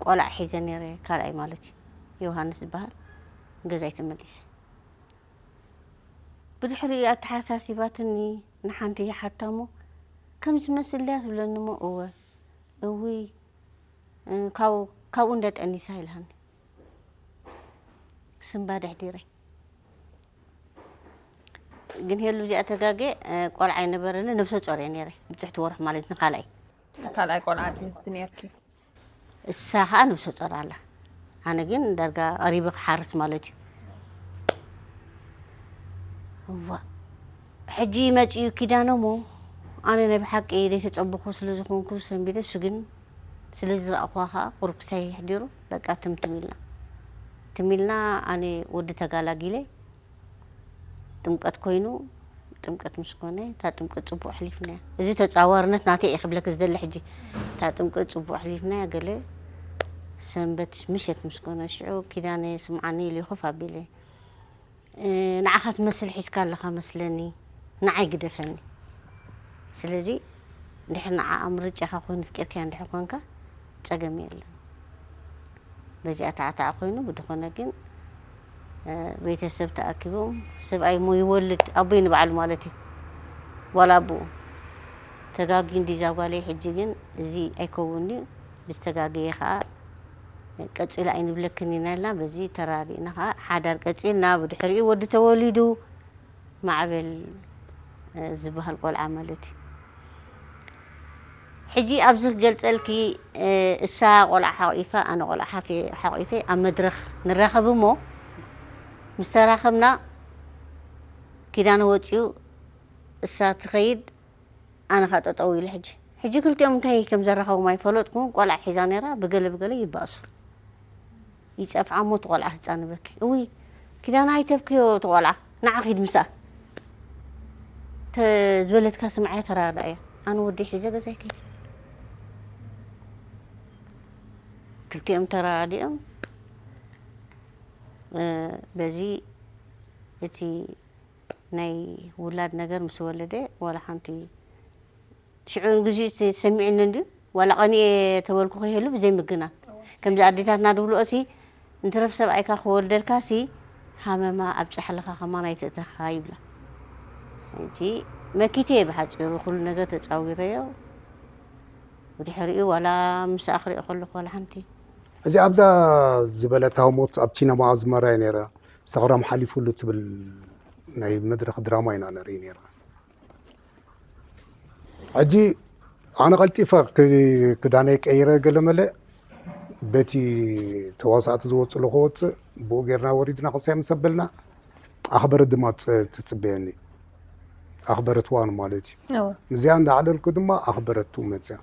ቆልዓ ሒዘ ነይረ ካልኣይ ማለት እዩ ዮሃንስ ዝበሃል ገዛይ ተመሊሰ ብድሕሪኡ ኣተሓሳሲባትኒ ንሓንቲ ይሓታ እሞ ከም ዝመስል ድያ ትብለኒ እሞ እወ እውይ ካብኡ እንደ ጠኒሳ ኢልሃኒ ስምባ ደሕዲረ ግን ሄሉ እዚኣ ተጋጌ ቆልዓ ኣይነበረኒ ነብሰ ጾር እየ ነይረ ብፅሕቲ ወርሒ ማለት ንካልኣይ ካልኣይ ቆልዓ ጥንስቲ ነርኪ እሳ ከዓ ነብሰ ጾር ኣላ ኣነ ግን ዳርጋ ቀሪበ ክሓርስ ማለት እዩ እዋ ሕጂ መፂኡ ኪዳኖሞ ኣነ ናይ ብሓቂ ዘይተፀበኹ ስለ ዝኾንኩ ሰንቢደ እሱ ግን ስለ ዝረእኹዋ ከዓ ቁሩብ ክሳይ ኣሕዲሩ በቃ ትም ትም ኢልና ትም ኢልና ኣነ ወዲ ተጋላጊለ ጥምቀት ኮይኑ ጥምቀት ምስ ኮነ እታ ጥምቀት ፅቡቕ ኣሕሊፍናያ እዚ ተፃዋርነት ናተይ እየ ክብለክ ዝደሊ ሕጂ እታ ጥምቀት ፅቡቕ ኣሕሊፍናያ ገለ ሰንበት ምሸት ምስ ኮነ ሽዑ ኪዳነ ስምዓኒ ኢሉ ኮፍ ኣቢለ ንዓኻ ትመስል ሒዝካ ኣለኻ መስለኒ፣ ንዓይ ግደፈኒ። ስለዚ ድሕር ንዓኣ ምርጫኻ ኮይኑ ፍቂርካያ እንድሕር ኮንካ ጸገም የለን። በዚኣ ተዓታዕ ኮይኑ ብድኾነ ግን ቤተሰብ ተኣኪቦም ሰብኣይ ሞ ይወልድ ኣቦይ ንባዕሉ ማለት እዩ ዋላ ኣቦኡ ተጋጊ እንዲዛ ጓለይ ሕጂ ግን እዚ ኣይከውን እዩ ብዝተጋገየ ከዓ ቀጺሉ ኣይንብለክን ኢና ኢልና በዚ ተራዲእና ከዓ ሓዳር ቀጺልና ብድሕሪኡ ወዲ ተወሊዱ ማዕበል ዝበሃል ቆልዓ ማለት እዩ ሕጂ ኣብዚ ክገልጸልኪ እሳ ቆልዓ ሓቂፋ ኣነ ቆልዓ ሓቂፈ ኣብ መድረኽ ንራኸብ እሞ ምስ ተራኸብና ኪዳነ ወፂኡ እሳ ትኸይድ ኣነ ኸ ጠጠው ኢለ ሕጂ ሕጂ ክልቲኦም እንታይ ከም ዘራኸቦም ኣይፈለጥኩን ቆልዓ ሒዛ ነይራ ብገለ ብገለ ይባእሱ ይጸፍዓ እሞ እቲ ቆልዓ ህፃን በኪ እውይ ኪዳነ ኣይተብክዮ እቲ ቆልዓ ንዓ ኺድ ምስኣ ዝበለትካ ስምዓያ ተራዳእያ ኣነ ወዲ ሒዘ ገዛይ ከይድ ክልቲኦም ተራዲኦም በዚ እቲ ናይ ውላድ ነገር ምስ ወለደ ዋላ ሓንቲ ሽዑ ግዜኡ ተሰሚዑኒ እንድዩ ዋላ ቀኒኤ ተበልኩ ከይህሉ ብዘይ ምግናን ከምዚ ኣዴታትና ድብልኦ ሲ እንትረፍ ሰብኣይካ ክወልደልካ ሲ ሃመማ ኣብፅሓልኻ ከማን ኣይትእተኻ ይብላ ሕጂ መኪተ እየ ብሓፂሩ ኩሉ ነገር ተፃዊረዮ ብድሕሪኡ ዋላ ምስ ኣኽሪኦ ከለኹ ዋላ ሓንቲ እዚ ኣብዛ ዝበለታ ሞት ኣብ ቺነማ ኣዝመራ እየ ነይረ ሰኽራም ሓሊፉሉ ትብል ናይ መድረኽ ድራማ ኢና ንርኢ ነይርና ሕጂ ኣነ ቀልጢፈ ክዳነይ ቀይረ ገለመለ በቲ ተዋሳእቲ ዝወፅሉ ክወፅእ ብኡ ጌርና ወሪድና ክሳይ ምስ ኣበልና ኣኽበረት ድማ ትፅበየኒ ኣኽበረት ዋን ማለት እዩ እዚኣ እንዳዓለልኩ ድማ ኣኽበረቱ መፅያ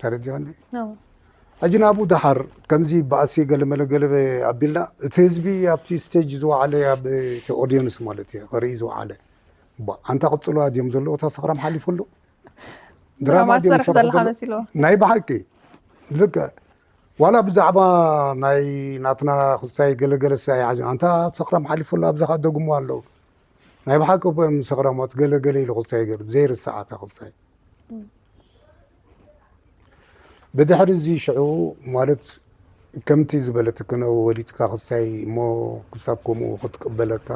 ተረዲኻኒ ሕጂ ናብኡ ደሓር ከምዚ ባእሲ ገለመለ ገለበ ኣቢልና እቲ ህዝቢ ኣብቲ ስቴጅ ዝወዓለ ኣብ ኦዲየንስ ማለት እዩ ክርኢ ዝወዓለ ኣንታ ቅፅልዋ ድዮም ዘለዉ እታ ሰኽራም ሓሊፉ ኣሎ ድራማ ድዮም ዝሰርሑ ዘለካ መሲልዎ ናይ ብሓቂ ልክዕ ዋላ ብዛዕባ ናይ ናትና ክሳይ ገለገለ ሳይ ኣንታ ሰኽራም ሓሊፉ ኣሎ ኣብዛ ከዓ ደግሞ ኣለዉ ናይ ብሓቂ እኮ እዮም ሰኽራሞት ገለገለ ኢሉ ክሳይ ገይሩ ዘይርስዓታ ክሳይ ብድሕሪ እዚ ሽዑ ማለት ከምቲ ዝበለትክነ ወሊድካ ክሳይ እሞ ክሳብ ከምኡ ክትቅበለካ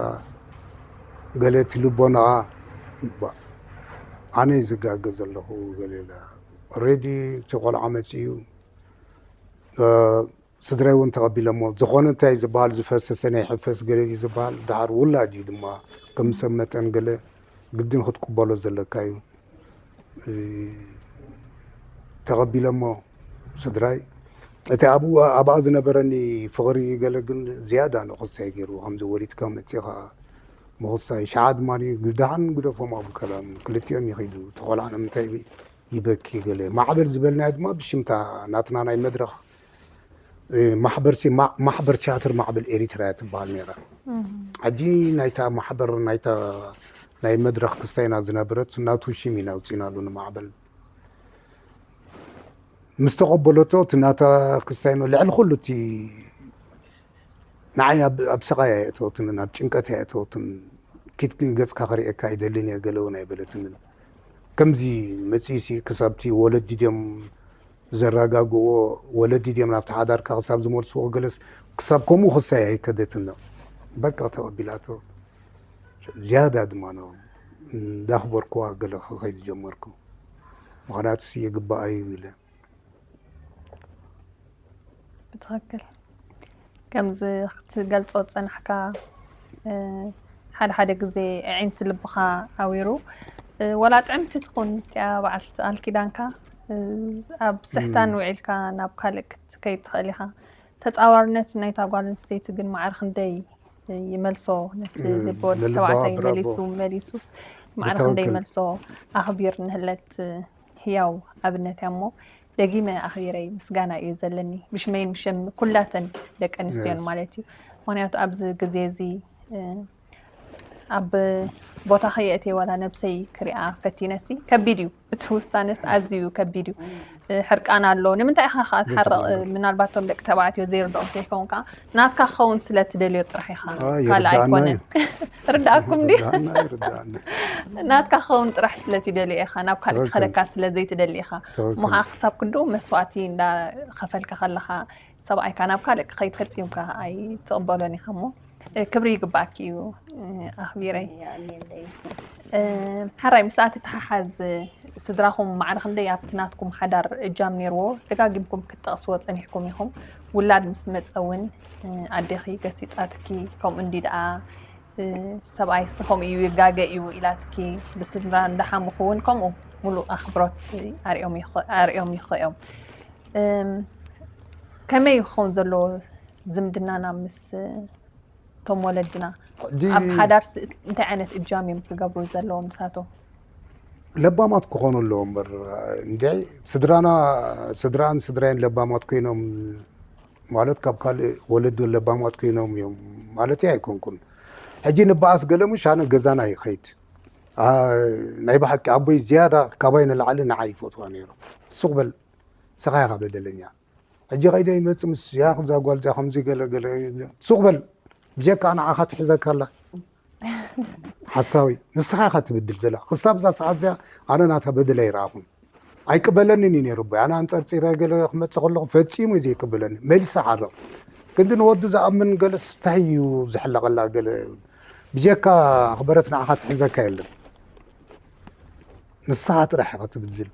ገለ እቲ ልቦናኣ ኣነ ዝጋገ ዘለኹ ገለ ኢላ ኦሬዲ እቲ ቆልዓ መፂኡ ስድራይ እውን ተቐቢለሞ ዝኾነ እንታይ ዝበሃል ዝፈሰሰ ናይ ሕፈስ ገለ እዩ ዝበሃል ደሓር ውላድ እዩ ድማ ከም ሰብ መጠን ገለ ግድን ክትቅበሎ ዘለካ እዩ ተቐቢለሞ ስድራይ እቲ ኣብኡ ኣብኣ ዝነበረኒ ፍቕሪ ገለ ግን ዝያዳ ንኽሳይ ገይሩ ከምዚ ወሊድካ መፂኻ ምኽሳይ ሸዓ ድማ ግዳሕን ግደፎም ኣብ ከላም ክልቲኦም ይኸይዱ ተኾልዓ ንምንታይ ይበኪ ገለ ማዕበል ዝበልናዮ ድማ ብሽምታ ናትና ናይ መድረኽ ማሕበር ማሕበር ቲያትር ማዕበል ኤሪትራ ትበሃል ነራ ሕጂ ናይታ ማሕበር ናይታ ናይ መድረኽ ክስታይና ዝነበረት ናቱ ሽም ኢና ውፅኢናሉ ንማዕበል ምስ ተቐበለቶ እቲ ናታ ክስታይኖ ልዕሊ ኩሉ እቲ ንዓይ ኣብ ኣብ ስቓይ ኣየእተወትንን ኣብ ጭንቀት ኣየእተወትን ኪድ ገጽካ ክርእየካ ኣይደልን እየ ገለ እውን ኣይበለትንን ከምዚ መጺእሲ ክሳብቲ ወለዲ ድዮም ዘረጋግእዎ ወለዲ ድዮም ናብቲ ሓዳርካ ክሳብ ዝመልስዎ ገለስ ክሳብ ከምኡ ክሳይ ኣይከደትን ዶ በቃ ተቐቢላቶ ዝያዳ ድማ ነው እንዳኽበርኩዋ ገለ ክኸይድ ጀመርኩ ምኽንያቱስ ይግባኣ እዩ ኢለ ብትኽክል ከምዚ ክትገልፆ ዝፀናሕካ ሓደ ሓደ ግዜ ኣዒንቲ ልብኻ ኣዊሩ ወላ ጥዕምቲ ትኹን እቲኣ በዓልቲ ቃል ኪዳንካ ኣብ ስሕታን ውዒልካ ናብ ካልእ ክትከይድ ትኽእል ኢኻ ተፃዋርነት ናይታ ጓል ኣንስተይቲ ግን ማዕረ ክንደይ ይመልሶ ነቲ ልቢ ወዲ ተባዕታይ መሊሱ መሊሱስ ማዕረ ክንደይ ይመልሶ ኣኽቢር ንህለት ህያው ኣብነት እያ እሞ ደጊመ ኣኽቢረይ ምስጋና እዩ ዘለኒ ብሽመይን ብሽም ኩላተን ደቂ ኣንስትዮን ማለት እዩ ምክንያቱ ኣብዚ ግዜ እዚ ኣብ ቦታ ከየእትየ ዋላ ነብሰይ ክሪኣ ፈቲነሲ ከቢድ እዩ። እቲ ውሳነስ ኣዝዩ ከቢድ እዩ። ሕርቃን ኣሎ። ንምንታይ ኢኻ ከዓ ትሓርቕ? ምናልባት እቶም ደቂ ተባዕትዮ ዘይርድኦም ከይከውን ከዓ ናትካ ክኸውን ስለ ትደልዮ ጥራሕ ኢኻ። ካልእ ኣይኮነን። ርዳእኩም ድዩ? ናትካ ክኸውን ጥራሕ ስለ ትደልዮ ኢኻ። ናብ ካልእ ክኸደካ ስለ ዘይትደሊ ኢኻ። እሞ ከዓ ክሳብ ክንድኡ መስዋእቲ እንዳኸፈልካ ከለኻ ሰብኣይካ ናብ ካልእ ክኸይድ ፈጺምካ ኣይትቕበሎን ኢኻ እሞ ክብሪ ይግባኣኪ እዩ ኣኽቢረይ። ሓራይ ምስኣ ትተሓሓዝ ስድራኹም ማዕረ ክንደይ ኣብቲ ናትኩም ሓዳር እጃም ነይርዎ? ደጋጊምኩም ክትጠቕስዎ ጸኒሕኩም ኢኹም። ውላድ ምስ መጸ እውን ኣዴኺ ገሲጻትኪ ከምኡ እንዲ ደኣ ሰብኣይሲ ከምኡ እዩ ይጋገ እዩ ኢላትኪ ብስድራ እንዳሓሙኹ እውን ከምኡ ሙሉእ ኣኽብሮት ኣርእዮም ይኸ እዮም። ከመይ ክኸውን ዘለዎ ዝምድናና ምስ እቶም ወለድና ኣብ ሓዳር እንታይ ዓይነት እጃም እዮም ክገብሩ ዘለዎም ንሳቶም? ለባማት ክኾኑ ኣለዎ እምበር እንዲ ስድራና ስድራን ስድራይን ለባማት ኮይኖም ማለት ካብ ካልእ ወለዲ ለባማት ኮይኖም እዮም ማለት ኣይኮንኩን። ሕጂ ንበኣስ ገለ ሙሽ ኣነ ገዛና ይኸይድ ናይ ብሓቂ ኣቦይ ዝያዳ ካባይ ንላዕሊ ንዓይ ይፈትዋ ነይሩ። ሱቕ በል ንስኻ ኢኻ በደለኛ። ሕጂ ከይደ ይመጽእ ምስ ያ ክዛ ጓል እዛ ከምዚ ገለ ገለ ሱቕ በል ብጀካ ንዓኻ ትሕዘካ ኣላ ሓሳዊ ንስኻ ኢኻ ትብድል ዘላ ክሳብ እዛ ሰዓት እዚኣ ኣነ ናታ በደል ኣይረኣኹን። ኣይቅበለንን እዩ ነይሩ ኣቦይ ኣነ ኣንጸርጺረ ገለ ክመጽእ ከለኹ ፈጺሙ እዩ ዘይቅበለኒ መሊሰ ሓረቕ። ክንዲ ንወዱ ዝኣምን ገለስ እንታይ እዩ ዝሕለቐላ ገለ ብጀካ ኣኽበረት ንዓኻ ትሕዘካ የለን። ንስኻ ጥራሕ ኢኻ ትብድል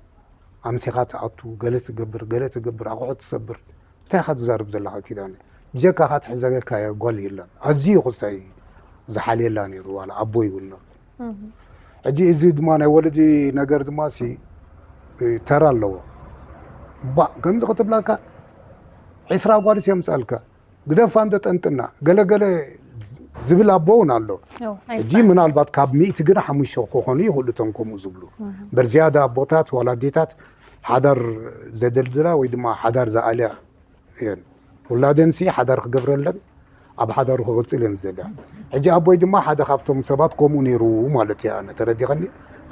ኣምሲኻ ትኣቱ ገለ ትገብር ገለ ትገብር ኣቑሑ ትሰብር እንታይ ኢኻ ትዛርብ ዘለኻ ኪዳነ ብጀካኻ ትሕዘካ ጓል የላን ኣዝዩ ክሳይ ዝሓልየላ ነይሩ ዋላ ኣቦይ እውን ነሩ ሕጂ እዚ ድማ ናይ ወለዲ ነገር ድማ ሲ ተራ ኣለዎ ባ ከምዚ ክትብላካ ዒስራ ጓልስ የምፅኣልካ ግደፋ እንዶ ጠንጥና ገለገለ ዝብል ኣቦ እውን ኣሎ። ሕጂ ምናልባት ካብ ሚእቲ ግና ሓሙሽተ ክኾኑ ይኽእሉ እቶም ከምኡ ዝብሉ እምበር ዝያዳ ኣቦታት ዋላ ኣዴታት ሓዳር ዘደልድላ ወይ ድማ ሓዳር ዝኣልያ እየን። ውላደንሲ ሓዳር ክገብረለን ኣብ ሓዳሩ ክቕፅል እየን ዝደልያ። ሕጂ ኣቦይ ድማ ሓደ ካብቶም ሰባት ከምኡ ነይሩ ማለት እየ ኣነ ተረዲኸኒ።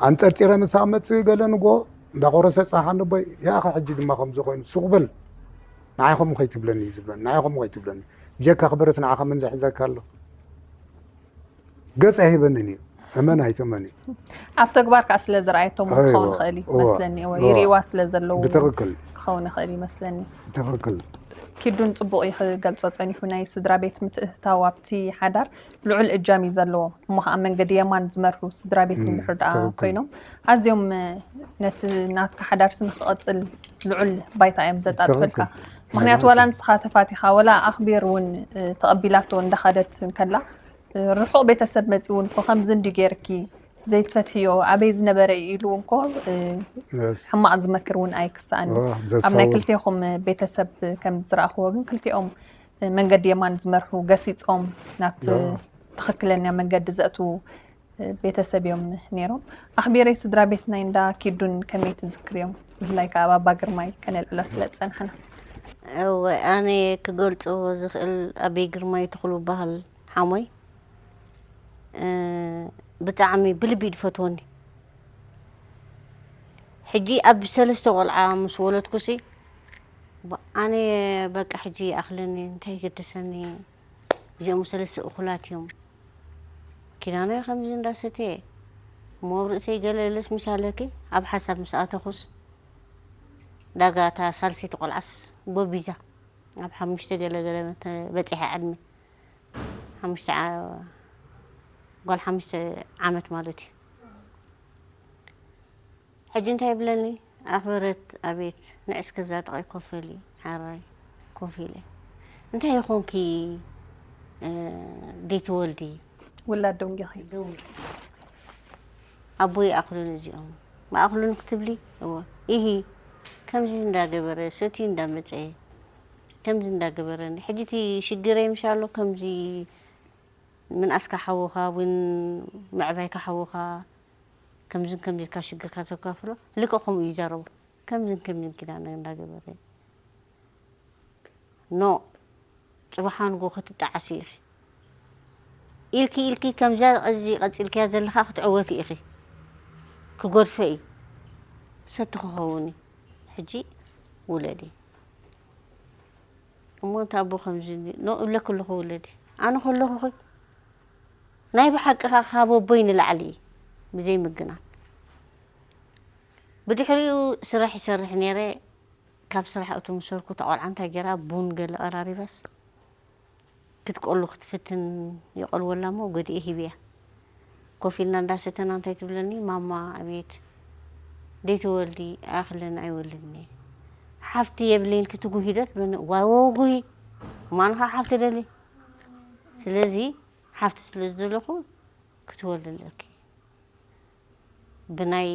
ኣንፀርፂረ ምስ ኣመፅእ ገለ ንጎ እንዳቆረሰ ፀሓ ንቦይ ያኸ ሕጂ ድማ ከምዚ ኮይኑ ሱቕ በል ንዓይ ከምኡ ከይትብለኒ እዩ ዝብለኒ ንዓይ ከምኡ ከይትብለኒ ብጀካ ክብረት ንዓኻ መን ዝሕዘካ ኣሎ ገጽ ኣይህበንን እዩ እመን ኣይትእመን እዩ ኣብ ተግባር ከዓ ስለ ዝረኣየቶም እውን ክኸውን ይኽእል እዩ መስለኒ እወ ይርእይዋ ስለ ዘለዉ እውን ብትኽክል ክኸውን ይኽእል እዩ መስለኒ ትኽክል ኪዱን ጽቡቕ እዩ ክገልጾ ጸኒሑ ናይ ስድራ ቤት ምትእትታው ኣብቲ ሓዳር ልዑል እጃም እዩ ዘለዎ እሞ ከዓ መንገዲ የማን ዝመርሑ ስድራ ቤት እንድሕር ደኣ ትኽክል። ኮይኖም ኣዝዮም ነቲ ናትካ ሓዳርሲ ንክቐፅል ልዑል ባይታ እዮም ዘጣጥፈልካ ትኽክል። ምክንያቱ ዋላ ንስኻ ተፋቲኻ ወላ ኣኽቢር እውን ተቐቢላቶ እንዳኸደት እንከላ ርሑቕ ቤተሰብ መፂኡ እውን እኮ ከምዚ እንዲ ገይርኪ ዘይትፈትሕዮ ኣበይ ዝነበረ እዩ ኢሉ እውን እኮ ሕማቕ ዝመክር እውን ኣይክስኣን እዩ ኣብ ናይ ክልቴኹም ቤተሰብ ከም ዝረኣኽዎ ግን ክልቲኦም መንገዲ የማን ዝመርሑ ገሲፆም ናብ ትኽክለኛ መንገዲ ዘእትዉ ቤተሰብ እዮም ነይሮም። ኣኽቢረይ ስድራ ቤት ናይ እንዳ ኪዱን ከመይ ትዝክርዮም? ብፍላይ ከዓ ኣብ ኣባ ግርማይ ከነልዕሎ ስለ ዝፀናሕና። እወ ኣነ ክገልፅዎ ዝኽእል ኣበይ ግርማይ ተኽሉ በሃል ሓሞይ ብጣዕሚ ብልቢ እዩ ዝፈትወኒ። ሕጂ ኣብ ሰለስተ ቆልዓ ምስ ወለድኩሲ ኣነ በቃ ሕጂ ይኣኽለኒ እንታይ ይገድሰኒ እዚኦም ሰለስተ እኹላት እዮም። ኪዳኖ ከምዚ እንዳሰተየ እሞ ኣብ ርእሰይ ገለ ለስሚስ ኣለኪ ኣብ ሓሳብ ምስ ኣተኹስ ዳርጋ እታ ሳልሰይቲ ቆልዓስ ቦቢዛ ኣብ ሓሙሽተ ገለ ገለ በፂሐ ዕድመ ሓሙሽተ ዓ- ጓል ሓሙሽተ ዓመት ማለት እዩ። ሕጂ እንታይ ይብለኒ ኣኽበረት ኣቤት ንዕስ ክብዛ ጥቕይ ኮፍ በሊ ሓራይ ኮፍ ኢለ እንታይ ይኾንኪ ደይትወልዲ ውላድ ደንጊኺ ኣቦይ ይኣኽሉኒ እዚኦም ምኣኽሉኒ ክትብሊ እወ ኢሂ ከምዚ እንዳገበረ ሰትዩ እንዳመፀ ከምዚ እንዳገበረኒ ሕጂ እቲ ሽግረይ ምሽ ኣሎ ከምዚ ምንኣስካ ሓውኻ እውን ምዕባይካ ሓውኻ ከምዝን ከምዚ ኢልካ ሽግርካ ተካፍሎ ልክዕ ከምኡ እዩ ይዛረቡ ከምዝን ከምዝን ኪዳነ እንዳገበረ ኖ ፅባሕ ንጎ ክትጣዓሲ ኢኺ ኢልኪ ኢልኪ ከምዛ እዚ ቀጺልክያ ዘለኻ ክትዕወቲ ኢኺ። ክጎድፎ እዩ። ሰቲ ክኸውን እዩ። ሕጂ ውለዲ። እሞ እንተ ኣቦ ከምዚ እንዲ-፣ ኖ እብለኪ ኣለኹ ውለዲ። ኣነ ከለኹኺ ናይ ብሓቂ ኸኣ ካብ ኣቦይ ንላዕሊ እዩ። ብዘይ ምግናን። ብድሕሪኡ ስራሕ ይሰርሕ ነይረ። ካብ ስራሕ እቱ ምስ ወርኩ እታ ቆልዓ እንታይ ገይራ ቡን ገለ ቀራሪባስ ክትቆሉ ክትፍትን ይቐልወላ እሞ ገዲኤ ሂብያ። ኮፍ ኢልና እንዳሰተና እንታይ ትብለኒ፣ "ማማ ኣቤት፣ ደይትወልዲ ኣኽለን ኣይወልድን እየ። ሓፍቲ የብለይን ክትጉሂ ዶ?" ትብለኒ። "ዋይ ወጉሂ፣ እሞ ኣነ ኸዓ ሓፍቲ ደሊ። ስለዚ ሓፍቲ ስለ ዝደለኹ ክትወልዲ ኣለኪ። ብናይ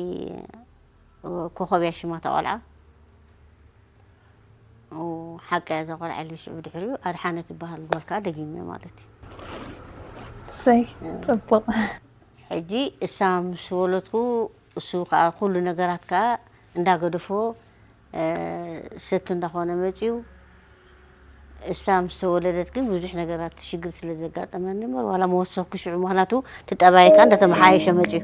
ኮኾብ እያ ሽማ እታ ቆልዓ። ሓቂ እያ እዛ ቆልዓ ኢለ ሽዑ ብድሕሪኡ ኣድሓነት ትበሃል ጓል ከኣ ደጊመ ማለት እዩ። እሰይ፣ ጽቡቕ። ሕጂ እሳ ምስ ወለድኩ እሱ ከኣ ኩሉ ነገራት ከኣ እንዳገደፎ፣ እ፣ ሰቲ እንዳኾነ መጺኡ። እሳ ምስ ተወለደት ግን ብዙሕ ነገራት ሽግር ስለ ዘጋጠመኒ እምበር ዋላ መወሰኽኩ ሽዑ፣ ምኽንያቱ እቲ ጠባይ ከኣ እንዳተመሓየሸ መጺኡ።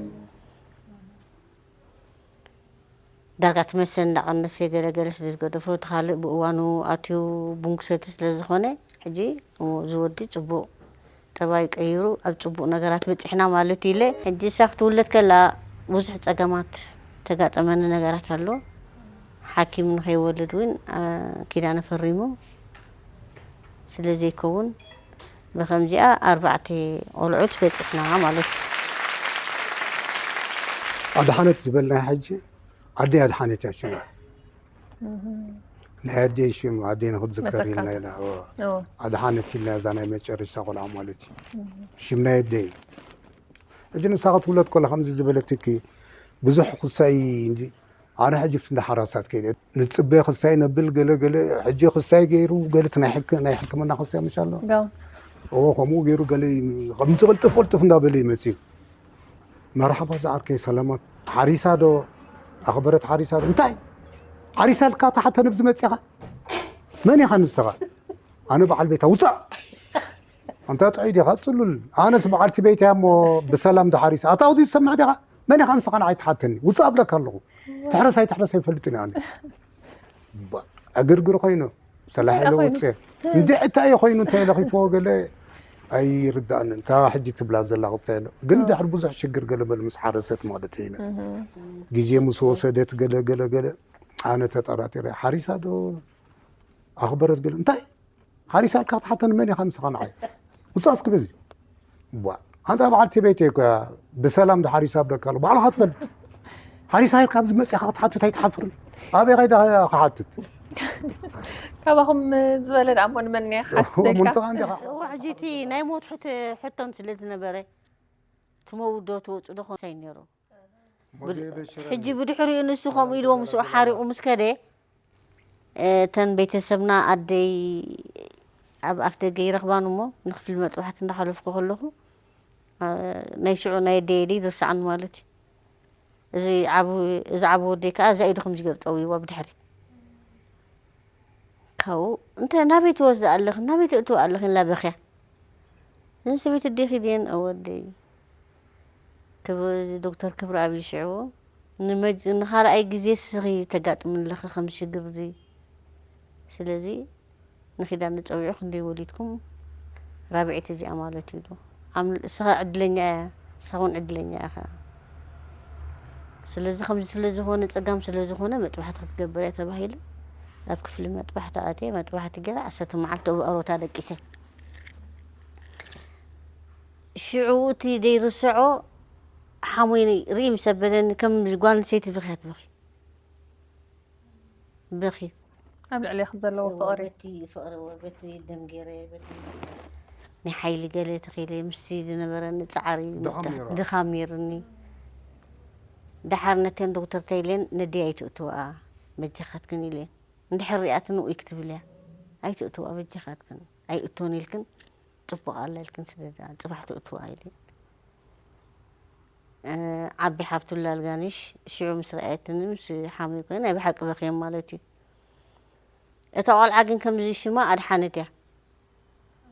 ዳርጋ እቲ መስተ እንዳቐነሰ ገለ ገለ ስለ ዝገደፎ፣ እቲ ካልእ ብእዋኑ ኣትዩ ቡን ክሰቲ ስለ ዝኾነ፣ ሕጂ እዚ ወዲ ጽቡቕ ጠባይ ቀይሩ ኣብ ጽቡቕ ነገራት በጺሕና ማለት እዩ። ኢለ ሕጂ እሳ ክትውለድ ከላ ብዙሕ ጸገማት ተጋጠመኒ ነገራት ኣሎ። ሓኪም ንኸይወልድ እውን፣ አ፣ ኪዳነ ፈሪሙ ስለ ዘይከውን ብኸምዚኣ ኣርባዕተ ቆልዑት በጺሕና ማለት እዩ። ኣድሓነት ዝበልናያ ሕጂ ኣደይ ኣድሓነት እያ ሽማ። ናይ ኣደይ ሽም ኣደይ ንኽትዝከር ኢልና ኢና። እዎ። ኣድሓነት ኢልና እዛ ናይ መጨረሽታ ቆልዓ ማለት እዩ። ሽም ናይ ኣደይ እዩ። ሕጂ ንሳ ክትውለድ ከላ ከምዚ ዝበለትኪ ብዙሕ ክሳይ እንጂ ኣነ ሕጂ ፍቲ እንዳ ሓራሳት ከይደ ንጽበ ክሳይ ነብል ገለ ገለ ሕጂ ክሳይ ገይሩ ገለ እቲ ናይ ሕክ-፣ ናይ ሕክምና ክሳይ ምሽ ኣሎ። ጋው። እዎ ከምኡ ገይሩ ገለ ይም-፣ ከምዚ ቅልጥፍ ቅልጥፍ እንዳበለ ይመጽእ እዩ። መርሓባ ዝዓርከይ ሰላማት ሓሪሳ ዶ ኣኽበረት ሓሪሳ ዶ እንታይ ሓሪሳ ኢልካ ተሓተኒ ብዝመጽኻ መን ኢኻ ንስኻ? ኣነ በዓል ቤታ ውጻእ። ኣንታ ጥዑይ ዲኻ ጽሉል? ኣነስ በዓልቲ ቤት እያ እሞ ብሰላም ዶ ሓሪሳ ኣታ ውዲ ዝሰምዕ ዲኻ? መን ኢኻ ንስኻ ንዓይ ትሓተኒ? ውጻእ እብለካ ኣለኹ። ትሕረስ ኣይትሕረስ ኣይፈልጥን እየ ኣነ። ባ-፣ ዕግርግር ኮይኑ ሰላሕ ኢለ ወፅየ። እንዲ እንታይ እዩ ኮይኑ እንታይ ለኺፍዎ ገለ ኣይርዳእንን። እታ ሕጂ ትብላ ዘላ ክሳይ ኣሎ። ግን ድሕሪ ብዙሕ ሽግር ገለ በል ምስ ሓረሰት ማለት እዩ። ግዜ ምስ ወሰደት ገለ ገለ ገለ ኣነ ተጠራጢረ። ሓሪሳ ዶ ኣኽበረት ገለ እንታይ ሓሪሳ ኢልካ ክትሓተኒ መን ኢኻ ንስኻ ንዓይ? ውጻእ እስኪ በዚ። ቧ፣ ኣንታ በዓልቲ ቤተይ እኮ እያ፣ ብሰላም ዶ ሓሪሳ እብለካ ኣለኹ፣ ባዕልኻ ትፈልጥ። ሓሪሳ ኢልካ ኣብዚ መጺኻ ክትሓትት ኣይትሓፍርን? ኣበይ ከይደ ክሓትት? ካባኹም ዝበለ ደኣ እሞ ንመን እየ ክሓትት እሞ ኢልካ? ንስኻ እንዲኻ። እዋ ሕጂ እቲ ናይ ሞት ሕቶ፣ ሕቶን ስለ ዝነበረ፣ ትመውት ዶ ትወጽእ ዶ ክኾን ሳይ ነይሩ። ሕጂ ብድሕሪኡ ንሱ ከምኡ ኢልዎ ምስኡ ሓሪቑ ምስ ከደ፣ እተን ቤተሰብና ኣደይ ኣብ ኣፍ ደገ ይረኽባን እሞ ንክፍሊ መጥባሕቲ እንዳሓለፍኩ ከለኹ፣ እ፣ ናይ ሽዑ ናይ ኣደይ ኢደይ ይርስዓኒ ማለት እዩ። እዚ ዓቢ፣ እዚ ዓቢ ወደይ ከኣ እዛ ኢዱ ከምዚ ገይሩ ጠውይዋ ብድሕሪት። ካብኡ፣ "እንተ ናበይ ትወስዳ ኣለኽን? ናበይ ተእትዋ ኣለኽን?" ኢላ በኽያ። "እዘን ሰበይቲ ኣዴኺ ድየን?" "እወ ኣደይ." ክብ-፣ እዚ ዶክተር ክብረኣብ እዩ ሽዑ፣ "ንመጅ-፣ ንኻልኣይ ግዜ እስኺ ተጋጥሚ ኣለኺ ከም ሽግር እዚ። ስለዚ ንኺዳነ ጸዊዑ ክንደይ ወሊድኩም? ራብዐይቲ እዚኣ ማለት እዩ" ኢሉ። ኣም-፣ "እስኻ ዕድለኛ እያ፣ ንስኻ እውን ዕድለኛ ኢኻ። ስለዚ ከምዚ ስለ ዝኾነ፣ ጸጋም ስለ ዝኾነ መጥባሕቲ ክትገብር እያ" ተባሂሉ። ኣብ ክፍሊ መጥባሕቲ ኣትየ፣ መጥባሕቲ ገይረ፣ ዓሰርተ መዓልቲ ኣብ ኣሮታ ደቂሰ። ሽዑ እቲ ዘይርስዖ ሓሞይ ርኢ ምስ ኣበለኒ፣ ከም ጓል ኣንስተይቲ ብኽያት በኺ። በኺ። ኣብ ልዕሌኺ ዘለዎ እወ፣ ፍቕሪ። በቲ ፍቕሪ፣ እወ፣ በቲ ደም ገይረ፣ በቲ ናይ ሓይሊ ገለ ተኺለ፣ ምስቲ ዝነበረኒ ጻዕሪ ድኻም ምጥሕ-፣ ነይርዋ። ድኻም ነይርኒ። ደሓር ነተን ዶክተር እንታይ ኢለን፣ "ነደይ ኣይትእትውኣ፣ በጃኻትክን" ኢለን። እንድሕር ሪኣትኒ፣ "ኡይ" ክትብል እያ። "ኣይትእትውኣ፣ በጃኻትክን፣ ኣይእቶን ኢልክን፣ ጽቡቕ ኣላ ኢልክን ስደዳ፣ ጽባሕ ትእትውኣ" ኢለን። እ፣ ዓቢ ሓፍቱ ላልጋንሽ ሽዑ ምስ ረኣየትኒ፣ ምስ ሓሙይ ኮይነ፣ ናይ ብሓቂ በኽየን ማለት እዩ። እታ ቆልዓ ግን ከምዚ ሽማ ኣድሓነት እያ።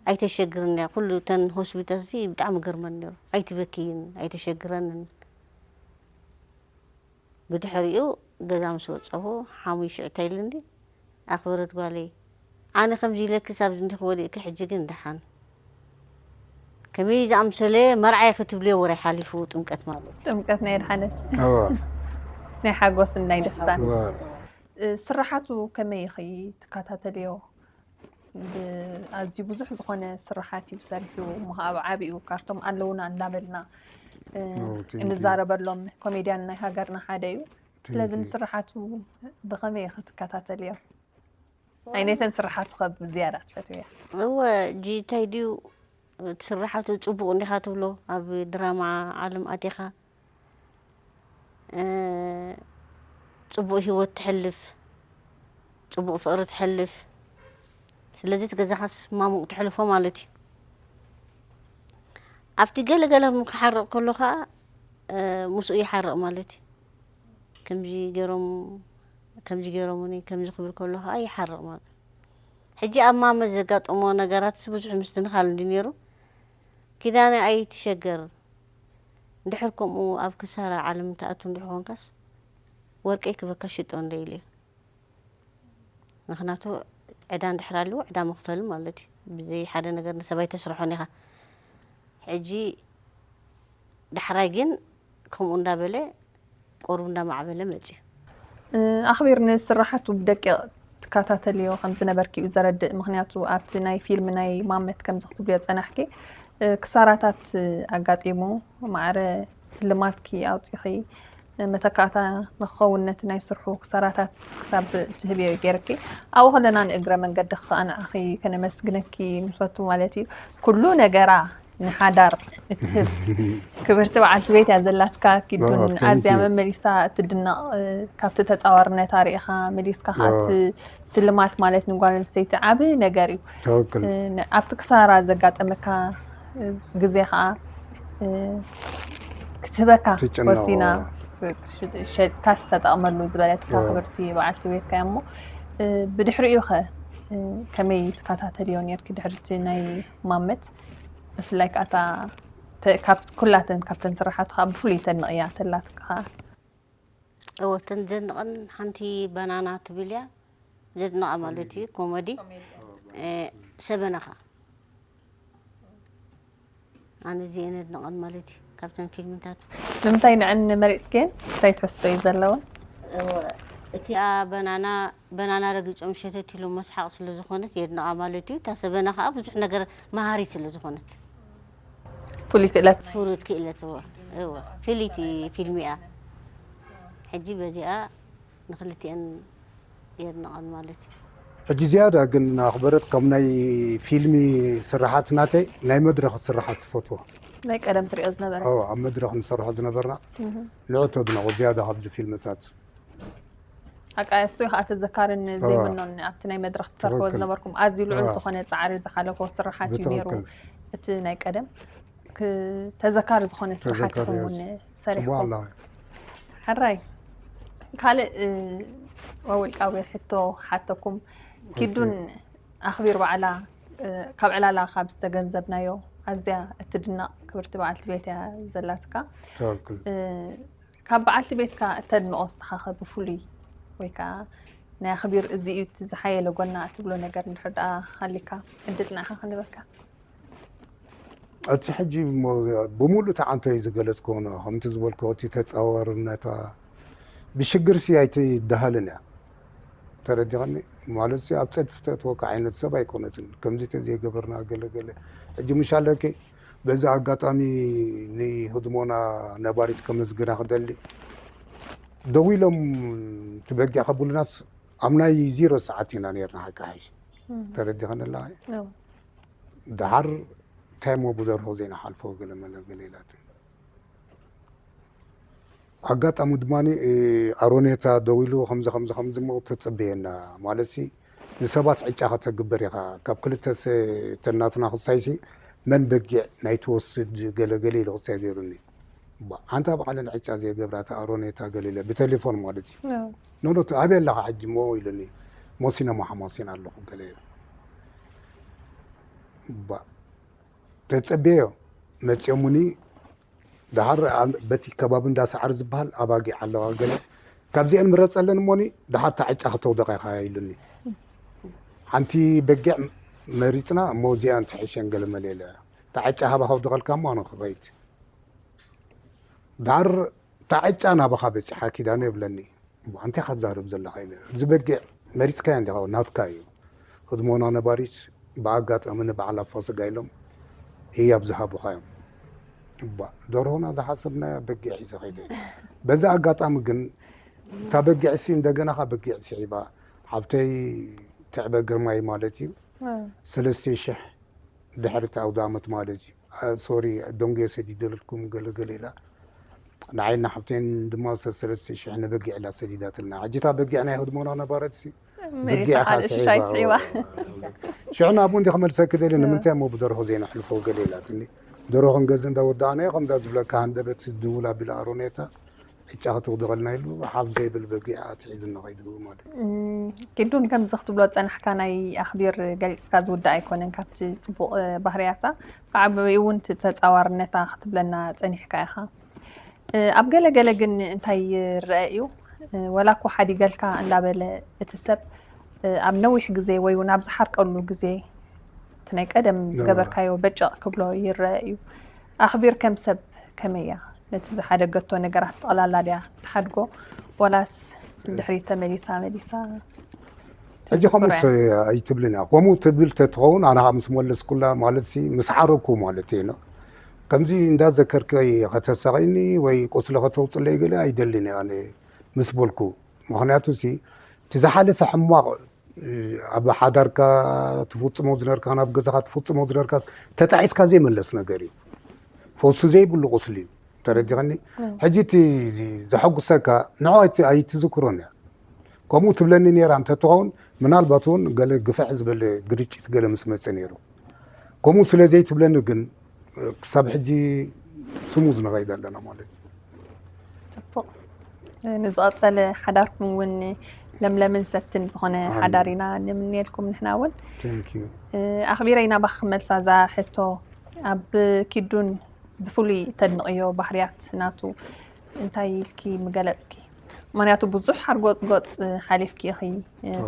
ኣይተሸግርን እያ። ኩሉ እተን ሆስፒታል እዚ ብጣዕሚ ገርመን ነይሩ። ኣይትበክይን፣ ኣይተሸግረንን። ብድሕሪኡ ገዛ ምስ ወጸኹ ሓሙይ ሽዑ እንታይ ኢልኒ? ኣኽብረት ጓለይ፣ ኣነ ከምዚ ኢለኪ ሳብ እንዲኺ ወዲእኪ፣ ሕጂ ግን ደሓን። ከመይ ዝኣምሰለ መርዓይ ክትብልዮ ወረ ሓሊፉ ጥምቀት ማለት። ጥምቀት ናይ ኣድሓነት። እወ ናይ ሓጎስን ናይ ደስታን። እወ እ፣ ስራሓቱ ከመይ ኢኺ ትከታተልዮ? ብ-፣ ኣዝዩ ብዙሕ ዝኾነ ስራሓት እዩ ሰሪሑ እሞ ኣብ ዓቢኡ ካብቶም ኣለውና እንዳበልና እ፣ ኦ፣ thank you። እንዛረበሎም ኮሜድያን ናይ ሃገርና ሓደ እዩ። ስለዚ Thank you። ንስራሓቱ ብኸመይ ኢኺ ትከታተልዮ? ዓይነተን ስራሓቱ ከ ብዝያዳ ትፈትውያ? እወ፣ ጂ እንታይ ድዩ እቲ ስራሓቱ ጽቡቕ እንዲኻ ትብሎ፣ ኣብ ድራማ ዓለም ኣቲኻ እ፣ ጽቡቕ ህይወት ትሕልፍ፣ ጽቡቕ ፍቕሪ ትሕልፍ። ስለዚ እቲ ገዛኻስ ማሙቕ ትሕልፎ ማለት እዩ። ኣብቲ ገለ ገለ ክሓርቕ ከሎ ኸኣ እ፣ ምስኡ ይሓርቕ ማለት እዩ። ከምዚ ገይሮም ከምዚ ገይሮምኒ ከምዚ ክብል ከሎ ኸኣ ይሓርቕ ማለት እዩ። ሕጂ ኣብ ማመ ዘጋጠሞ ነገራትስ ብዙሕ ምስትንኻል እንዲ ነይሩ። ኪዳነ ኣይትሸገር፣ እንድሕር ከምኡ ኣብ ክሳራ ዓለም ትኣቱ እንድሕር ኮንካስ ወርቀይ ክበካ ሽጦ እንደ ኢለ። ምኽንያቱ ዕዳ እንድሕር ኣለዎ ዕዳ መኽፈል ማለት እዩ። ብዘይ ሓደ ነገር ንሰብ ኣይተስርሖን ኢኻ። ሕጂ ዳሕራይ ግን ከምኡ እንዳበለ ቁሩብ እንዳማዕበለ መፅዩ። እ፣ ኣኽቢር ንስራሓቱ ብደቂቕ ትከታተልዮ ከም ዝነበርኪ እዩ ዘረድእ። ምኽንያቱ ኣብቲ ናይ ፊልም ናይ ማመት ከምዚ ክትብልዮ ጸናሕኪ እ፣ ክሳራታት ኣጋጢሙ ማዕረ ስልማትኪ ኣውፂኺ እ፣ መተካእታ ንክኸውን ነቲ ናይ ስርሑ ክሳራታት ክሳብ ትህብዮ ገይርኪ። ኣብኡ ከለና ንእግረ መንገዲ ከዓ ንዓኺ ከነመስግነኪ ንፈቱ ማለት እዩ። ኩሉ ነገራ ንሓዳር እትህብ ክብርቲ በዓልቲ ቤት እያ ዘላትካ። ኪዱን ኦ፣ thank ኣዝያ you። መመሊሳ እትድነቕ እ፣ ካብቲ ተፃዋርነታ ርኢኻ መሊስካ ከዓ ኦ። እቲ ስልማት ማለት ንጓል ኣንስተይቲ ዓቢ ነገር እዩ። ትክክል። እ፣ ን-፣ ኣብቲ ክሳራ ዘጋጠመካ እ፣ ግዜ ከዓ እ፣ ክትህበካ ትጭነቕ፣ ወሲና ኦ። ሸጥካ ዝተጠቕመሉ ዝበለትካ ኦ። ክብርቲ በዓልቲ ቤትካ እሞ እ፣ ብድሕሪኡ ኸ እ፣ ከመይ ትከታተልዮ ነርኪ ድሕርቲ ናይ ማመት? ብፍላይ ከዓ እታ ተ-፣ ካብ ኩላተን ካብተን ስራሓቱ ከዓ ብፍሉይ ተድንቕያ ተላትካ? እወ፣ እተን ዘድንቐን ሓንቲ በናና ትብል እያ። ዘድንቓ ማለት እዩ፣ ኮመዲ። እ፣ ሰበናኻ። ኣነ እዚኤን የድንቐን ማለት እዩ፣ ካብተን ፊልምታት። ንምንታይ ንዐን መሪፅክየን? እንታይ ትሕዝቶ እዩ ዘለወን? እወ፣ እቲኣ በናና፣ በናና ረጊጾም ሸተት ኢሎም መስሓቕ ስለ ዝኾነት የድንቓ ማለት እዩ። እታ ሰበና ኸዓ ብዙሕ ነገር መሃሪት ስለ ዝኾነት። ፍሉይ ክእለት። ፍሩት ክእለት፣ እወ፣ እወ፣ ፍልይቲ ፊልም እያ። ሕጂ በዚኣ ንክልቲኤን የድንቐን ማለት እዩ። ሕጂ ዝያዳ ግን ኣኽበረት ካብ ናይ ፊልሚ ስራሓት ናተይ ናይ መድረኽ ስራሓት ትፈትዎ። ናይ ቀደም ትሪኦ ዝነበረ። ኦ፣ ኣብ መድረኽ ንሰርሖ ዝነበርና ንዑ ተድነቑ ዝያዳ ካብዚ ፊልምታት። ሓቃ እሱ እዩ ከዓ ተዘካርን ዘይምኖን ኣብቲ ናይ መድረኽ ትሰርሕዎ ትክክል። ዝነበርኩም ኣዝዩ ልዑል አ። ዝኾነ ፃዕሪ ዝሓለፎ ስራሓት እዩ ነይሩ። ብትክክል። እቲ ናይ ቀደም ክ-፣ ተዘካሪ ዝኾነ ስራሓት ተዘካሪ ኢኹም እውን እዩ። ሰሪሕኩም። ጽቡቕ ኣላ። ሕራይ ካልእ እ፣ ወውልቃዊ ሕቶ ሓተኩም። ኪዱን ኣኽቢር ባዕላ እ፣ ካብ ዕላላ ካብ ዝተገንዘብናዮ ኣዝያ እትድነቕ ክብርቲ በዓልቲ ቤት እያ ዘላትካ። ትክክል። እ፣ ካብ በዓልቲ ቤትካ እተድንቖ ንስኻ ኸ ብፍሉይ ወይ ከዓ ናይ ኣኽቢር እዚ እዩ እቲ ዝሓየለ ጎና እትብሎ ነገር እንድሕር ደኣ ሃሊካ ዕድል ንዓኻ ክንበካ። እቲ ሕጂ እሞ ብሙሉእ ተዓንቶ እዩ ዝገለጽክዎ ነው። ከምቲ ዝበልክዎ እቲ ተጻዋርነታ ብሽግርሲ ኣይትደሃልን እያ። ተረዲኻኒ? ማለት ሲ ኣብ ጸድፊ ተእትወካ ዓይነት ሰብ ኣይኮነትን። ከምዚ ተዘይገበርና ገለ ገለ። ሕጂ ምሽ ኣለኪ በዚ ኣጋጣሚ ንህድሞና ነባሪት ከመስግና ክደሊ። ደው ኢሎም እቲ በጊዕ ከብሉናስ ኣብ ናይ ዜሮ ሰዓት ኢና ነርና ሓቂ ሓይሽ። ተረዲኻኒ ኣለኻ? እዎ። ደሓር እንታይ እሞ ብደርሆ ዘይንሓልፎ ገለ መለ ገለ ኢላትኒ። ኣጋጣሚ ድማ ኣሮኔታ ደው ኢሉ ከምዚ ከምዚ ከምዚ እሞ ተጸበየና ማለት ሲ ንሰባት ዕጫ ከተግብር ኢኻ ካብ ክልተ ሰ-፣ ተናትና ክሳይሲ መን በጊዕ ናይ ትወስድ ገለ ገለ ኢሉ ክሳይ ገይሩኒ። ባ-፣ ኣንታ ባዕለን ዕጫ ዘይገብራ እታ ኣሮኔታ ገለ ኢለ ብቴሌፎን ማለት እዩ። እዎ። ኖኖ ኣበይ ኣለኻ ሕጂ እሞ ኢሉኒ። ሞሲነ ማሓማሲን ኣለኹ ገለ ኢለ። እባ ተጸብየዮ መጺኦሙኒ። ደሓር በቲ ከባቢ እንዳ ሰዓር ዝበሃል ኣባጊዕ ኣለዋ ገለ፣ ካብዚአን ምረጸለን እሞኒ፣ ደሓር ታዕጫ ክተውደቐ ኢኻ ኢሉኒ። ሓንቲ በጊዕ መሪጽና እሞ እዚኣን ትሕሸን ገለ መለ ኢለ፣ ታዕጫ ሃባ ከውድቐልካ እሞ ኣነ ክኸይድ። ደሓር ታዕጫ ናባኻ በጺሓ ኪዳነ ይብለኒ። እሞ ኣንታይ ኢኻ ትዛረብ ዘለኻ ኢለ፣ እዚ በጊዕ መሪጽካያ እንዲኻ፣ ናትካ እዩ። ህድሞና ነባሪት ብኣጋጣሚ ንበዓል ኣፋስጋ ኢሎም ህያብ ዝሃቡኻ እዮም። እባ ደርሆና ዝሓሰብናያ በጊዕ ሒዘ ኸይደ። በዛ ኣጋጣሚ ግን እታ በጊዕሲ እንደገና ኻ በጊዕ ስዒባ፣ ሓብተይ ትዕበ ግርማይ ማለት እዩ፣ ሰለስተ ሽሕ ድሕሪ እቲ ኣውደ ኣመት ማለት እዩ። ሶሪ፣ ደንጉየ ሰዲደልኩም ገለ ገለ ኢላ፣ ንዓይና ሓብተይን ድማ ሰለስተ ሽሕ ንበጊዕ ኢላ ሰዲዳትልና። ሕጂ እታ በጊዕ ናይ ህድሞና ነባረትሲ በጊዕ ኢኻ ስዒባ። ሽዑ ናብኡ እንዲ ክመልሰኪ ደሊ፣ ንምንታይ እሞ ብደርሆ ዘይነሕልፎ ገለ ኢላትኒ። ደርሆ ክንገዝእ እንዳወዳእናዮ ከምዛ ዝብለካ ሃንደበት ድውል ኣቢላ ኣሮኔታ ዕጫ ክትውድቐልና ኢሉ ሓፍ ዘይብል በጊዕ ኣትሒዙ እናኸይዱ ማለት እዩ። እም፣ ኪዱን ከምዚ ክትብሎ ዝጸናሕካ ናይ ኣኽቢር ገሊጽካ ዝውዳእ ኣይኮነን። ካብቲ ጽቡቕ፣ እ፣ ባህርያታ ብዓቢኡ እውን እቲ ተጻዋርነታ ክትብለና ጸኒሕካ ኢኻ። እ፣ ኣብ ገለ ገለ ግን እንታይ ይረአ እዩ? እ፣ ወላ እኮ ሓዲገልካ እንዳበለ እቲ ሰብ፣ እ፣ ኣብ ነዊሕ ግዜ ወይ እውን ኣብ ዝሓርቀሉ ግዜ እቲ ናይ ቀደም ዝገበርካዮ በጨቕ ክብሎ ይረአ እዩ። ኣኽቢር ከም ሰብ ከመይ እያ? ነቲ ዝሓደገቶ ነገራት ጠቕላላ ድያ ትሓድጎ? ወላስ ድሕሪት ተመሊሳ መሊሳ ሕጂ ከምኡ ተዘክሮ እያ? ሰ-፣ ኣይትብልን እያ። ከምኡ ትብል ተትኸውን ኣነ ከዓ ምስ መለስኩላ ማለት ሲ ምስ ሓረኩ ማለት እዩ። ከምዚ እንዳዘከርከይ ከተሳቒኒ ወይ ቁስሊ ከተውፅለይ ገለ ኣይደልን እየ ኣነ ምስ በልኩ። ምኽንያቱ ሲ እቲ ዝሓለፈ ሕማቕ ኣብ ሓዳርካ ትፍጽሞ ዝነበርካ፣ ናብ ገዛኻ ትፍጽሞ ዝነበርካ ተጣዒስካ ዘይመለስ ነገር እዩ። ፈውሲ ዘይብሉ ቁስሊ እዩ። ተረዲኸኒ? ሕጂ እቲ ዘሐጉሰካ ንዑ ኣይቲ-፣ ኣይትዝክሮን እያ። ከምኡ ትብለኒ ነይራ እንተትኸውን፣ ምናልባት እውን ገለ ግፍሕ ዝበለ ግርጭት ገለ ምስ መጸ ነይሩ። ከምኡ ስለ ዘይትብለኒ ግን፣ ክሳብ ሕጂ ስሙዝ ንኸይድ ኣለና ማለት እዩ። ጽቡቕ። ንዝቐጸለ ሓዳርኩም እውን ለምለምን ሰትን ዝኾነ ኣሜን። ሓዳር ኢና ንምንየልኩም ንሕና እውን። Thank you። ኣኽቢረይ ናባኺ ክመልሳ እዛ ሕቶ፣ ኣብ ኪዱን ብፍሉይ ተድንቕዮ ባህርያት ናቱ እንታይ ኢልኪ ምገለጽኪ? ምኽንያቱ ብዙሕ ሓርጎጽጎጽ ሓሊፍኪ ኢኺ።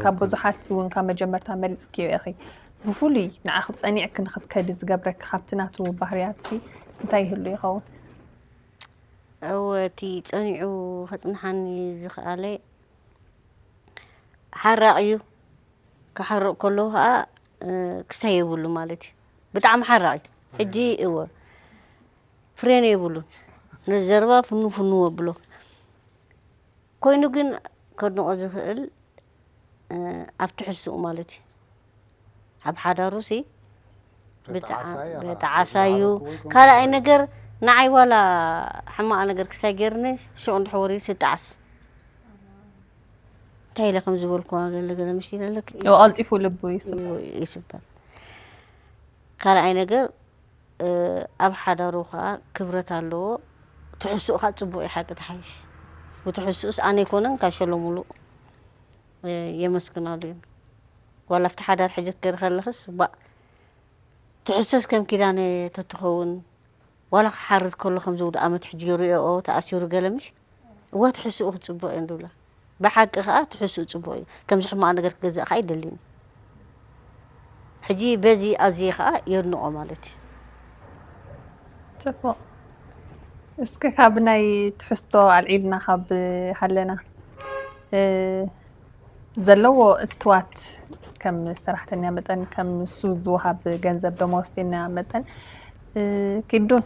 ካብ ትኽክል። ብዙሓት እውን ካብ መጀመርታ መሪጽክዮ ኢኺ። ብፍሉይ ንዓኺ ጸኒዕኪ ንኽትከዲ ዝገብረኪ ካብቲ ናቱ ባህርያትሲ እንታይ ይህሉ ይኸውን? እወ፣ እቲ ጸኒዑ ከጽንሓኒ ዝኸኣለ ሓራቕ እዩ። ክሓርቕ ከሎ ኸኣ፣ እ፣ ክስታይ የብሉ ማለት እዩ። ብጣዕሚ ሓራቕ እዩ። ሕጂ፣ እወ፣ ፍሬን የብሉን። ነዘረባ ፍኑ ፍኑ ወብሎ። ኮይኑ ግን ከድንቖ ዝኽእል፣ እ፣ ኣብ ትሕዝትኡ ማለት እዩ። ኣብ ሓዳሩሲ ብጣዕ-፣ ተጣዓሳይ፣ ኣሃ፣ ብጣዓሳዩ። ተጣዓሳይ ወይ ካልኣይ ከምኡ ነገር፣ ንዓይ ዋላ ሕማቕ ነገር ክሳይ ገይርኒ፣ ሽዑ እንድሕር ወሪዱ ስጣዓስ። እንታይ ኢለ ከም ዝበልኩዋ ገለ ገለ ምሽ ኢለ ኣለክ። ኦ፣ ቀልጢፉ ልቡ ይስበር። ይስበር። ካልኣይ ነገር፣ እ፣ ኣብ ሓዳሩ ኸኣ ክብረት ኣለዎ። ትሕስኡ ኸኣ ጽቡቕ እዩ፣ ሓቂ ትሓይሽ። ብትሕስኡስ ኣነ ኣይኮነን፣ ካሸሎ ሙሉእ፣ እ፣ የመስግናሉ እዩ። ዋላ ኣብቲ ሓዳር ሕጂ ክትገሪ ከለኽስ፣ ባእ፣ ትሕስቶስ ከም ኪዳነ ተትኸውን፣ ዋላ ክሓርድ ከሎ ከምዚ ውድ ኣመት ሕጂ ይርእዮ ተኣሲሩ ገለ ምሽ፣ እወ ትሕስኡ ክጽቡቕ እዩ እንድብላ። ብሓቂ ከኣ ትሕስኡ ጽቡቕ እዩ። ከምዚ ሕማቕ ነገር ክገዝእ ከኣ ኣይደልን። ሕጂ በዚ ኣዝየ ከኣ የድንቖ ማለት እዩ። ጽቡቕ። እስኪ ካብ ናይ ትሕዝቶ ኣልዒልና ካብ ሃለና፣ እ፣ ዘለዎ እትዋት ከም ሰራሕተኛ መጠን፣ ከም ንሱ ዝወሃብ ገንዘብ ደመወዝተኛ መጠን፣ እ፣ ኪዱን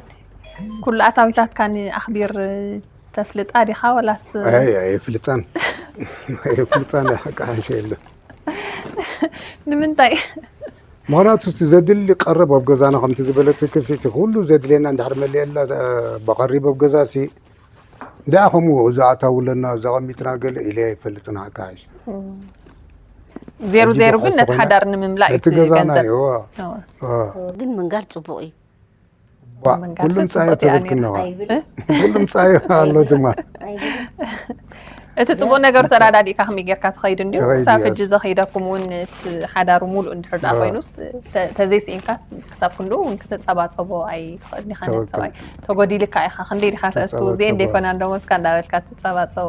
ኩሉ ኣታዊታትካ ንኣኽቢር ተፍልጣ ዲኻ ወላስ? ኣይ፣ ኣይፍልጣን። ኣይፍልጣን፣ ሓቂ ሓንሸ የለን። ንምንታይ? ምኽንያቱ፣ እቲ ዘድሊ ቀረብ ኣብ ገዛና፣ ከምቲ ዝበለትክሲ፣ እቲ ኩሉ ዘድልየና እንድሕር መሊአላ፣ ብቐሪብ ኣብ ገዛሲ፣ ደኣ ከምኡ፣ እዚ ኣታዊ ኣለና፣ እዚ ኣቐሚጥና ገለ ኢለ ኣይፈልጥን፣ ሓቂ ሓንሸ። እም። ዜሩ ሕጂ ዜሩ ግን ድኾ ነቲ ዝኾነ ሓዳር ንምምላእ ነቲ እዩ እቲ ገዛና ገንዘብ። እዩ፣ እዋ። እዋ። እዋ። ግን ምንጋር ጽቡቕ እዩ። ባ፣ መንጋሲ ኩሉም ጻዮ ጽቡቕ እያ ተበልክና ነይራ። ዋ። ኣይብል። ኩሉም ጻዮ ኣሎ ድማ። ኣይብል። እቲ ጽቡቕ ነገሩ እንተ- ተረዳዲእካ ከመይ ጌርካ ትኸይድ እንድዩ ትኸይድ ክሳብ እያ። ሕጂ ዘኸይደኩም እውን እቲ ሓዳር ሙሉእ እንድሕር ደኣ ኣዎ። ኮይኑስ ተ- ተዘይስኢንካስ ክሳብ ክንድኡ እውን ክትጸባጸቦ ኣይትኽእልን ኢኻ ነቲ ትኽክል። ሰብኣይ ተጎዲልካ ኢኻ ክንደይ ዲኻ ተእስቱ ትጸባጸቦ። እዚኤ እንደ ይኮና እንዶ መስካ እንዳበልካ ትጸባጸቦ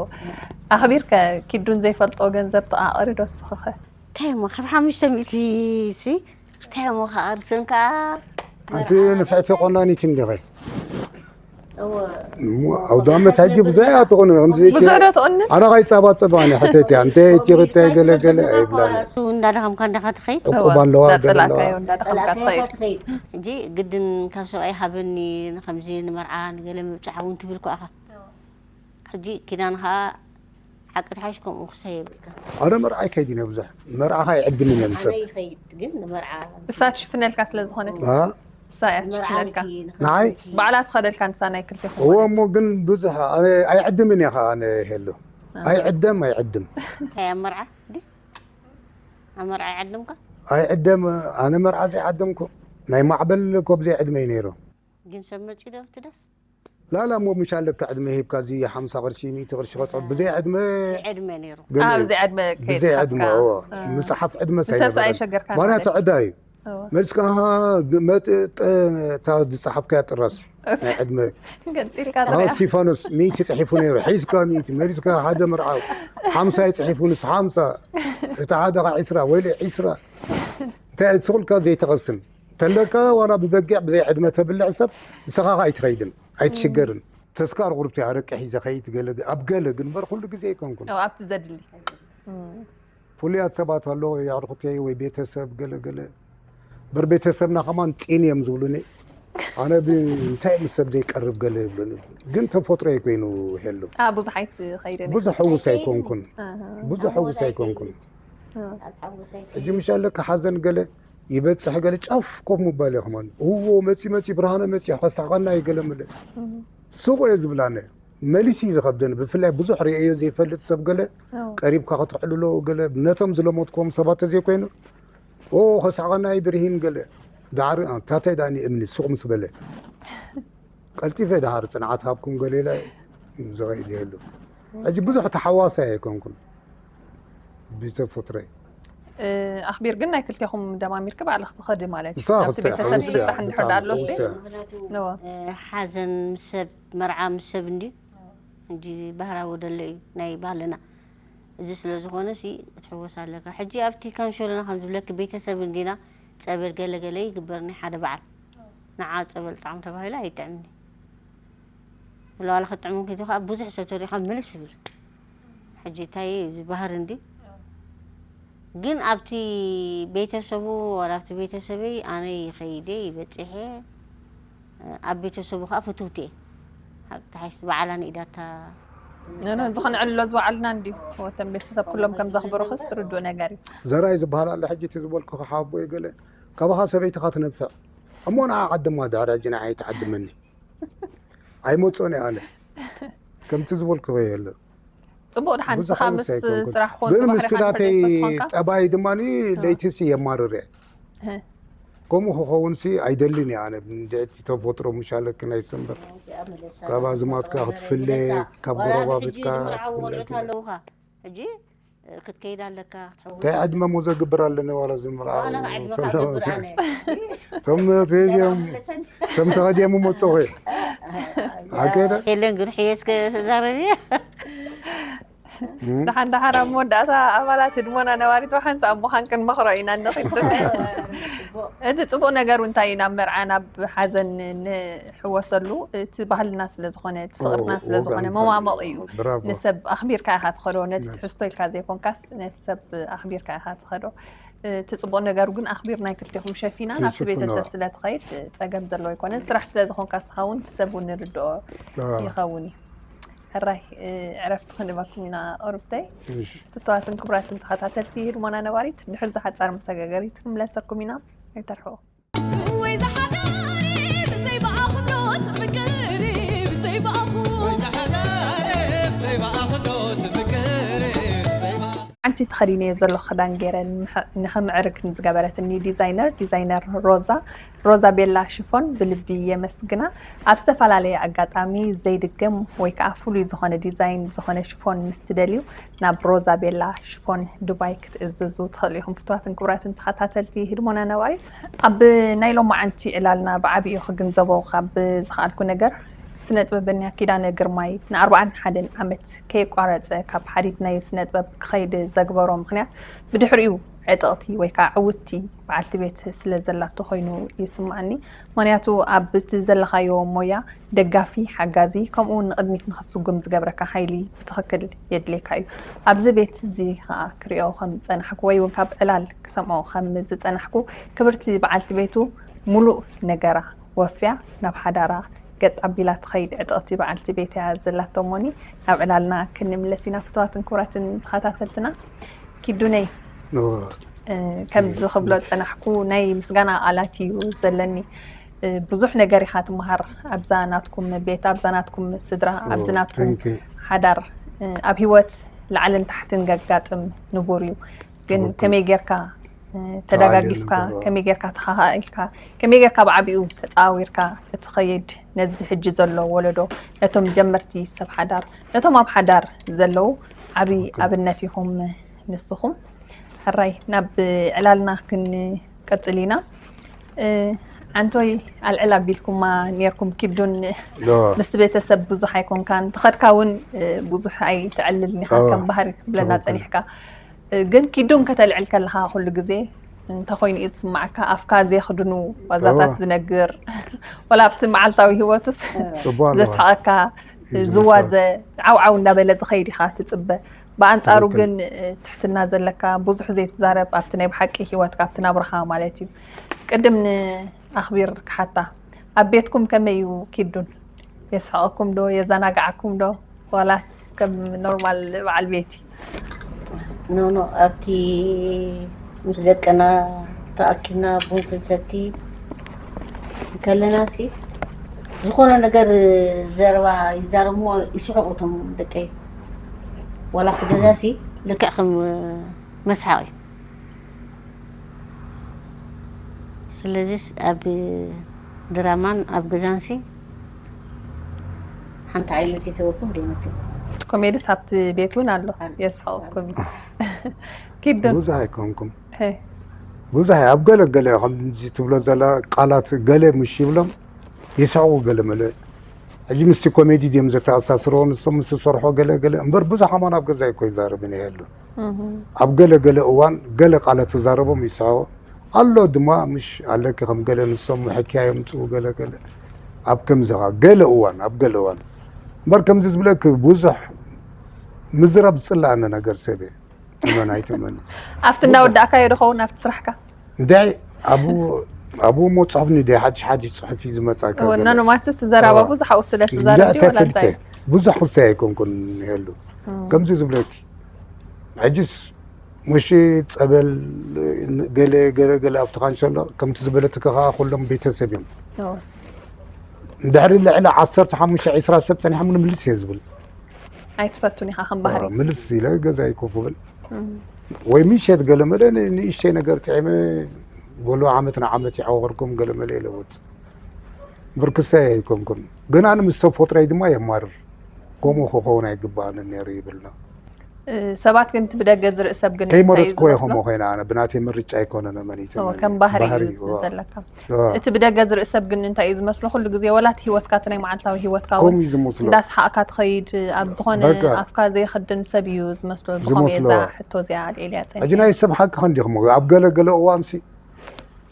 ኣኽቢርከ ኪዱ እንዘይፈልጦ ገንዘብ ተቓቕሪ ዶ ስኽኸ እንታይ እሞ ካብ ሓሙሽተ ሚእቲ ሲ እንታይ እሞ ክኣርስ እንካ ኣንቲ ንፍዕቲ ቆናኒት እንዲኸ ኣውዳመት ሕጂ ብዙሕ እያ ትኾኑ ከምዚ ብዙሕ ዶ ትቕንን ኣነ ካይጸባጸባ ኣነ ሕተት እያ እንተ እቲ ክተ ገለገለ ኣይብላነ እንዳደኸምካ እንዳኻ ትኸይድ ዕቁብ ኣለዋ ገለ ኣለዋ ዳጸላእካዮ እንዳደኸምካ ትኸይድ ሕጂ ግድን ካብ ሰብኣይ ሃበኒ ንከምዚ ንመርዓ ንገለ ምብፃሕ እውን ትብል እኮ ኢኻ ሕጂ ኪዳን ከዓ ሓቂ ትሓይሽ ከምኡ ክሳይ የብልካ ኣነ መርዓ ይከይድ እየ ብዙሕ መርዓኻ ይዕድምን እዮም ሰብ ይኸይድ ግን ንመርዓ እሳ ትሽፍነልካ ስለ ዝኾነት ኣ? እሳ እያ ትሽፍነልካ ንዓይ ባዕላ ትኸደልካ ንሳ ናይ ክልቴኹም እዎ እሞ ግን ብዙሕ ኣነ ኣይዕድምን እየ ከዓ ኣነ ሄሉ ኣይዕደም ኣይዕድም እንታይ ኣብ መርዓ ድዩ ኣብ መርዓ ይዓድምካ ኣይዕደም ኣነ መርዓ ዘይዓደምኩ ናይ ማዕበል ኮብ ዘይዕድመ እዩ ነይሩ ግን ሰብ መፂኡ ዶ ኣብቲ ዳስ ላላ እሞ ምሽ ኣለካ ዕድመ ሂብካ እዚ ሓምሳ ቅርሺ ሚእቲ ቅርሺ ከፅዕብ ብዘይ ዕድመ ዕድመ ነይሩ ገለ ኣብዚ ዕድመ ብዘይ ዕድመ ከይፅሓፍካ እዎ ምፅሓፍ ዕድመ ንሰብሲ ሳይነበረን ኣይሸገርካን ማርያት ማለት እዩ። ዕዳ እዩ እዎ። መልስካ መጥጠ ዝፀሓፍካያ ጥራስ ናይ ዕድመ ገንፂልካ ኣዎ ትሪኣ እስቲፋኖስ ሚእቲ ፅሒፉ ነይሩ ሒዝካ ሚእቲ መሊስካ ሓደ መርዓው ሓምሳ ይፅሒፉ ንስ ሓምሳ እቲ ሓደ ካ ዒስራ ወይለ ዒስራ እንታይ ስቑልካ ዘይተቐስን ተለካ ዋላ ብበጊዕ ብዘይ ዕድመ ተብልዕ ሰብ ንስኻ ኸ ኣይትኸይድን ኣይትሽገርን ተስካር ቁርብቲ ኣረቂ ሒዘ ኸይድ ገለ ኣብ ገለ ግንበር ኩሉ ግዜ ኣይኮንኩን ኣብቲ ዘድሊ ፍሉያት ሰባት ኣለዉ የዕርኹተይ ወይ ቤተሰብ ገለገለ በር ቤተሰብና ከማን ጢን እዮም ዝብሉኒ ኣነ እንታይ ምስ ሰብ ዘይቀርብ ገለ ይብሉኒ ግን ተፈጥሮ ኮይኑ ሄሉ ኣብ ብዙሓት ኸይደ ብዙሕ ሕውስ ኣይኮንኩን ብዙሕ ሕውስ ኣይኮንኩን ሕጂ ምሻ ኣለካ ሓዘን ገለ ይበፅሕ ገለ ጫፍ ኮፍ ምባል እየ ከማን እዎ መፂ መፂ ብርሃነ መፂ ከሳሕቀና እዩ ገለ ምለ ሱቕ እየ ዝብላነ መሊስ እዩ ዝኸብደኒ ብፍላይ ብዙሕ ርእዮ ዘይፈልጥ ሰብ ገለ ቀሪብካ ክትሕልሎ ገለ ነቶም ዝለመድክዎም ሰባት ተዘይኮይኑ ኦ ከሳቐናይ ብርሂን ገለ ዳዕሪ ታታይ ዳኒ እምኒ ሱቕ ምስ በለ ቀልጢፈ ዳሃር ፅንዓት ሃብኩም ገሌላ ዝኸይድ የሉ ሕጂ ብዙሕ ተሓዋሳይ ኣይኮንኩን ብተፈጥሮይ ኣኽቢር ግን ናይ ክልቴኹም ደማሚርኪ ባዕልኽ ትኸዲ ማለት እዩ ንሳ ኣብቲ ክስራሕ ቤተሰብ ውስያ ዝብፃሕ እንድሕር ብጣዕሚ ዳኣሎሲ ውስያ እዎ ሓዘን ምስ ሰብ መርዓ ምስ ሰብ እንድዩ እንጂ ባህራዊ ደሎ እዩ ናይ ባህልና እዚ ስለ ዝኾነ ሲ ክትሕወስ ኣለካ ሕጂ ኣብቲ ካንሸሎና ከም ዝብለኪ ቤተሰብ እንዲና ፀበል ገለገለ ይግበር ናይ ሓደ በዓል ንዓ ፀበል ጣዕሚ ተባሂሉ ኣይጥዕምኒ ለዋላ ክጥዕሙ ኪዱ ከዓ ብዙሕ ሰብ ተሪኻ ምልስ ይብል ሕጂ እንታይ እዩ እዚ ባህሪ እንዲ ግን ኣብቲ ቤተሰቡ ወላ ኣብቲ ቤተሰበይ ኣነ ይኸይደ ይበፅሐ ኣብ ቤተሰቡ ከዓ ፍትውቲ እየ ሓቂ ተሓይስ በዓላ ንኢዳታ ኖ እዚ ከነዕልሎ ዝወዓልና እንድዩ ወተን ቤተሰብ ኩሎም ከም ዘኽብሩኽስ ርዱእ ነገር እዩ ዘራይ ዝበሃል ኣሎ ሕጂ እቲ ዝበልኩ ክሓቦ ገለ ካባኻ ሰበይትኻ ትነፍዕ እሞ ንዓ ዓድማ ድሕሪ ሕጂ ንዓ ኣይትዓድመኒ ኣይመፅኦን እየ ኣነ ከምቲ ዝበልኩ የለ ፅቡቅ ድሓን ንስኻ ብዙሓት ምስ ኣይኮንኩን። ስራሕ ግን ወዲ ምስቲ ባሕርኻ ናተይ እንተዘይፈትኾንካ ጠባይ ድማ ለይቲ ሲ የማርር እየ እህ። ከምኡ ክኸውን ሲ ኣይደልን እየ ኣነ እንድዕቲ ተፈጥሮ ምሻለክን ኣይሰንበር ካብ ኣዝማትካ ክትፍለ ካብ ጎረባብትካ ክትፍለ ኣለውካ ሕጂ ክትከይድ ኣለካ ክትሕውስ እንታይ ዕድመ ሞ ዘግብር ኣለኒ ዋላ ዝምርዓ ኣነ ዕድመ ካብ ገብር ኣነ ቶም ተኸዲዮም ቶም ተኸዲዮም መፅኹ ኣገደ የለን ግን ሕየስ ተዛረብ እየ ደሓን ደሓን ኣብ መወዳእታ ኣባላት ህድሞና ነባሪት ሓንሳእ እሞ ሓንቅን መኽሮ ኢና ንኽድ እቲ ፅቡቅ ነገሩ እንታይ እዩ ናብ መርዓ ናብ ሓዘን ንሕወሰሉ እቲ ባህልና ስለዝኾነ እቲ ፍቅርና ኦ፣ ስለዝኾነ ወጋን መማመቕ ባህልና። እዩ ብራቮ። ንሰብ ኣኽቢርካ ኢኻ ትኸዶ ነቲ ትሕዝቶ ኢልካ ዘይኮንካስ ነቲ ሰብ ኣኽቢርካ ኢኻ ትኸዶ እቲ ፅቡቅ ነገሩ ግን ኣኽቢር ናይ ክልቴኹም ሸፊና ናብቲ ትሽፍኖ። ቤተሰብ ስለትኸይድ ፀገም ዘለዎ ኣይኮነን ስራሕ ስለዝኾንካ ስኻ እውን እቲ ሰብ እውን ንርድኦ ኣዎ። ይኸውን እዩ ሕራይ ዕረፍቲ ክንህበኩም ኢና ቁርብተይ እሺ። ፍትዋትን ክቡራትን ተኸታተልቲ ህድሞና ነባሪት ድሕር ዝሓፃር መሰጋገሪት ክንምለሰኩም ኢና ኣይተርሕዎ ወይ ዝሓዳሪ ብዘይ ብኣኽብሮት ምቅሪ ብዘይ ብኣኹ ሓንቲ እቲ ተኸዲነዮ ዘለኹ ክዳን ገይረ ንምሕ-፣ ንኽምዕርግ ንዝገበረትኒ ዲዛይነር፣ ዲዛይነር ሮዛ፣ ሮዛ ቤላ ሽፎን ብልቢ የመስግና። ኣብ ዝተፈላለየ ኣጋጣሚ ዘይድገም ወይ ከዓ ፍሉይ ዝኾነ ዲዛይን ዝኾነ ሽፎን ምስ ትደልዩ ናብ ሮዛ ቤላ ሽፎን ዱባይ ክትእዝዙ ትኽእሉ ኢኹም። ፍቱዋትን ክቡራትን ተኸታተልቲ ህድሞና ነባሪት፣ ኣብ ናይ ሎማዓንቲ ዕላልና ብዓቢኡ ክግንዘቦ ካብ ዝኸኣልኩ ነገር፣ ስነ ጥበበኛ ኪዳነ ግርማይ ንኣርብዓን ሓደን ዓመት ከየቋረጸ ካብ ሓዲድ ናይ ስነ ጥበብ ክኸይድ ዘግበሮ ምኽንያት፣ ብድሕሪኡ ዕጥቕቲ ወይ ከዓ ዕውትቲ በዓልቲ ቤት ስለ ዘላቶ ኮይኑ ይስምዓኒ። ምኽንያቱ ኣብ እቲ ዘለኻዮ ሞያ ደጋፊ፣ ሓጋዚ፣ ከምኡ እውን ንቕድሚት ንኽትስጉም ዝገብረካ ሓይሊ ብትኽክል የድልየካ እዩ። ኣብዚ ቤት እዚ ከዓ ክሪኦ ከም ዝጸናሕኩ ወይ እውን ካብ ዕላል ክሰምዖ ከም ዝጸናሕኩ፣ ክብርቲ በዓልቲ ቤቱ ሙሉእ ነገራ ወፍያ ናብ ሓዳራ ገጥ ኣቢላ ትኸይድ ዕጥቕቲ በዓልቲ ቤት እያ ዘላቶ። እሞኒ ናብ ዕላልና ክንምለስ ኢና። ፍቱዋትን ክቡራትን ተኸታተልትና፣ ኪዱነይ፣ እ፣ ከምዚ ክብሎ ዝጸናሕኩ ናይ ምስጋና ቃላት እዩ ዘለኒ። እ፣ ብዙሕ ነገር ኢኻ ትመሃር ኣብዛ ናትኩም ቤት፣ ኣብዛ ናትኩም ስድራ፣ ኣብዚ ናትኩም ሓዳር። እ፣ ኣብ ህይወት ላዕልን ታሕትን ገጋጥም ንቡር እዩ። ግን ከመይ ጌርካ፣ እ፣ ተደጋጊፍካ፣ ከመይ ጌርካ ተኸኻኢልካ፣ ከመይ ጌርካ ብዓቢኡ ተጻዊርካ ክትኸይድ ነዚ ሕጂ ዘሎ ወለዶ፣ ነቶም ጀመርቲ ሰብ ሓዳር፣ ነቶም ኣብ ሓዳር ዘለዉ ዓቢ ኣብነት ኢኹም ንስኹም። ሕራይ ናብ ዕላልና ክንቀጽል ኢና። እ፣ ዓንቶይ ኣልዕል ኣቢልኩማ ኔርኩም ኪዱን፣ ዶ። ምስቲ ቤተሰብ ብዙሕ ኣይኮንካን፣ ተኸድካ እውን፣ እ፣ ብዙሕ ኣይተዕልልን ኢኻ፣ እወ። ከም ባህሪ ክትብለና ትኽክል። ጸኒሕካ። እ፣ ግን ኪዱን ከተልዕል ከለኻ ኩሉ ግዜ እንታይ ኮይኑ እዩ ዝስምዓካ? ኣፍካ ዘይኽድኑ ዋዛታት እወ። ዝነግር፣ ወላ ኣብቲ መዓልታዊ ህይወቱስ ጽቡቕ ኣለዋ። ዘስሕቐካ፣ እዩ ዝመስላ። ዝዋዘ፣ ዓው ዓው እንዳበለ ዝኸይድ ኢኻ ትጽበ። ብኣንጻሩ ትኽክል። ግን፣ እ፣ ትሕትና ዘለካ፣ ብዙሕ ዘይትዛረብ ኣብቲ ናይ ብሓቂ ህይወትካ፣ ኣብቲ ናብራኻ ማለት እዩ። ቅድም ንኣኽቢር ክሓታ፣ ኣብ ቤትኩም ከመይ እዩ ኪዱን? የስሕቐኩም ዶ? የዘናግዓኩም ዶ? ዋላስ ከም ኖርማል በዓል ቤቲ? ኖ፣ ኖ፣ ኣብቲ ምስ ደቅና ተኣኪብና ቡን ክንሰቲ ከለና ሲ፣ ዝኾነ ነገር ዘረባ ይዛረብዎ፣ ይስሕቑ እቶም ደቀይ። ዋላ ኣብቲ ገዛ ሲ፣ ልክዕ ከም መስሓቕ እዩ። ስለዚስ ኣብ ድራማን ኣብ ገዛን ሲ፣ ሓንቲ ዓይነት ይተወኩም ደይመክን። ኮሜዲስ ኣብቲ ቤት እውን ኣሎ፣ ኣሎ። የስሕቕኩም እዩ። ኪዱን። ብዙሕ ኣይኮንኩም። ሄ። ብዙሕ ኣብ ገለ ገለ ከምዚ ትብሎ ዘላ ቃላት ገለ ምሽ ይብሎም፣ ይስሕቑ ገለ መለ። ሕጂ ምስቲ ኮሜዲ ድዮም ዘተኣሳስርዎ ንሶም ምስ ዝሰርሖ ገለ ገለ። እምበር ብዙሕ ኣማን ኣብ ገዛ ኣይኮ ይዛረብን እየ የሉ። እህ። ኣብ ገለ ገለ እዋን ገለ ቃላት ተዛረቦም ይስሕቑ። ኣሎ ድማ ምሽ ኣለኪ ከም ገለ ንሶም ሕክያ የምጽኡ ገለ ገለ። ኣብ ከምዚ ኸኣ ገለ እዋን፣ ኣብ ገለ እዋን። እምበር ከምዚ ዝብለኪ ብዙሕ ምዝራብ ዝጽልኣኒ ነገር ሰብ እየ። እመን ኣይትእመን። ኣብቲ እናወዳእካዮ ዶ ኸውን ኣብቲ ስራሕካ? እንታይ ኣብኡ፣ ኣብኡ እሞ ጽሑፍ ንደ ሓድሽ ሓድሽ ጽሑፍ እዩ ዝመጻካ እወ፣ ገለ። ናኖ ማትስ ትዘራባ እወ። ብዙሕ ኣብኡ ስለ እንዳ ትዛረብ ድዩ ወላ ተፈልጠ። እንታይ? ብዙሕ ክሳይ ኣይኮንኩን የሉ። እም። ከምዚ ዝብለኪ። ሕጅስ፣ ሙሽ ጸበል፣ ገለ፣ ገለ፣ ገለ ኣብቲ ካንሸሎ፣ ከምቲ ዝበለትኪ ከኣ ኩሎም ቤተሰብ እዮም። እወ። እንድሕሪ ልዕሊ ዓሰርተ ሓሙሽተ ዒስራ ሰብ ጸኒሖም ንምልስ እየ ዝብል። ኣይትፈቱን ኢኻ ከም ባህሪ። ኣዎ፣ ምልስ ኢለ ገዛይ ኮፍ እብል። እም። ወይ ምሸት ገለ መለ ን-፣ ንእሽተይ ነገር ጥዒመ፣ በሉ ዓመት ንዓመት ይዓወርኩም ገለ መለ ኢለ ወጽእ። ብርክሰይ ኣይኮንኩን። ግን ኣነ ምስ ተፈጥሮይ ድማ የማርር። ከምኡ ክኸውን ኣይግባእን ነይሩ ይብልና። እ፣ ሰባት ግን እቲ ብደገ ዝርኢ ሰብ ግን እንታይ እዩ ከይመረጽኩዎ ዝመስሎ? ከምኡ ኮይነ ኣነ ብናተይ ምርጫ ኣይኮነን፣ እመን እወ፣ ይተመን ከም እዩ። ባህሪ ባህሪ እዩ እዩ፣ እወ። ዘለካ። እወ። እቲ ብደገ ዝርኢ ሰብ ግን እንታይ እዩ ዝመስሎ? ኩሉ ግዜ ወላ እቲ ህይወትካ፣ እቲ ናይ መዓልታዊ ህይወትካ እውን ከምኡ እዩ ዝመስሎ። እንዳስሓቕካ ትኸይድ፣ ኣብ ዝኾነ በቃ። ኣፍካ ዘይኽድን ሰብ እዩ ዝመስሎ። ብኸመይ ዝመስሎ። እዛ ሕቶ እዚኣ ኣልዒልያ ጸኒሐ? ሕጂ ናይ ሰብ ሓቂ ክንዲኹም ኣብ ገለ ገለ እዋንሲ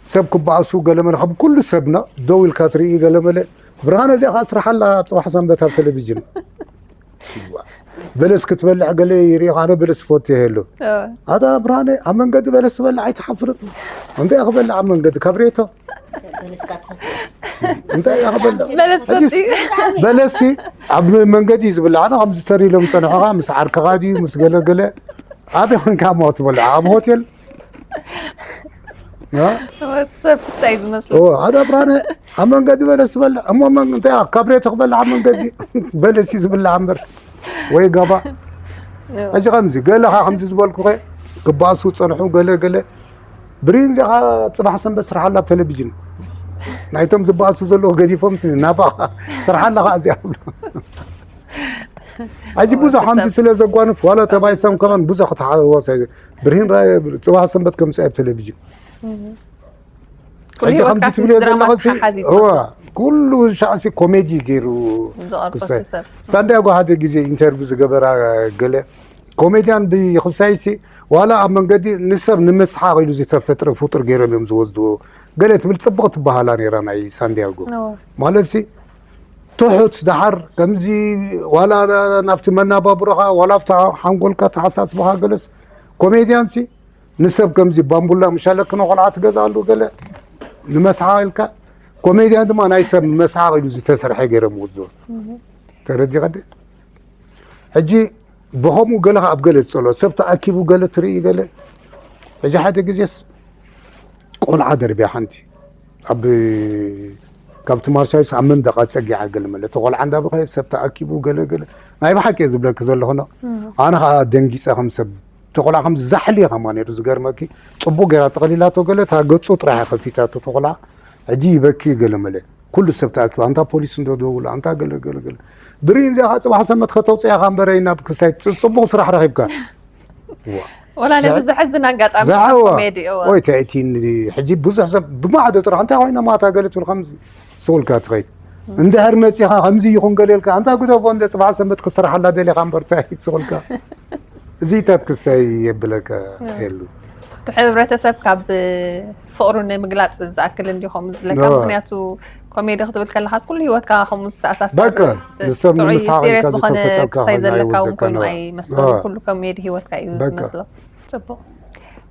ሰብ ክበኣሱ ገለ መለ ካብ ኩሉ ሰብና ደው ኢልካ ትርኢ ገለ መለ። ብርሃነ እዚኣ ከኣ ስርሓላ ጽባሕ ሰንበት ኣብ ቴሌቪዥን። በለስ ክትበልዕ ገለ ይሪኢኻ፣ ኣነ በለስ ይፈቱ እየ የሉ። እወ። ኣታ ብርሃነ ኣብ መንገዲ በለስ ትበልዕ ኣይትሓፍርን? እንታይ እያ ክበልዕ ኣብ መንገዲ? ካብሬቶ? በለስ ካትፈቱ። እንታይ እያ ክበልዕ? በለስ ሕጂስ ፈቱ። በለስሲ ኣብ መንገዲ እዩ ዝብላዕ። ኣነ ከምዚ ተር ኢሎም ዝጸንሑኻ ምስ ዓርክኻ ድዩ ምስ ገለ ገለ? ኣበይ ኮንካ እሞ ትበልዕ? ኣብ ሆቴል? እ? ወዲ ሰብ እንታይ እዩ ዝመስሎ? ኦ፣ ኣደ ብርሃነ ኣብ መንገዲ በለስ ዝበልዕ። እሞ መን-፣ እንታይ እያ? ካብሬቶ ክበልዕ ኣብ መንገዲ? በለስ እዩ ዝብላዕ እምበር። ወይ ጋባ። እዎ። ሕጂ ከምዚ፣ ገለኻ ከምዚ ዝበልኩኸ፣ ክባእሱ ጸንሑ፣ ገለ ገለ። ብሪን እዚኣ ጽባሕ ሰንበት ስራሕ ኣላ ኣብ ቴሌቪዥን። ናይቶም ዝበኣሱ ዘለዉ ገዲፎም፣ ናባኻ ስራሕ ኣላ ኸዓ እዚኣ ብሎ። ሕጂ ብዙሕ ከምዚ ስለ ዘጓንፍ፣ ዋላ ተባይሶም ከማን ብዙሕ ክትሓወስ ኣይ-፣ ብርሂን ራእየ ጽባሕ ሰንበት ከምጽእ ኣብ ቴሌቪዥን። ኩሉ ሕጂ ህይወትካ ከምዚ ሲ ትብልዮ ድራማ ዘለኹ ሲ፣ ተሓሓዝ እዩ እዋ፣ ዝመስል። ኩሉ ሻዕ ሲ ኮሜዲ ገይሩ ዝቐርጾ ክሳይ። ሰብ። ሳንዲያጎ ሓደ ግዜ ኢንተርቪው ዝገበራ ገለ ኮሜድያን ብክሳይ ሲ፣ ዋላ ኣብ መንገዲ ንሰብ ንምስሓቕ ኢሉ ዝተፈጥረ ፍጡር ገይሮም እዮም ዝወስድዎ። ገለ ትብል ጽቡቕ ትበሃላ ነይራ ናይ ሳንዲያጎ። እዋ። ማለት ሲ ትሑት ደሓር ከምዚ ዋላ ናብቲ መናባብሮኻ ዋላ ኣብቲ ሓንጎልካ ተሓሳስባኻ ገለስ ኮሜድያን ሲ ንሰብ ከምዚ ባምቡላ ምሻለክ ንቆልዓ ትገዝኣሉ ገለ ንመስሓቕ ኢልካ፣ ኮሜድያን ድማ ናይ ሰብ መስሓቕ ኢሉ ዝተሰርሐ ገይሮም ወስዶ። ተረዲኻ ደ? ሕጂ ብኸምኡ ገለ ኣብ ገለ ዝጸሎ ሰብ ተኣኪቡ ገለ ትርኢ ገለ። ሕጂ ሓደ ግዜስ ቆልዓ ደርብያ ሓንቲ ኣብ ካብቲ ማርሻይስ ኣብ መንደቓ ጸጊዓ ገለ መለ። እቲ ቆልዓ እንዳበኸየ ሰብ ተኣኪቡ ገለ ገለ። ናይ ብሓቂ እየ ዝብለኪ ዘለኹ ኖ። ኣነ ኸዓ ደንጊጸ ከም ሰብ። እቲ ቆልዓ ከም ዛሕሊ እየ ከማ ነይሩ ዝገርመኪ። ጽቡቕ ገይራ ጠቕሊላቶ ገለ፣ እታ ገጹ ጥራሕ እያ ከፊታቶ እቲ ቆልዓ። ሕጂ ይበኪ ገለ መለ። ኩሉ ሰብ ተኣኪቡ፣ ኣንታ ፖሊስ እንዶ ደውሉ፣ ኣንታ ገለ ገለ ገለ። ብርሂን እዚኣ ኸዓ ጽባሕ ሰንበት ከተውጽእያ ኸዓ እምበረይ ናብ ክስታይ ጽ-፣ ጽቡቕ ስራሕ ረኺብካ። ዋ። ወላ ነዚ ዘሕዝን ኣጋጣሚ ዛዕዋ። ኮሜዲ፣ እዋ። ወይ ተእቲኒ ሕጂ ብዙሕ ሰብ ብማዕዶ ጥራሕ እንታይ ኮይኖም ኣታ ገለ ትብል ከምዚ ስቑልካ ትኸይድ። እንድሕር መጺኻ ከምዚ ይኹን ገለ ኢልካ ኣንታ ግደፎ እንደ ጽባሕ ሰንበት ክትስርሓላ ደሊኻ እምበር እንታይ ስቑልካ። እዚታት ክስታይ የብለካ የሉ። እቲ ሕብረተሰብ ካብ ፍቕሩ ንምግላጽ ዝኣክል እንዲ ከምኡ ዝብለካ። ኖ። ምክንያቱ ኮሜዲ ክትብል ከለኻስ ኩሉ ህይወትካ ከምኡ ዝተኣሳሰር በቃ፣ ንሰብ ጥዑይ ንምስሓቕ ኢልካ ሲሪየስ ዝኾነ ዝተፈጠርካ ክስታይ ኮይኑ ዘለካ እውን ኣይወዘካ ኮይኑ ኖ። ኣይመስሎን። ኖ። ኩሉ ኮሜዲ ህይወትካ እዩ በቃ። ዝመስሎ። ጽቡቕ።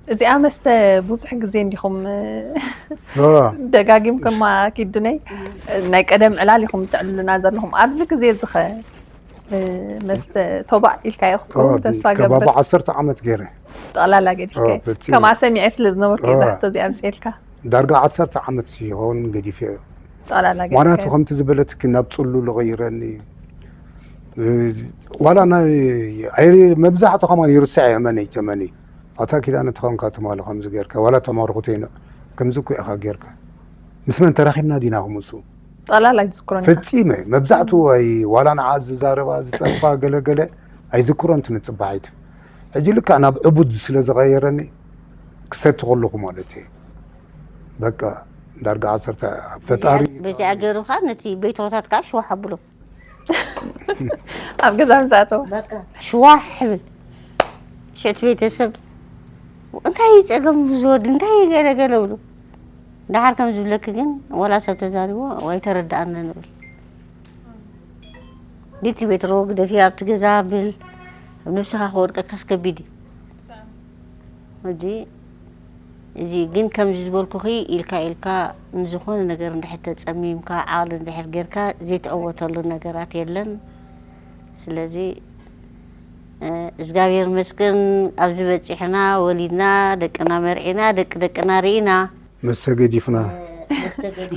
እዚኣ መስተ ብዙሕ ግዜ እንዲኹም ኖ። ደጋጊምኩም ኣኪዱነይ ናይ ቀደም ዕላል ኢኹም ተዕልሉና ዘለኹም። ኣብዚ ግዜ እዚ ኸ እ፣ መስተ ቶባእ ኢልካዮ ክትኸውን ተስፋ ከባቢ ገብር። ዓሰርተ ዓመት ገይረ። ጠቕላላ ገዲፍካዮ። ኦ፣ ፈጺመ። ከምኣ ሰሚዐ ስለ ዝነበርኩ እየ ኦ። እዛ ሕቶ እዚኣ ኣምፅኤልካ። ዳርጋ ዓሰርተ ዓመት ይኸውን ገዲፈዮ። ጠቕላላ ምኽንያቱ ገዲፍካዮ። ከምቲ ዝበለትኪ ናብ ጽሉል ይቕይረኒ። እ፣ ዋላ ናይ፣ ኣይ፣ መብዛሕቱ ከማን ይርስዕ እየ፣ እመነይ፣ ተመኒ። ኣታ ኪዳነ ተኾንካ ትማሊ ከምዚ ጌርካ፣ ዋላ ተማርኹ ተይነ፣ ከምዚ እኮ ኢኻ ጌርካ። ምስ መን ተራኺብና ዲና ክምሱ? ጠቕላላ ኣይትዝክሮን ኢኻ። ፈጺመ። መብዛሕቱ ኣይ፣ ዋላ ንዓ ዝዛረባ፣ ዝጸርፋ፣ ገለ ገለ ኣይዝክሮን ትንጽባሒት። ሕጂ ልክዕ ናብ ዕቡድ ስለ ዝቐየረኒ፣ ክሰቲ ከለኹ ማለት እየ። በቃ፣ ዳርጋ ዓሰርተ፣ ፈጣሪ በዚኣ ገይሩ ኸዓ ነቲ ቤትሮታት ከዓ ሽዋሕ ኣብሎ። ኣብ ገዛ ምስ ኣተወ። በቃ ሽዋሕ ይብል። ሽዕቲ ቤተሰብ እንታይ እዩ ጸገም ዝወድ እንታይ ገለገለ ብሉ። ደሓር ከም ዝብለኪ ግን ወላ ሰብ ተዛሪቦ ኣይተረድኣንን ንብል። ቢቲ ቤትሮ ግደፊ ኣብቲ ገዛ ብል ኣብ ነብስኻ ክወድቀካስ ከቢድ እዩ። ሕጂ እዚ ግን ከምዚ ዝበልኩኺ ኢልካ ኢልካ ንዝኾነ ነገር እንድሕር ተጸሚምካ ዓቕሊ እንድሕር ጌርካ ዘይትዕወተሉ ነገራት የለን። ስለዚ እ፣ እግዚኣብሔር ይመስገን ኣብዚ በጺሕና ወሊድና ደቅና መርዒና ደቂ ደቅና ርኢና። መስተ ገዲፍና።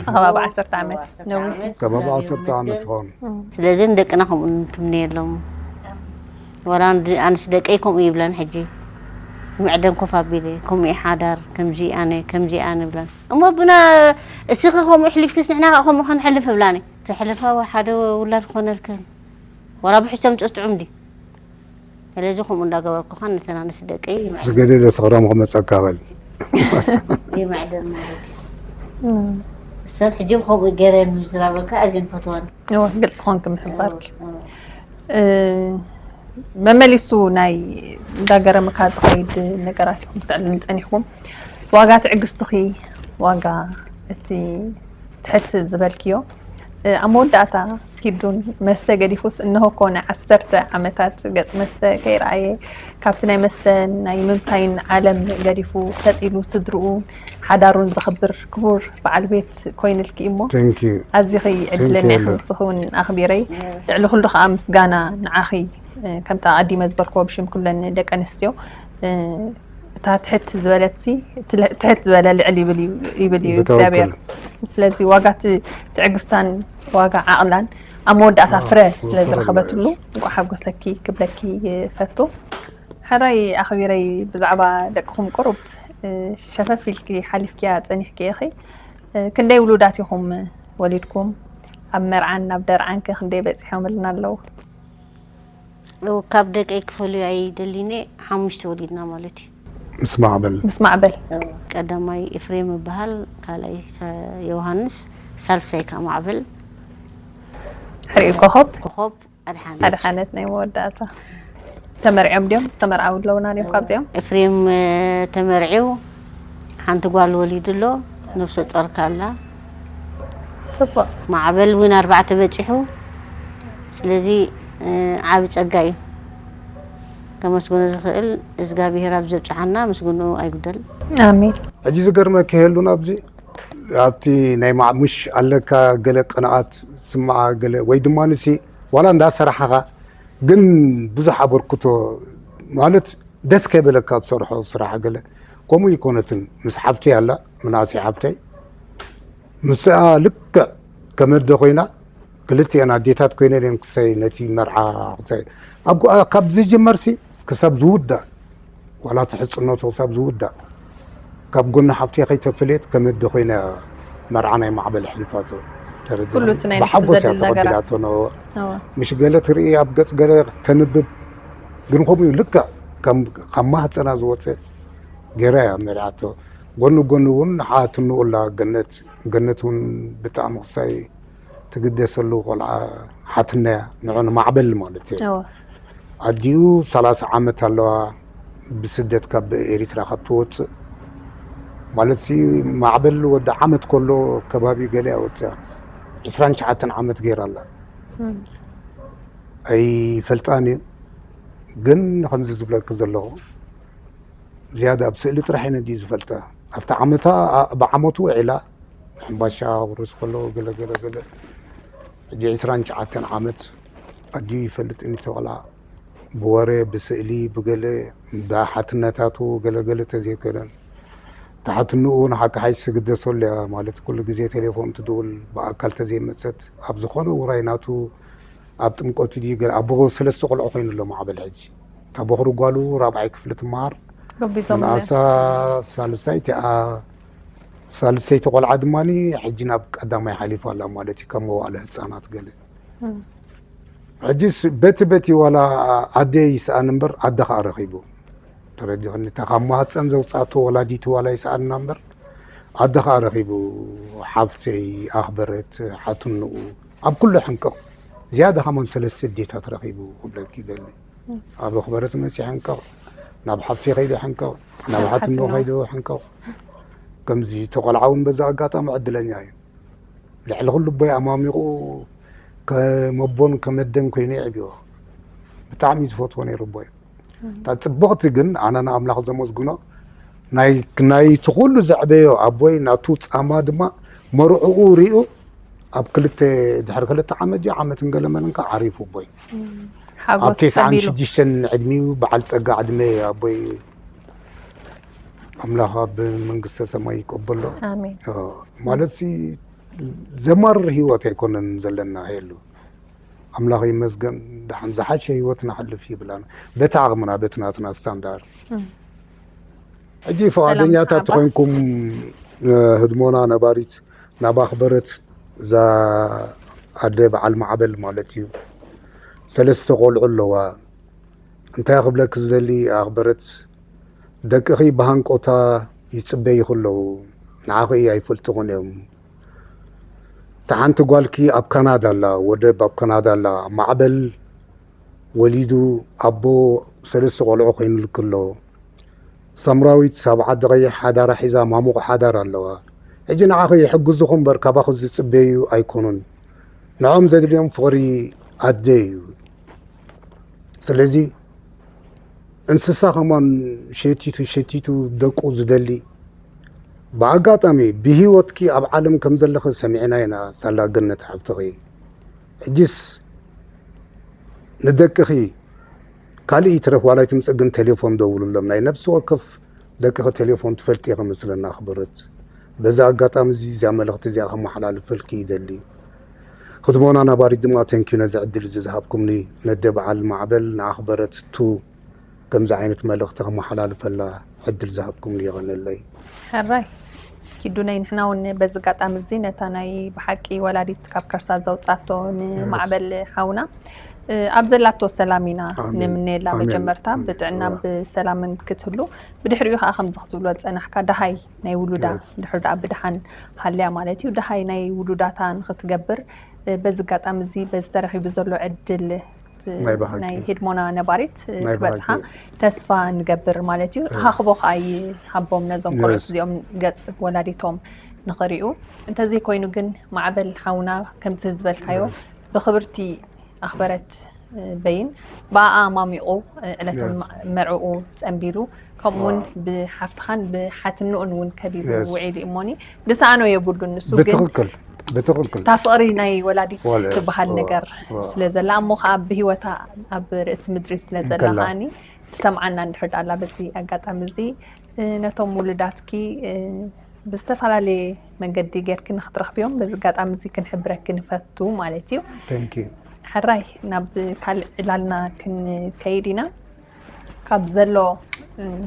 ከባቢ ዓሰርተ ዓመት ነዊሕ። ከባቢ ዓሰርተ ዓመት ይኸውን። ስለዚ ንደቅና ከምኡ ንትምነየሎም። ወላ ኣንስ ደቀይ ከምኡ ይብለን ሕጂ። መዕደን ኮፍ ኣቢለ ከምኡ ሓዳር ከምዚ ኣነ ከምዚ ኣነ ብለን። እሞ ብና እስኺ ከምኡ ሕሊፍክስ ንሕና ከምኡ ክንሕልፍ ብላኒ። ተሕልፋ ሓደ ውላድ ኮነልክን። ወላ ብሕሶም ጥዑም ድዩ? ስለዚ ከምኡ እንዳገበርኩ ኸን ነተን ኣንስ ደቀይ ይምዕድ። ዝገደደ ስኽራም ክመጸካ በል። ይምዕደን ማለት እዩ። እሰን ሕጂ ከምኡ ገይረ ምዝራበካ ኣዝየን ፈትወን። እወ፣ ግልፂ ኾንክ ምሕባርኪ። እ፣ መመሊሱ ናይ እንዳገረመካ ዝኸይድ ነገራት ኢኹም ክትዕልሉ ጸኒሕኩም። ዋጋ ትዕግስትኺ፣ ዋጋ እቲ ትሕት ዝበልክዮ። እ፣ ኣብ መወዳእታ ኪዱን መስተ ገዲፉስ፣ እንሆ እኮ ንዓሰርተ ዓመታት ገጽ መስተ ከይረኣየ፣ ካብቲ ናይ መስተን ናይ ምምሳይን ዓለም ገዲፉ፣ ሰጥ ኢሉ ስድርኡ ሓዳሩን ዘኽብር ክቡር በዓል ቤት ኮይንልኪ እሞ፣ Thank you። ኣዚኺ ዕድለኛ Thank you፣ ከምስኺ እውን ኣኽቢረይ። ልዕሊ ኩሉ ከዓ ምስጋና ንዓኺ፣ እ፣ ከምቲ ኣቐዲመ ዝበልክዎ ብሽም ኩለን ደቂ ኣንስትዮ፣ እ፣ እታ ትሕት ዝበለት ሲ፣ እቲ ል-፣ ትሕት ዝበለ ልዕል ይብል እዩ፣ ይብል እዩ ብትኽክል። እግዚኣብሔር። ስለዚ ዋጋ ት-፣ ትዕግስታን ዋጋ ዓቕላን ኣብ መወዳእታ ኣዎ፣ ፍረ ስለ ፍረ ዝረኸበትሉ ኣለዎ። እንቋዕ ሓጎሰኪ ክብለኪ ይፈቱ። ሕራይ ኣኽቢረይ ብዛዕባ ደቅኹም ቁሩብ ሸፈፍ ኢልኪ ሓሊፍኪያ ጸኒሕኪ ኢኺ። ክንደይ ውሉዳት ኢኹም ወሊድኩም? ኣብ መርዓን ኣብ ደርዓን ከ ክንደይ በጺሖምልና ኣለዉ? ካብ ደቀይ ክፈልዩ ኣይደሊነ። ሓሙሽተ ወሊድና ማለት እዩ። ምስ ማዕበል ምስ ማዕበል ቀዳማይ ኤፍሬም ይበሃል፣ ካልኣይ ዮሃንስ፣ ሳልሳይ ከዓ ማዕበል ሕሪኡ ኮኸብ ኮኸብ ኣድሓነት። ኣድሓነት ናይ መወዳእታ። ተመርዕዮም ድዮም ዝተመርዓው ኣለውና ድዮም ካብዚኦም? ኤፍሬም ተመርዒው ሓንቲ ጓል ወሊዱ ኣሎ፣ ነፍሰ ጾር ከኣ ኣላ። ጽቡቕ። ማዕበል እውን ኣርባዕተ በጺሑ። ስለዚ ዓቢ ጸጋ እዩ። ከመስግኖ ዝኽእል እዝጋብሄር ኣብ ዘብጽሓና ምስግንኡ ኣይጉደል። ኣሜን። ሕጂ ዝገርመኪ ሄሉ፣ ኣብዚ ኣብቲ ናይ ማዕሙሽ ኣለካ ገለ ቅንኣት ስምዓ ገለ ወይ ድማ ንሲ ዋላ እንዳሰራሕኻ ግን ብዙሕ ኣበርክቶ ማለት ደስ ከይበለካ ትሰርሖ ስራሕ ገለ ከምኡ ይኮነትን። ምስ ሓፍተይ ኣላ ምናእሰይ ሓፍተይ ምስኣ ልክዕ ከመደ ኮይና ክልቲኤን ኣዴታት ኮይነን እየን ክሳይ ነቲ መርዓ ክሳይ ኣብ ጎ- ካብ ዝጅመርሲ ክሳብ ዝውዳእ ዋላ ትሕፅነቱ ክሳብ ዝውዳእ ካብ ጎኒ ሓፍተይ ከይተፈለየት ከመደ ኮይና መርዓ ናይ ማዕበል ኣሕሊፋቶ። ተረዲእኒ? ኩሉ እቲ ናይ ብሓጎስ እያ ዝዘድል ነገራት። ተቐቢላቶ ነበረ። እወ። ምሽ ገለ ትርኢ ኣብ ገፅ ገለ ተንብብ ግን ከምኡ እዩ ልክዕ ከም ካብ ማህፀና ዝወፀ ገይራ እያ መሪዓቶ። ጎኒ ጎኒ እውን ሓትንኡ ኣላ ገነት። ገነት እውን ብጣዕሚ ክሳይ ትግደሰሉ ቆልዓ ሓትናያ ንዑ ንማዕበል ማለት እዩ። እወ። ኣዲኡ ሰላሳ ዓመት ኣለዋ ብስደት ካብ ኤሪትራ ካብ ትወፅእ ማለት ሲ ማዕበል ወዲ ዓመት ከሎ ከባቢ ገለ ወፅያ ዕስራን ትሽዓተን ዓመት ገይራ ኣላ። ኣይፈልጣን እዩ ግን ከምዚ ዝብለኪ ዘለኹ ዝያዳ ኣብ ስእሊ ጥራሕ እየ ነዲኡ ዝፈልጣ ኣብቲ ዓመታ ብዓመቱ ውዒላ ሕምባሻ ክውርስ ከሎ ገለ ገለ ገለ ሕጂ ዕስራን ትሽዓተን ዓመት ኣዲኡ ይፈልጥን እዩ ተቆልዓ ብወረ ብስእሊ ብገለ ብሓትነታቱ ገለገለ ተዘይከለን ተሓትንኡ ንሓቂ ሓይሽ ስግደሰሉ እያ ማለት ኩሉ ግዜ ቴሌፎን ትድውል ብኣካል ተዘይመፀት ኣብ ዝኾነ ውራይ ናቱ ኣብ ጥምቀቱ ድዩ ገለ ኣቦ ሰለስተ ቆልዑ ኮይኑ ኣሎ ማዕበል ሕጂ እታ በኹሪ ጓሉ ራብዓይ ክፍሊ ትመሃር ገቢዞም ንኣሳ ሳልሳይ እቲኣ ሳልሰይቲ ቆልዓ ድማ ሕጂ ናብ ቀዳማይ ሓሊፋ ኣላ ማለት እዩ ካብ መዋእለ ህፃናት ገለ ሕጂስ በቲ በቲ ዋላ ኣደ ይስኣን እምበር ኣደ ከዓ ረኺቡ ተረዲኽኒ እታ ካብ ማህፀን ዘውፃእቶ ወላዲቱ ዋላ ይስኣንና እምበር ኣደ ከዓ ረኺቡ ሓፍተይ ኣኽበረት ሓትንኡ ኣብ ኩሉ ሕንቅቕ ዝያዳ ከማን ሰለስተ ኣዴታት ረኺቡ ክብለኪ ይደሊ ኣብ ኣኽበረት መፂ ሕንቅቕ ናብ ሓፍተይ ከይዱ ሕንቅቕ ናብ ሓትንኡ ከይዱ ሕንቅቕ ከምዚ ተቆልዓ እውን በዛ ኣጋጣሚ ዕድለኛ እዩ ልዕሊ ኩሉ ኣቦይ ኣማሚቑ ከም ኣቦን ከም ኣደን ኮይኑ የዕብዮ ብጣዕሚ ዝፈትዎ ነይሩ ኣቦይ እታ ፅብቕቲ ግን ኣነ ንኣምላኽ ዘመስግኖ ናይ ናይቲ ኩሉ ዘዕበዮ ኣቦይ ናቱ ፃማ ድማ መርዕኡ ሪኡ ኣብ ክልተ ድሕሪ ክልተ ዓመት ድዩ ዓመት እንገለመን እንካ ዓሪፉ ኣቦይ ኣብ ሓጎስ ተስዓን ተቢሉ ሽዱሽተን ዕድሚኡ በዓል ፀጋ ዕድመ ኣቦይ ኣምላኽ ኣብ መንግስተ ሰማይ ይቀበሎ ኣሜን። ማለት ሲ ዘማርር ህይወት ኣይኮነን ዘለና ሄሉ ኣምላኽ ይመስገን ደሓን ዝሓሸ ህይወት ንሓልፍ ይብላና በቲ ዓቕምና በቲ ናትና ስታንዳር ሕጂ ፈቓደኛታት ሰላም ተኾይንኩም ህድሞና ነባሪት ናብ ኣኽበረት እዛ ኣደ በዓል ማዕበል ማለት እዩ ሰለስተ ቆልዑ ኣለዋ እንታይ ክብለክ ዝደሊ ኣኽበረት ደቅኺ ብሃንቆታ ይፅበይኹ ኣለዉ ንዓኺ ኣይፈልጥኹን እዮም እታ ሓንቲ ጓልኪ ኣብ ካናዳ ኣላ ወደብ ኣብ ካናዳ ኣላ ማዕበል ወሊዱ ኣቦ ሰለስተ ቆልዑ ኮይኑልኪ ኣሎ ሳምራዊት ኣብ ዓዲ ቀይሕ ሓዳራ ሒዛ ማሙቕ ሓዳር ኣለዋ ሕጂ ንዓኺ ይሕግዙኹ እምበር ካባኺ ዝፅበዩ ኣይኮኑን ንዖም ዘድልዮም ፍቕሪ ኣደ እዩ ስለዚ እንስሳ ከማን ሸቲቱ ሸቲቱ ደቁ ዝደሊ ብኣጋጣሚ ብህይወትኪ ኣብ ዓለም ከም ዘለኺ ሰሚዕና ኢና ሳላ ገነት ሓብትኺ ሕጂስ ንደቅኺ ካልእ ይትረፍ ዋላ ይትምፅእ ግን ቴሌፎን ደውልሎም ናይ ነብሲ ወከፍ ደቅኺ ቴሌፎን ትፈልጢ ኢኺ መስለና ኣኽበረት በዚ ኣጋጣሚ እዚ እዚኣ መልእኽቲ እዚኣ ከመሓላልፈልኪ ይደሊ ህድሞና ነባሪት ድማ ተንኪዩ ነዚ ዕድል እዚ ዝሃብኩምኒ ነደ በዓል ማዕበል ንኣኽበረት ቱ ከምዚ ዓይነት መልእኽቲ ከመሓላልፈላ ዕድል ዝሃብኩም ይቐንለይ። ሕራይ ኪዱነይ፣ ንሕና እውን በዚ ኣጋጣሚ እዚ ነታ ናይ ብሓቂ ወላዲት ካብ ከርሳ ዘውፃቶ ንማዕበል ሓውና ኣብ ዘላቶ ሰላም ኢና ንምነየላ። መጀመርታ ብጥዕና ብሰላምን ክትህሉ፣ ብድሕሪኡ ከዓ ከምዚ ክትብሎ ዝፀናሕካ ደሃይ ናይ ውሉዳ ድሕሪ ደኣ ብድሓን ሃልያ ማለት እዩ፣ ደሃይ ናይ ውሉዳታ ንክትገብር በዚ ኣጋጣሚ እዚ በዚ ተረኪቡ ዘሎ ዕድል ናይ ህድሞና ነባሪት ክበፅሓ ተስፋ ንገብር ማለት እዩ። ሃኽቦ ከዓ ይሃቦም ነዞም ቆልዑት እዚኦም ገፅ ወላዲቶም ንኽሪኡ። እንተዘይኮይኑ ግን ማዕበል ሓውና ከምቲ ዝበልካዮ ብክብርቲ ኣኽበረት በይን ብኣኣ ኣማሚቑ ዕለት መርዕኡ ፀንቢሉ ከምኡውን ብሓፍትኻን ብሓትንኡን እውን ከቢቡ ውዒሉ እሞኒ ድሰኣኖ የብሉን። ንሱ ግን ብትኽክል ብትኽክል እታ ፍቕሪ ናይ ወላዲት ትበሃል ነገር ስለ ዘላ እሞ ከዓ ብህይወታ ኣብ ርእሲ ምድሪ ስለ ዘላ ከዓኒ ትሰምዓና እንድሕር ዳኣላ በዚ ኣጋጣሚ እዚ ነቶም ውሉዳትኪ ብዝተፈላለየ መንገዲ ጌርኪ ንክትረኽብዮም በዚ ኣጋጣሚ እዚ ክንሕብረኪ ንፈቱ ማለት እዩ። ሕራይ ናብ ካልእ ዕላልና ክንከይድ ኢና። ካብ ዘሎ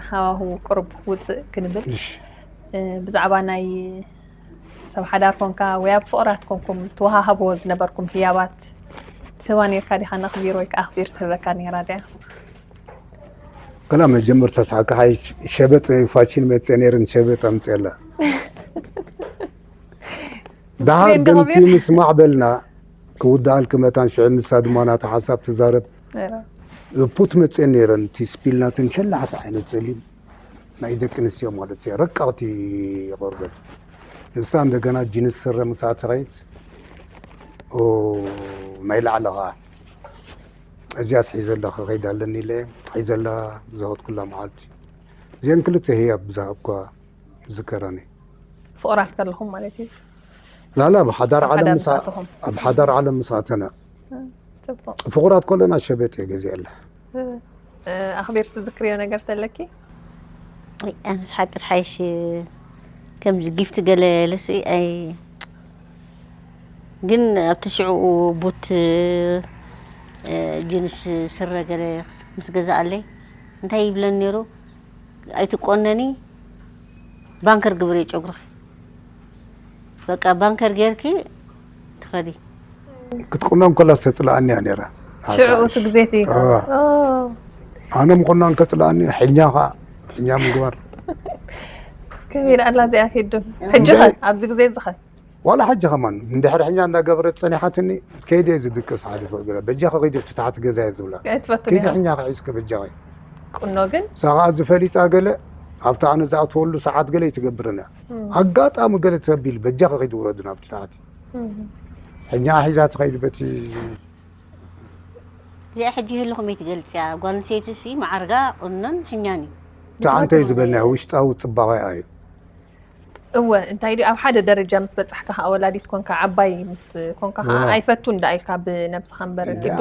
ሃዋሁ ቅሩብ ውፅእ ክንብል ብዛዕባ ናይ ሰብ ሓዳር ኮንካ ወይ ኣብ ፍቕራት ኮንኩም ትወሃሃብዎ ዝነበርኩም ህያባት ትህባ ነርካ ዲኻ? ነኽቢር ወይ ከዓ ኣኽቢር ትህበካ ነራ ድያ? ከላ መጀመርታ ሳዕካ ሓይ ሸበጥ ፋሽን መፅእ ነይርን ሸበጥ ኣምፅእላ። ደሃር ግን እቲ ምስ ማዕበልና ክውድኣልኪ መታን ሽዑ ንሳ ድማ ናታ ሓሳብ ትዛረብ። ፑት መፅእን ነይረን እቲ ስፒልናትን ሸላሕቲ ዓይነት ፀሊም ናይ ደቂ ኣንስትዮ ማለት እዩ። ረቀቕቲ ቆርበት። ንሳ እንደገና ጂንስ ስረ ምስኣ ትኸይድ። ናይ ላዕሊ ኸዓ እዚኣስ ሒዘላ ክኸይድ ኣለኒ ኢለ ሒዘላ ዝኸድኩላ መዓልቲ። እዚአን ክልተ ህያብ ዝሃብኳ ዝከረኒ። ፍቑራት ከለኹም ማለት እዩ። ላላ ኣብ ሓዳር ዓለም ምስ ኣብ ሓዳር ዓለም ምስ ኣተና ጽቡቕ። ፍቑራት ከለና ሸበጥ እየ ገዚአላ። ኣኽቢር ትዝክርዮ ነገር ተለኪ? ኣነስ ሓቂ ሓይሽ ከምዚ ጊፍት ገለ ልሲ ኣይ ግን ኣብቲ ሽዕኡ ቡት እ፣ ጂንስ ስረ ገለ ምስ ገዛኣለይ እንታይ ይብለኒ ነይሩ? ኣይትቆነኒ፣ ባንከር ግበሪ ጨጉርኺ። በቃ ባንከር ጌርኪ ትኸዲ። ክትቁነን ከላ ዝተፅላኣኒ እያ ነይራ። ሽዑ እቲ ግዜ እቲ ኣነ ምቁናን ከፅላኣኒ ሕኛ ከዓ ሕኛ ምግባር ከመይ ኢላ ኣላ እዚኣ ሄዱ ሕጂ ኸ ኣብዚ ግዜ እዚ ኸ ዋላ ሕጂ ከማን እንድሕር ሕኛ እንዳገበረት ፀኒሓትኒ ከይደ እየ ዝድቅስ ሓሊፈ ገለ በጃ ከይደ ኣብቲ ታሕቲ ገዛ እየ ዝብላ ኣይትፈቱ ከይደ ሕኛ ከሒዝኪ በጃ ቁኖ ግን ሳኻ ዝፈሊጣ ገለ ኣብቲ ኣነ ዝኣትወሉ ሰዓት ገለ ይትገብርን እያ ኣጋጣሚ ገለ ተቢል በጃ ከይድ ውረዱ ናብቲ ታሕቲ ሕኛ ሒዛ ትኸይድ በቲ እዚኣ ሕጂ ህሉ ከመይ ትገልፅያ? ጓል ኣንስተይቲ ሲ ማዕርጋ ቁኖን ሕኛን እዩ። ተዓንተይ ዝበልናዮ ውሽጣዊ ፅባቐ እዩ እወ እንታይ ድዩ ኣብ ሓደ ደረጃ ምስ በፃሕካ ከዓ ወላዲት ኮንካ ዓባይ ምስ ኮንካ ከዓ ኣይፈቱን ዳ ኢልካ ብነብስኻ እምበር እንዲዱ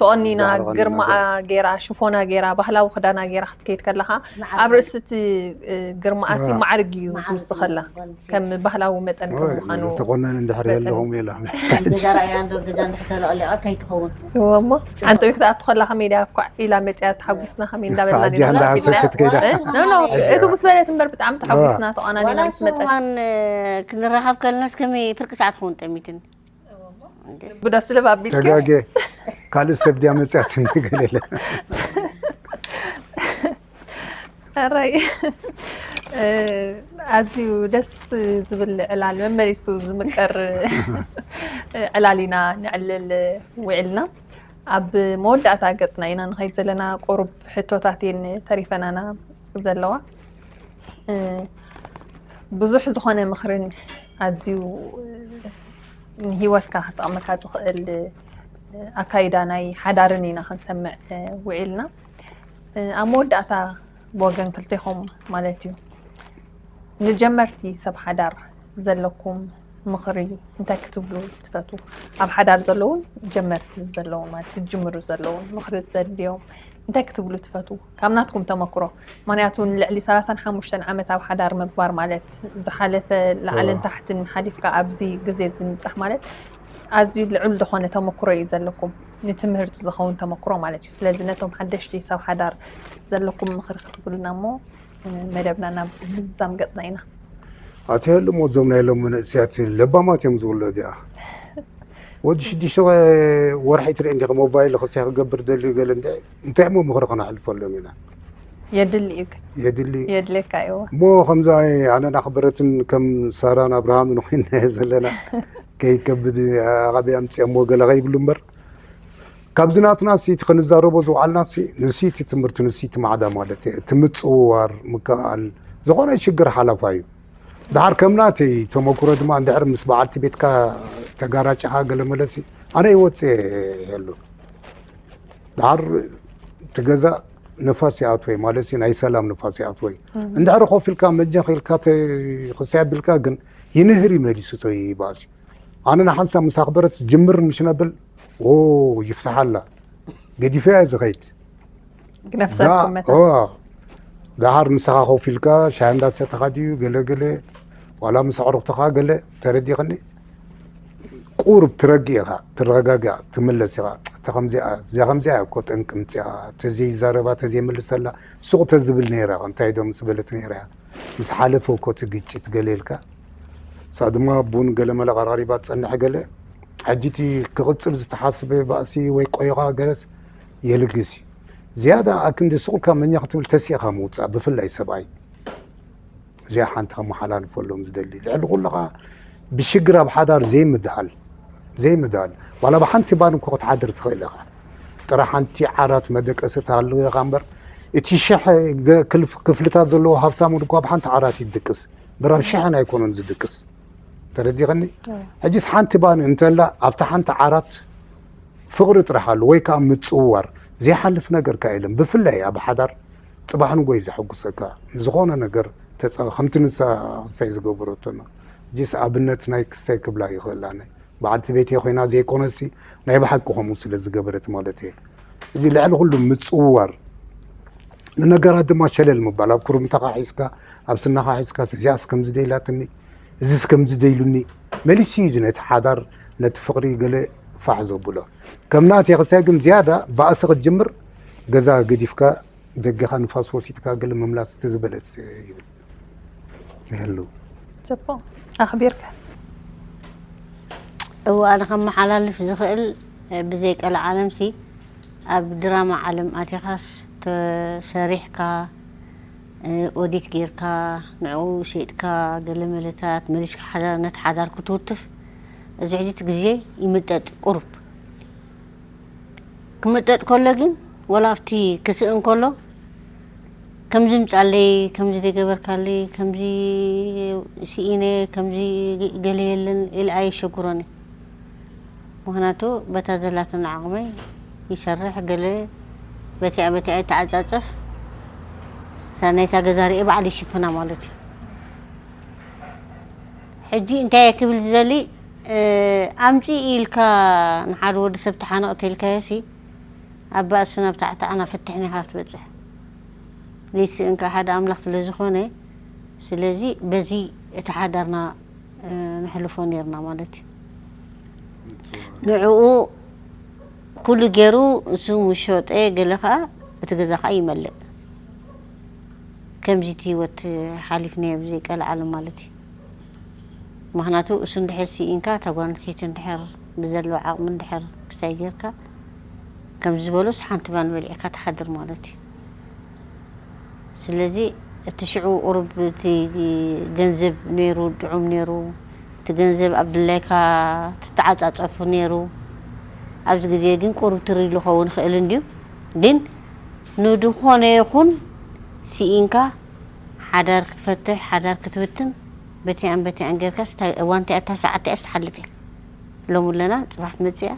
ተቆኒና ግርማኣ ገይራ ሽፎና ገይራ ባህላዊ ክዳና ገይራ ክትከይድ ከለካ ኣብ ርእሲ እቲ ግርማኣ ሲ ማዕርግ እዩ ዝውስኸላ ከም ባህላዊ መጠን ከም ምዃኑ ተቆነን እንድሕር የለኹም ኢላ ገዛ ራእያ እንዶ ገዛ እንድሕር ተለቐሊቓ እንታይ ትኸውን እወ እሞ ሓንቲ ክትኣቱ ከላ ከመይ ድያ ኳዕ ኢላ መፅያ ተሓጒስና ከመይ እንዳበልና ኣጃ እንዳሃሰሰት ከይዳ ኖ ኖ እቱ ምስ በለት እምበር ብጣዕሚ ተሓጒስና ተቋናኒና ምስ መፀት እዋን ክንራኸብ ከለናስ ከመይ ፍርቂ ሰዓት ክኸውን ጠሚትኒ ብደስ ልብ ኣቢልኪ ተጋጌ ካልእ ሰብ ድያ መፅያትኒ ገለ የለ ሕራይ ኣዝዩ ደስ ዝብል ዕላል መመሊሱ ዝምቀር ዕላል ኢና ንዕልል ውዒልና ኣብ መወዳእታ ገፅና ኢና ንኸይድ ዘለና ቁሩብ ሕቶታት እየን ተሪፈናና ዘለዋ ብዙሕ ዝኾነ ምኽርን ኣዝዩ ንሂወትካ ክጠቕመካ ዝኽእል ኣካይዳ ናይ ሓዳርን ኢና ክንሰምዕ ውዒልና ኣብ መወዳእታ ብወገን ክልቴኹም ማለት እዩ ንጀመርቲ ሰብ ሓዳር ዘለኩም ምኽሪ እንታይ ክትብሉ ትፈቱ ኣብ ሓዳር ዘለውን ጀመርቲ ዘለውን ማለት ክጅምሩ ዘለውን ምኽሪ ዘድልዮም እንታይ ክትብሉ ትፈቱ ካብ ናትኩም ተመክሮ ምክንያቱ ንልዕሊ ሰላሳን ሓሙሽተን ዓመት ኣብ ሓዳር ምግባር ማለት ዝሓለፈ ላዕልን ታሕትን ሓሊፍካ ኣብዚ ግዜ ዝምፃሕ ማለት ኣዝዩ ልዑል ዝኾነ ተመክሮ እዩ ዘለኩም፣ ንትምህርቲ ዝኸውን ተመክሮ ማለት እዩ። ስለዚ ነቶም ሓደሽቲ ሰብ ሓዳር ዘለኩም ምኽሪ ክትብሉና እሞ፣ እ፣ መደብና ናብ ምዝዛም ገጽና ኢና። ኣትየሉ እሞ እዞም ናይ ሎም መንእስያት ለባማት እዮም ዝብሉ። እዚኣ ወዲ ሽዱሽተ ወርሒ ትርኢ እንዲኻ ሞባይል ክሳይ ክገብር ደልዩ ገለ እንደ እንታይ እሞ ምኽሪ ከነሕልፈሎም ኢና? የድሊ እዩ ግን የድሊ የድልየካ እዩ። እሞ ከምዛ ኣነ ናኽበረትን ከም ሳራን ኣብርሃምን ኮይና ዘለና ከይከብድ ኣቓቢ ኣምፅኦሞ ገለ ከይብሉ እምበር ካብዚ ናትና ሲ እቲ ክንዛረቦ ዝውዓልና ሲ ንሲ እቲ ትምህርቲ ንሲ እቲ ማዕዳ ማለት እየ እቲ ምፅውዋር ምክኣል ዝኾነ ሽግር ሓላፋ እዩ። ድሓር ከም ናተይ ተመክሮ ድማ እንድሕር ምስ በዓልቲ ቤትካ ተጋራጭኻ ገለ መለሲ ኣነ ይወፅእ የሉ ድሓር ትገዛእ ንፋስ ይኣትወይ ማለት ሲ ናይ ሰላም ንፋስ ይኣትወይ እንድሕር ኮፍ ኢልካ መጀኽ ኢልካ ክሳይ ኣቢልካ ግን ይንህር ይመሊሱ ቶ ይባሲ ኣነ ንሓንሳብ ምስ ኣኽበረት ጅምር ምሽ ነብል ይፍትሓላ ገዲፈያ ዝኸይድ ነፍሳትኩም መታ ደሃር ንስኻ ኮፍ ኢልካ ሻሂ እንዳሰተኻ ድዩ ገለገለ ዋላ ምስ ኣዕሩኽትኻ ገለ ተረዲኽኒ ቁሩብ ትረግእ ኢኻ ትረጋጋእ ትምለስ ኢኻ እታ ከምዚኣ እዚኣ ከምዚኣ እኮ ጠንቂ ምፅኣ ተዘይዛረባ ተዘይምልሰላ ሱቕ ተዝብል ነይራ እንታይ ዶ ምስ በለት ነይራ እያ ምስ ሓለፈ እኮ እቲ ግጭት ገለ ኢልካ እሳ ድማ ቡን ገለ መለ ቀራሪባ ትፀንሕ ገለ ሕጂ እቲ ክቕፅል ዝተሓስበ ባእሲ ወይ ቆይኻ ገለስ የልግስ እዩ ዝያዳ ኣክንዲ ስቑልካ መኛ ክትብል ተሲእኻ ምውፃእ ብፍላይ ሰብኣይ እዚኣ ሓንቲ ከመሓላልፈሎም ዝደሊ ልዕሊ ኩሉ ከዓ ብሽግር ኣብ ሓዳር ዘይምድሃል ዘይምድሃል ዋላ ብሓንቲ ባን እኮ ክትሓድር ትኽእል ኢኻ ጥራሕ ሓንቲ ዓራት መደቀሲ ትሃልው ኢኻ እምበር እቲ ሽሕ ክፍልታት ዘለዎ ሃብታም እውን እኳ ብሓንቲ ዓራት ይድቅስ ብራብ ሽሕን ኣይኮነን ዝድቅስ ተረዲኸኒ ሕጂስ ሓንቲ ባን እንተላ ኣብታ ሓንቲ ዓራት ፍቕሪ ጥራሕ ኣሎ ወይ ከዓ ምፅውዋር ዘይሓልፍ ነገር ካ የለን ብፍላይ ኣብ ሓዳር ፅባሕ ንጎይ ዘሐጉሰካ ንዝኾነ ነገር ከምቲ ንሳ ክስታይ ዝገበረቶና ጅስ ኣብነት ናይ ክስታይ ክብላ ይኽእላ ናይ በዓልቲ ቤት ኮይና ዘይኮነሲ ናይ ብሓቂ ከምኡ ስለ ዝገበረት ማለት እየ እዚ ልዕሊ ኩሉ ምፅውዋር ንነገራት ድማ ሸለል ምባል ኣብ ኩርምታኻ ሒዝካ ኣብ ስናኻ ሒዝካ እዚኣስ ከምዚ ደይላትኒ እዚስ ከምዚ ደይሉኒ መሊሱ እዩ ነቲ ሓዳር ነቲ ፍቕሪ ገለ ፋሕ ዘብሎ ከም ናተይ ክሳይ ግን ዝያዳ ባእሲ ክትጅምር ገዛ ገዲፍካ ደገኻ ንፋስ ወሲድካ ገለ ምምላስ እቲ ዝበለፅ ይብል ይህሉ ጽቡቕ ኣኽቢርካ እዋን ከመሓላልፍ ዝኽእል ብዘይ ቀልዓለም ሲ ኣብ ድራማ ዓለም ኣቲኻስ ተሰሪሕካ ኦዲት ጌርካ ንዕኡ ሸይጥካ ገለ መለታት መሊስካ ሓዳር ነቲ ሓዳር ክትውትፍ እዚ ሕጂ እቲ ግዜ ይምጠጥ ቁሩብ ክምጠጥ ከሎ ግን ወላ ኣብቲ ክስእን ከሎ ከምዚ ምጻለይ ከምዚ ደገበርካለይ ከምዚ ስኢነ ከምዚ ገለ የለን ኢለ ኣየሸግሮን እየ ምክንያቱ በታ ዘላትን ዓቕመይ ይሰርሕ ገለ በቲኣ በቲኣ ይተዓጻጸፍ ሳናይታ ገዛ ርኤ ባዕል ይሽፍና ማለት እዩ ሕጂ እንታይ እየ ክብል ዝደሊ ኣምፂ ኢልካ ንሓደ ወዲ ሰብ ተሓነቕ ተልካዮ ሲ ኣብ ባእሲ ናብ ታዕታዕና ፍትሕን ኢኻ ክትበፅሕ ዘይስእን ከዓ ሓደ ኣምላኽ ስለ ዝኾነ ስለዚ በዚ እቲ ሓዳርና ንሕልፎ ነርና ማለት እዩ ንዕኡ ኩሉ ገይሩ እሱ ምስ ሸጠ ገለ ከዓ እቲ ገዛ ከዓ ይመልእ ከምዚ እቲ ህይወት ሓሊፍናዮ ብዘይቀልዓለም ማለት እዩ ምክንያቱ እሱ እንድሕር ስኢንካ እታ ጓል ኣንስተይቲ እንድሕር ብዘለዋ ዓቕሚ እንድሕር ክስታይ ጌርካ ከምዚ ዝበሉስ ሓንቲ ባን በሊዕካ ትሓድር ማለት እዩ ስለዚ እቲ ሽዑ ቁሩብ እቲ ገንዘብ ነይሩ ጥዑም ነይሩ እቲ ገንዘብ ኣብ ድላይካ ትተዓፃፀፉ ነይሩ ኣብዚ ግዜ ግን ቁሩብ ትርኢሉ ኸውን ይኽእል እንድዩ ግን ንድኾነ ይኹን ስኢንካ ሓዳር ክትፈትሕ ሓዳር ክትብትን በቲኣን በቲኣን ጌርካስ እንታይ እዋን እንታይ እታ ሰዓት እቲኣስ ትሓልፍ እያ ሎሚ ኣለና ፅባሕ ትመፅእ እያ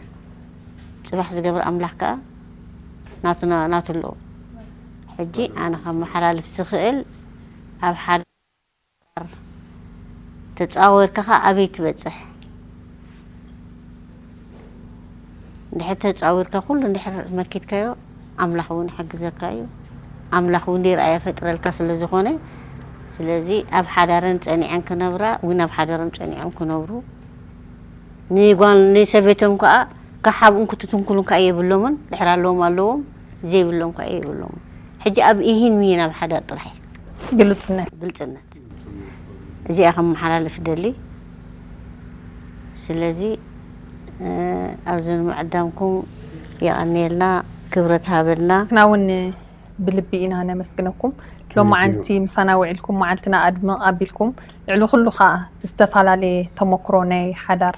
ፅባሕ ዝገብር ኣምላኽ ከዓ ናቱና ናቱ ኣለዎ ሕጂ ኣነ ከመሓላልፍ ዝኽእል ኣብ ሓዳር ተፃወርካ ከዓ ኣበይ ትበፅሕ እንድሕር ተፃዊርካ ኩሉ እንድሕር መኪትካዮ ኣምላኽ እውን ይሕግዘካ እዩ ኣምላኽ እውን ርኣያ ፈጥረልካ ስለ ዝኾነ ስለዚ ኣብ ሓዳረን ፀኒዐን ክነብራ እውን ኣብ ሓዳሮም ፀኒዖም ክነብሩ ንጓል ንሰበይቶም ከዓ ክሓብኡን ክትትንኩሉን ከዓ የብሎምን። ድሕር ኣለዎም ኣለዎም፣ ዘይብሎም ከዓ የብሎምን። ሕጂ ኣብ ኢሂን ሚሂን ኣብ ሓዳር ጥራሕ እዩ። ግልጽነት። ግልጽነት። እዚኣ ከመሓላልፍ ደሊ። ስለዚ፣ እ፣ ኣብዚ ንምዕዳምኩም የቐንየልና፣ ክብረት ሃበልና። ንሕና እውን ብልቢ ኢና ነመስግነኩም። Thank you። ሎማዓንቲ ምሳና ውዒልኩም፣ መዓልትና ኣድምቕ ኣቢልኩም፣ ልዕሊ ኩሉ ኸኣ ዝተፈላለየ ተመክሮ ናይ ሓዳር፣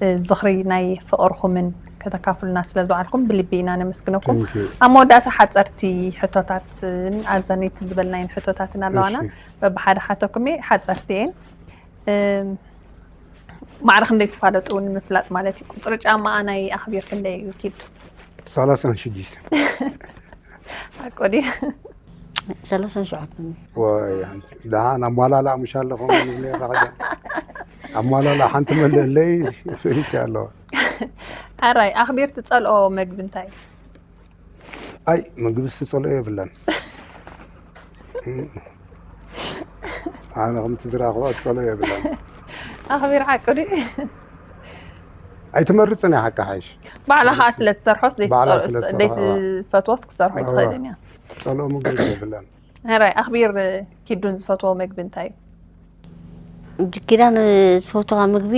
እ፣ ዝኽሪ ናይ ፍቕርኹምን ከተካፍሉና ስለ ዝወዓልኩም ብልቢ ኢና ነመስግነኩም። Thank you። ኣብ መወዳእታ ሓጸርቲ ሕቶታትን ኣዘነይቲ ዝበልናየን ሕቶታትን ኣለዋና። እሺ። በብሓደ ሓተኩም እየ፣ ሓጸርቲ እየን። እም፣ ማዕረ ክንደይ ትፋለጡ ንምፍላጥ ማለት እዩ። ቁጽሪ ጫማኣ ናይ ኣኽቢር ክንደይ እዩ ኪዱ? ሰላሳን ሽዱሽተን። ሓቁ ድዩ? ሰላሳን ሸውዓተን። ወይ፣ ኣንቲ፣ ደሓን ኣሟላልኣ ምሽ ኣለኹም ንብል ነርና ቀደም። ኣሟላልኣ ሓንቲ መለለይ ፍልይቲ ኣለዋ። ሕራይ፣ ኣኽቢር ትጸልኦ መግቢ እንታይ እዩ? ኣይ፣ ምግቢ ዝጸልኦ የብለን። ኣነ ከምቲ ዝረኣኽዋ ዝጸልኦ የብለን። ኣኽቢር ሓቁ ድዩ? ኣይትመርጽን እያ ሓቂ ሓይሽ። ባዕላ ኸኣ ስለ ትሰርሖስ ባዕላ ደይትጸልኦስ-፣ ስለ ትሰርሖ፣ ደይትፈትዎስ ክትሰርሖ እዋ። ኣይትኽእልን እያ። ጸልኦ ምግቢ የብለን። ሕራይ፣ ኣኽቢር ኪዱን ዝፈትዎ መግቢ እንታይ እዩ? ኪዳን ዝፈትዋ ምግቢ፣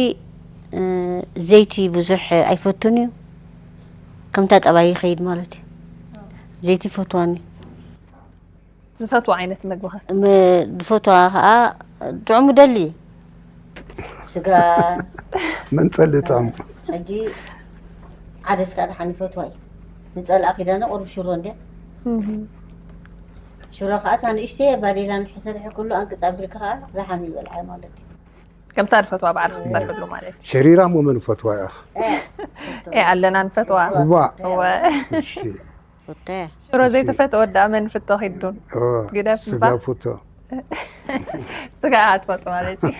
እ፣ ዘይቲ ብዙሕ ኣይፈቱን እዩ። ከምታ ጠባይ ይኸይድ ማለት እዩ። ዘይቲ ይፈትዋኒ። ዝፈትዋ ዓይነት መግቢ ኸ? ም-፣ ዝፈትዋ ኸኣ ጥዑሙ ደሊ። ስጋ። መን ጸልእ ጥዑም? ሕጂ ዓደስ ከኣ ደሓን ይፈትዋ እዩ። ዝጸልኣ ኪዳነ ቁሩብ ሽሮ እንድያ። እህ። ሽሮ ከኣ እታ ንእሽተይ ባዴላ እንድሕር ሰሪሑ ኩሉ ኣንቅጽ ኣቢልካ ከኣ ደሓን ይበልዓ ማለት እዩ። ከምታ ዝፈትዋ ባዕልኻ ትሰርሕሉ ማለት እዩ። ሸሪራ እሞ መን ፈትዋ እያ? እ፣ እ፣ ኣለና ንፈትዋ። እዋ። እወ። እሺ። ፉተ። ሽሮ እሺ። ዘይትፈትዎ ደኣ መን ፍቶ ኪዱን? እወ፣ ግደፍ ስጋ እባ። ፉቶ። ስጋ ኣትፈቱ ማለት እዩ።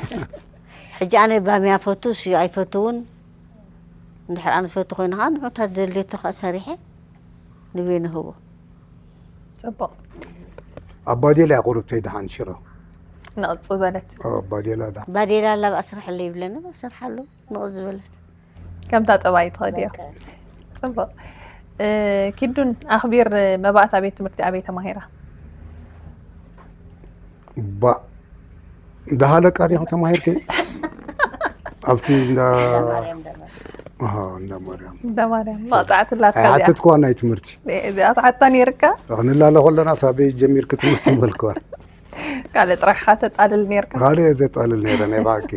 ሕጂ ኣነ ባምያ ፈቱ፣ ስዮ ኣይፈትውን። እንድሕር ኣነ ዝፈቱ ኮይኑ ኸዓ ንዑ እታ ዘድልየቶ ኸዓ ሰሪሐ ንቤ ንህቦ። ጽቡቕ። ኣብ ባዴላ እያ ቁሩብተይ ደሓን ሽሮ። ንቕጽ በለት። ኦ፣ ባዴላ ደሓን። ባዴላ ኣላ ብኣ ስርሐለይ ይብለኒ፣ ብኣ ሰርሓሉ ንቕጽ ዝበለት። ከምታ ጠባይ ትኸድዮ። በቃ። ጽቡቕ። እ፣ ኪዱን ኣኽቢር መባእታ ቤት ትምህርቲ ኣበይ ተማሂራ? ባእ፣ እንዳ ሃለቃ ዲኹም ተማሂርኪ? ኣብቲ እንዳ እንዳ ማርያም፣ እንዳ ማርያም። ኣሃ፣ እንዳ ማርያም። እንዳ ማርያም። መቕጻዕቲ ኣላትካ እዚኣ። ኣይሓተትኩዋን ናይ ትምህርቲ። እ፣ እዚኣ ትሓታ ነይርካ? ክንላለ ከለና ሳበይ ጀሚርኪ ትምህርቲ ይበልኩዋ። ካልእ ጥራሕ ኢኻ ተጣልል ነይርካ? ካልእ እየ ዘጣልል ነይረ፣ ናይ ብሓቂ።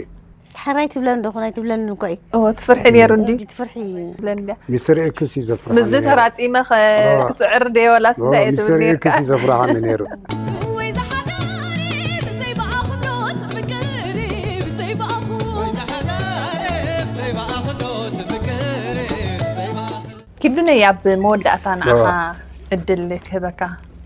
ሕራይ ትብለን ዶ፣ ኣይትብለንን እኮ እዩ። እዎ፣ ትፍርሒ ነይሩ እንድዩ። እንዲ ትፍርሒ። ትብለን እንድያ። ሚስተር ኤክስ እዩ ዘፍርሓኒ ምስዚ ነይሩ። ተራጺመ ኸ-፣ እዋ። ክስዕር ድየ ወላስ እዋ፣ እንታይ እየ ትብል ሚስተር ነይርካ? ኤክስ እዩ ዘፍርሓኒ ነይሩ። ወይ ዝሓደረ ብዘይ ብኣኹም ዶ ትምቅር፣ ብዘይ ብኣኹም። ወይ ዝሓደረ ብዘይ ብኣኹም ዶ ትምቅር፣ ብዘይ ብኣኹም። ኪዱነይ፣ ኣብ መወዳእታ ንዓኻ እዋ። ዕድል ክህበካ።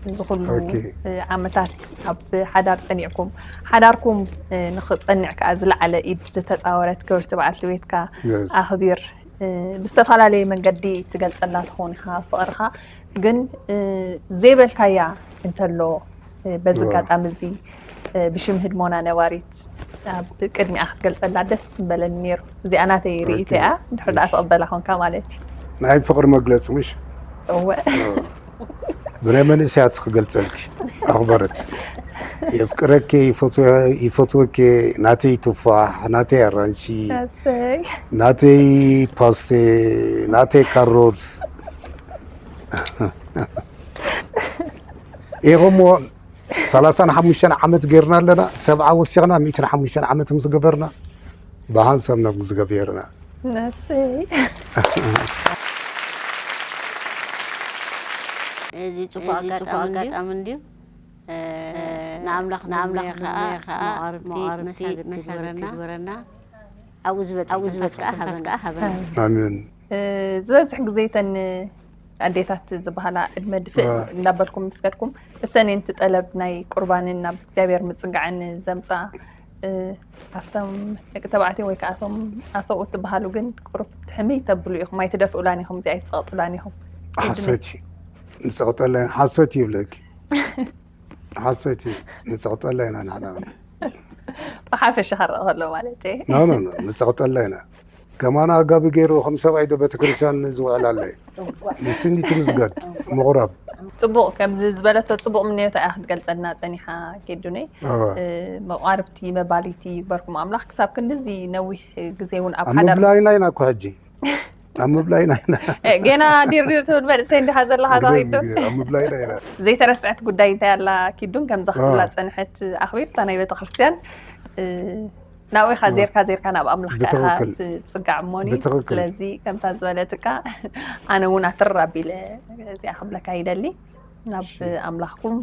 እዚ ኩሉ፣ ኦኬ። እ፣ ዓመታት ኣብ ሓዳር ጸኒዕኩም፣ ሓዳርኩም፣ እ፣ ንኽጸንዕ ከኣ ዝለዓለ ኢድ ዝተጻወረት ክብርቲ በዓልቲ ቤትካ የስ። ኣኽቢር፣ እ፣ ብዝተፈላለየ መንገዲ ትገልጸላ ትኸውን ኢኻ ፍቕርኻ፣ ግን፣ እ፣ ዘይበልካያ እንተሎ፣ እ፣ በዚ እዋ። ኣጋጣሚ እዚ፣ እ፣ ብሽም ህድሞና ነባሪት ኣብ ቅድሚኣ ክትገልጸላ ደስ ምበለኒ ነይሩ። እዚኣ ናተይ ርእይቶ ኦኬ። እያ፣ ድሕሪ ደኣ እሺ። ትቕበላ ኾንካ ማለት እዩ። ናይ ፍቕሪ መግለጺ ምሽ? እወ። እዋ። ብናይ መንእሰያት ክገልጸልኪ፣ ኣኽበረት። የፍቅረኪ፣ ይፈትወ-፣ ይፈትወኪ፣ ናተይ ቱፋሕ፣ ናተይ ኣራንሺ፣ ኣሰይ። ናተይ ፓስቴ፣ ናተይ ካሮት። ኢኹምዎ ሰላሳን ሓሙሽተን ዓመት ጌርና ኣለና፣ ሰብዓ ወሲኽና፣ ሚእትን ሓሙሽተን ዓመት ምስ ገበርና፣ ብሓንሳብ ናብ ዝገበርና። ነሰይ። እዚ ጽቡቕ እዚ ጽቡቕ ኣጋጣሚ እንድዩ። ኣጋጣሚ እንድዩ። እ፣ ንኣምላኽ ንኣምላኽ ንምነዮ ኸኣ ንምነዮ ኸኣ መቓርብቲ መቓርብቲ መሳግድቲ መሳግድቲ ግበረና። ግበረና። ኣብኡ ዝበጽሕ ኣብኡ ትንፋስ ዝበጽሕ ከኣ ትንፋስ ሃበና። ከኣ ሃበና። ኣሜን። እ፣ ዝበዝሕ ግዜ እተን ኣዴታት ዝበሃላ ዕድመ ድፍእ ዋ። እንዳበልኩም ምስ ከድኩም፣ እሰን እየን እቲ ጠለብ ናይ ቁርባንን ናብ እግዚኣብሔር ምጽጋዕን ዘምጽኣ። እ፣ ኣብቶም ደቂ ተባዕትዮ ወይ ከኣ እቶም ኣሰብኡት ትበሃሉ ግን ቁሩብ ትሕምይ ተብሉ ኢኹም፣ ኣይትደፍኡላን ኢኹም፣ እዚኣ ኣይትጸቕጡላን ኢኹም። ሓሶት እዩ። ንጸቕጠላ ኢና፣ ሓሶት እዩ ይብለኪ። ሓሶት እዩ። ንጸቕጠላ ኢና ንሕና። ብሓፈሻ ክረኣ ከሎ ማለት እየ። ኖ፣ ኖ፣ ኖ፣ ንጸቕጠላ ኢና። ከማን ኣጋቢ ገይሩ ከም ሰብኣይ ዶ ቤተክርስትያን ዝውዕል ኣሎ? ንስኒ ትምስገድ ምቑራብ። ጽቡቕ፣ ከምዚ ዝበለቶ ጽቡቕ ምንዮታ እያ ክትገልጸልና ጸኒሓ። ኪዱነይ እወ። እ፣ መቋርብቲ መባሊቲ ይግበርኩም ኣምላኽ። ክሳብ ክንድዚ ነዊሕ ግዜ እውን ኣብ ኣብ ሓዳር ምብላይና ኢና እኮ ሕጂ፣ ኣብ ምብላይና ኢና። እ፣ ገና ዲርዲር ትብል መንእሰይ እንዲኻ ዘለኻ ግደይ ተባሂሉ። ምግደይ፣ ኣብ ምብላይና ኢና። ዘይተረስዐት ጉዳይ እንታይ ኣላ ኪዱ፣ ከምዛ ክትብላ ኣዎ። ዝጸንሐት ኣኽቢር እታ ናይ ቤተክርስትያን፣ እ፣ ናብኡ ኢኻ ዜርካ ዜርካ ናብ ኣምላኽ ኢኻ ብትኽክል። ትጽጋዕ እሞኒ። ብትኽክል። ስለዚ ከምታ ዝበለትካ ኣነ እውን ኣትር ኣቢለ እዚኣ ክብለካ ይደሊ። ናብ ኣምላኽኩም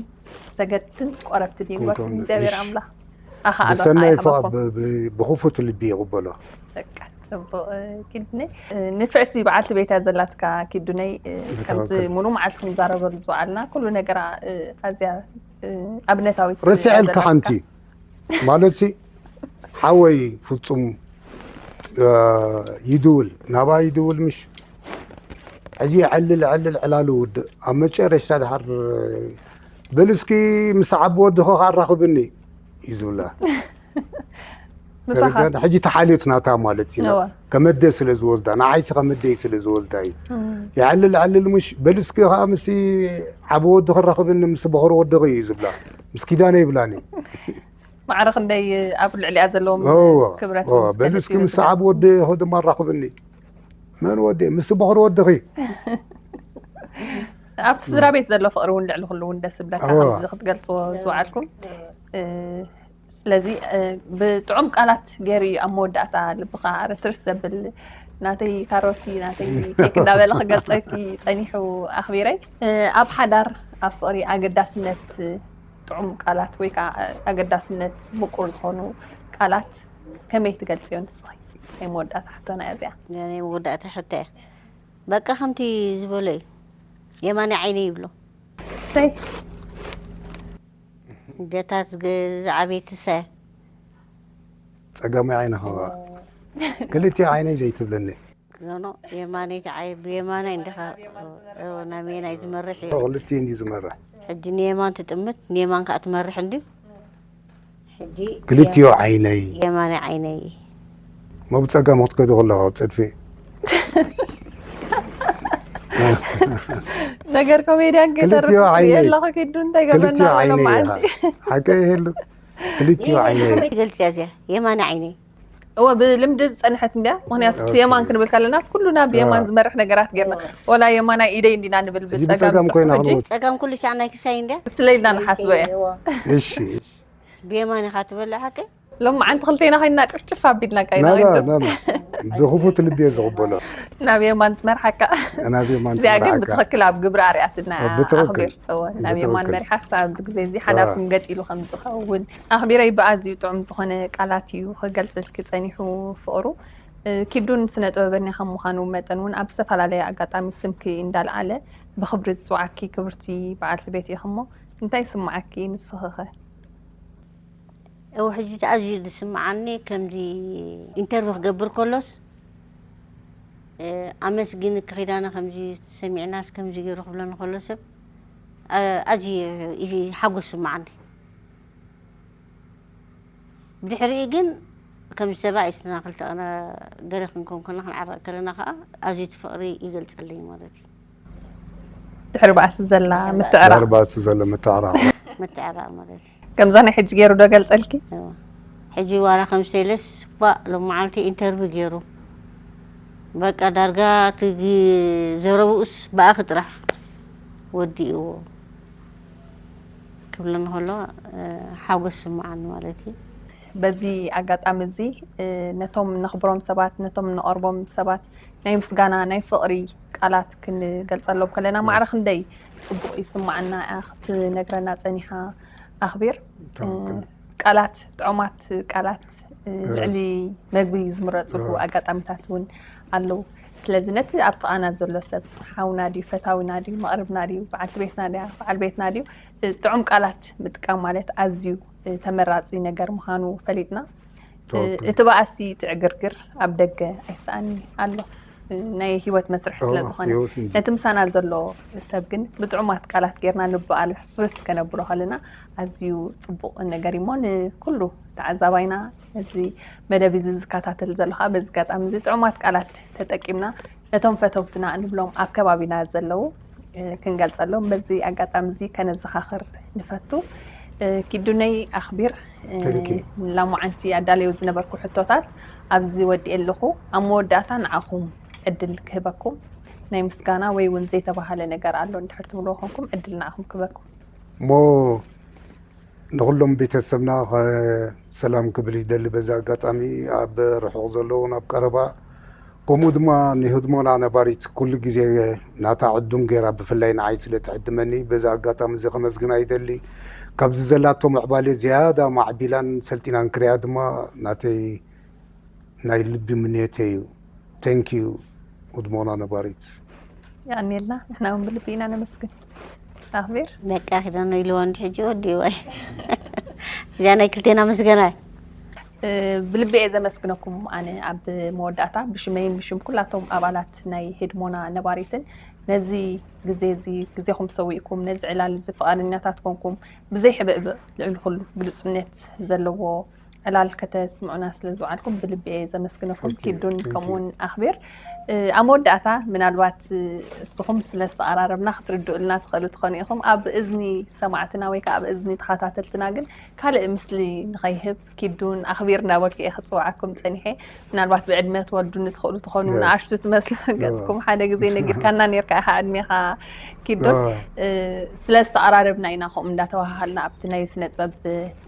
ሰገድትን ቆረብትን ይግበርኩም ኩንኩም እግዚኣብሔር እሺ። ኣምላኽ። ኣኻ ኣዶ ብሰናይ ኣኻ ፎ ይሃበኩም። ብኽፉት ልቢ ይቕበሎ። በቃ ጽቡቕ። እ፣ ኪዱነይ፣ እ፣ ንፍዕቲ በዓልቲ ቤታ ዘላትካ ኪዱነይ፣ እ፣ ከምዚ ብትኽክል። ሙሉ መዓልቲ ክንዛረበሉ ዝወዓልና ኩሉ ነገራ፣ እ፣ ኣዝያ፣ እ፣ ኣብነታዊት ረሲዐልካ ዘላትካ። ሓንቲ ማለት ሲ ሓወይ ፍጹም እ፣ ይድውል ናባ ይድውል ምሽ ሕጂ ዕልል ዕልል ዕላሉ ውድእ ኣብ መጨረሽታ ድሓር በል እስኪ ምስ ዓቢ ወድኺ ኣራኽብኒ እዩ ዝብላ። ምሳኻ። ተረዳእና? ሕጂ ተሓልዮት ናታ ማለት እዩ። እወ። ከመደ ስለ ዝወስዳ፣ ንዓይሲ ከመደይ ስለ ዝወስዳ እዩ። ይዕልል ዕልል ምሽ በል እስኪ ከዓ ምስቲ ዓቢ ወዲ ክራኽብኒ ምስ በኽሪ ወድኺ እዩ ዝብላ። ምስ ኪዳነ ይብላኒ። ማዕረ ክንደይ ኣብ ልዕሊኣ ዘለዎም እወ፣ ክብረት እወ፣ ምስ በል ከደት እስኪ ይብል ምስ ዝብል። ዓቢ ወዲ ድማ ኣራኽብኒ። መን ወዲ? ምስቲ በኽሪ ወድኺ። ኣብቲ ስድራ ቤት ዘሎ ፍቕሪ እውን ልዕሊ ኩሉ እውን ደስ ዝብለካ እወ። ከምዚ ክትገልፅዎ ዝወዓልኩም። እ፣ ስለዚ፣ እ፣ ብጥዑም ቃላት ገይሩ እዩ ኣብ መወዳእታ ልብኻ ርስርስ ዘብል። ናተይ ካሮቲ፣ ናተይ ኬክ እናበለ ክገልፀኪ ፀኒሑ ኣኽቢረይ። እ፣ ኣብ ሓዳር ኣብ ፍቕሪ ኣገዳስነት ጥዑም ቃላት ወይ ከዓ ኣገዳስነት ምቁር ዝኾኑ ቃላት ከመይ ትገልፅዮ ንስኺ? ናይ መወዳእታ ሕቶና እያ እዚኣ። ናይ መወዳእታ ሕቶ እያ። በቃ ከምቲ ዝበሎ እዩ። የማነ ዓይነ ይብሎ። ሰይ ደታት ዝዓበይቲ ሰ ጸጋማይ ዓይነ ኸዋ ክልቲኡ ዓይነይ ዘይትብለኒ። ገኖ የማነይቲ ዓይ ብየማናይ እንዲኻ ናብ የማናይ ዝመርሕ እዩ። ክልቲኡ እንዲ ዝመርሕ። ሕጂ ንየማን ትጥምት ንየማን ከዓ ትመርሕ እንድዩ። ሕጂ ክልቲኡ ዓይነይ የማናይ ዓይነይ ሞ ብጸጋም ክትከዱ ከለኹ ኣብ ጸድፊ ነገር ኮሜድያን ክልቲኡ ከይተርፍ ዓይነይ። የለኹ ኪዱ እንታይ ገብረና ክልቲኡ ኣሎ ዓይነይ ኢኻ። መዓልቲ። ሓቀይ ይህሉ ክልቲኡ ዓይነይ። ከመይ ትገልፅያ እዚኣ የማናይ ዓይነይ? እወ ብልምዲ ዝፀንሐት እንድያ። ምክንያቱ እቲ ኦኬ። የማን ክንብል ከለናስ ኩሉና ብየማን ኣዎ። ዝመርሕ ነገራት ጌርና ወላ የማናይ ኢደይ እንዲና ንብል እዚ ብፀጋም ብጸጋም ኮይና ሕጂ ክንወስድ። ፀጋም ኩሉ ሻዕ ናይ ክሳይ እንድያ? ስለ ኢልና ንሓስቦ እየ። እሺ ብየማን ኢኻ ትበልዕ ሓቂ? ሎም መዓንቲ ክልተና ኮይና ጭፍጭፍ ኣቢልና ካይና ናና ቅድም ናና ብኽፉት ልቢ እየ ዝቕበሎ። ናብ የማን ትመርሓካ። ናብ የማን እዚኣ ግን ትመርሓካ። ብትኽክል ኣብ ግብሪ ኣርያትና ብትኽክል። ኣኽቢር። እወ፣ ናብ የማን ብትኽክል። መሪሓ ክሳብ ኣብዚ ግዜ እዚ ሓዳርኩም ገጢሉ ከም ዝኸውን ኣኽቢረይ ብኣዝዩ ጥዑም ዝኾነ ቃላት እዩ ክገልጽልኪ ጸኒሑ ፍቕሩ። እ፣ ኪዱን ስነ ጥበበኛ ከም ምዃኑ መጠን እውን ኣብ ዝተፈላለየ ኣጋጣሚ ስምኪ እንዳልዓለ ብኽብሪ ዝጽዋዓኪ ክብርቲ በዓልቲ ቤት ኢኺ እሞ እንታይ ይስምዓኪ ንስኺ ኸ? እው ሕጂ እቲ ኣዝዩ ዝስምዓኒ ከምዚ ኢንተርቪው ክገብር ከሎስ እ፣ ኣመስግን ክኺዳነ ከምዚ ሰሚዕናስ ከምዚ ገይሩ ክብለኒ ከሎ ሰብ እ፣ ኣዝዩ እዩ ሓጎስ ይስምዓኒ። ብድሕሪኡ ግን ከምዚ ተባኢስና ክልተ ገለ ክንከውን ከለና ክንዓረቕ ከለና ከዓ ኣዝዩ እቲ ፍቕሪ ይገልፀለይ ማለት እዩ። ድሕሪ ባእሲ ዘላ ምትዕራቕ ዛርባሲ ዘሎ ምትዕራቕ ምትዕራቕ ማለት እዩ። ከምዛ ናይ ሕጂ ገይሩ ዶ ገልጸልኪ? እዋ። ሕጂ ዋላ ከም ሴለስ ባ ሎመዓልቲ ኢንተርቪው ገይሩ በቃ ዳርጋ እቲ ግ- ዘረብኡስ ብኣኺ ጥራሕ ወዲእዎ ክብለኒ ከሎ እ፣ ሓጎስ ስምዓኒ ማለት እዩ። በዚ ኣጋጣሚ እዚ እ፣ ነቶም ነኽብሮም ሰባት ነቶም ነቐርቦም ሰባት ናይ ምስጋና ናይ ፍቕሪ ቃላት ክንገልጸሎም ከለና ማዕረ ክንደይ ጽቡቕ ይስምዓና ክትነግረና ጸኒሓ ኣኽቢር። ትኽክል። ቃላት ጥዑማት ቃላት እ፣ እ። ልዕሊ መግቢ ዝምረፅሉ እ። ኣጋጣሚታት እውን ኣለዉ። ስለዚ ነቲ ኣብ ጥቓና ዘሎ ሰብ ሓውና ድዩ ፈታዊና ድዩ መቕርብና ድዩ በዓልቲ ቤትና ድያ በዓል ቤትና ድዩ እ፣ ጥዑም ቃላት ምጥቃም ማለት ኣዝዩ እ፣ ተመራፂ ነገር ምዃኑ ፈሊጥና እ፣ ትኽክል። እቲ በኣሲ እቲ ዕግርግር ኣብ ደገ ኣይሰኣኒ ኣሎ እ፣ ናይ ህይወት መስርሕ ስለ እዎ፣ ዝኾነ ህይወት እንጂ። ነቲ ምሳና ዘሎ ሰብ ግን ብጥዑማት ቃላት ጌርና ንበኣል ስርስ ከነብሎ ከለና ኣዝዩ ፅቡቕ ነገር እሞ ንኩሉ ተዓዛባይና እዚ መደብ እዚ ዝከታተል ዘሎ ከዓ በዚ ኣጋጣሚ እዚ ጥዑማት ቃላት ተጠቂምና ነቶም ፈተውትና እንብሎም ኣብ ከባቢና ዘለዉ ክንገልጸሎም በዚ ኣጋጣሚ እዚ ከነዘኻኽር ንፈቱ። ኪዱነይ ኣኽቢር ላሙዓንቲ ኣዳለዮ ዝነበርኩ ሕቶታት ኣብዚ ወዲኤ ኣለኹ። ኣብ መወዳእታ ንዓኹም ዕድል ክህበኩም፣ ናይ ምስጋና ወይ እውን ዘይተባሃለ ነገር ኣሎ እንድሕር ትብልዎ ኮንኩም ዕድል ንዓኹም ክህበኩም። እሞ ንኹሎም ቤተሰብና ሰላም ክብል ይደሊ። በዚ ኣጋጣሚ ኣብ ርሑቕ ዘለውን ኣብ ቀረባ፣ ከምኡ ድማ ንህድሞና ነባሪት ኩሉ ግዜ ናታ ዕዱም ገይራ ብፍላይ ንዓይ ስለ ትዕድመኒ በዚ ኣጋጣሚ እዚ ከመስግና ይደሊ። ካብዚ ዘላቶ ምዕባሌ ዝያዳ ማዕቢላን ሰልጢናን ክሪኣ ድማ ናተይ ናይ ልቢ ምንየተይ እዩ። Thank you ህድሞና ነባሪት። የቐንየልና። ንሕና እውን ብልቢ ኢና ነመስግን። ኣኽቢር በቃ ኪዳነ ኢልዎ እንዲ ሕጂ ወዲእዋ እዩ። እዚኣ ናይ ክልቴና ምስጋና እዩ። ብልቢ እየ ዘመስግነኩም። ኣነ ኣብ መወዳእታ ብሽመይን ብሽም ኩላቶም ኣባላት ናይ ህድሞና ነባሪትን ነዚ ግዜ እዚ ግዜኹም ሰዊእኩም ነዚ ዕላል እዚ ፍቓደኛታት ኮንኩም ብዘይ ሕብእብእ ልዕሊ ኩሉ ግሉጽነት ዘለዎ ዕላል ከተስምዑና ስለ ዝወዓልኩም ብልቢ እየ ዘመስግነኩም። ኪዱን ከምኡውን ኣኽቢር ኣብ መወዳእታ ምናልባት እስኹም ስለ ዝተቐራረብና ክትርድኡልና ትኽእሉ ትኾኑ ኢኹም። ኣብ እዝኒ ሰማዕትና ወይ ከዓ ኣብ እዝኒ ተኸታተልትና ግን ካልእ ምስሊ ንኸይህብ ኪዱን ኣኽቢር እናበልኩ እየ ክፅውዓኩም ፀኒሐ። ምናልባት ብዕድመ ትወልዱኒ ትኽእሉ ትኾኑ፣ ንኣሽቱ ትመስሉ ገፅኩም ሓደ ግዜ ነጊርካና ነርካ ኢኻ ዕድሜኻ ኪዱን። ስለ ዝተቐራረብና ኢና ከምኡ እንዳተባሃሃልና ኣብቲ ናይ ስነ ጥበብ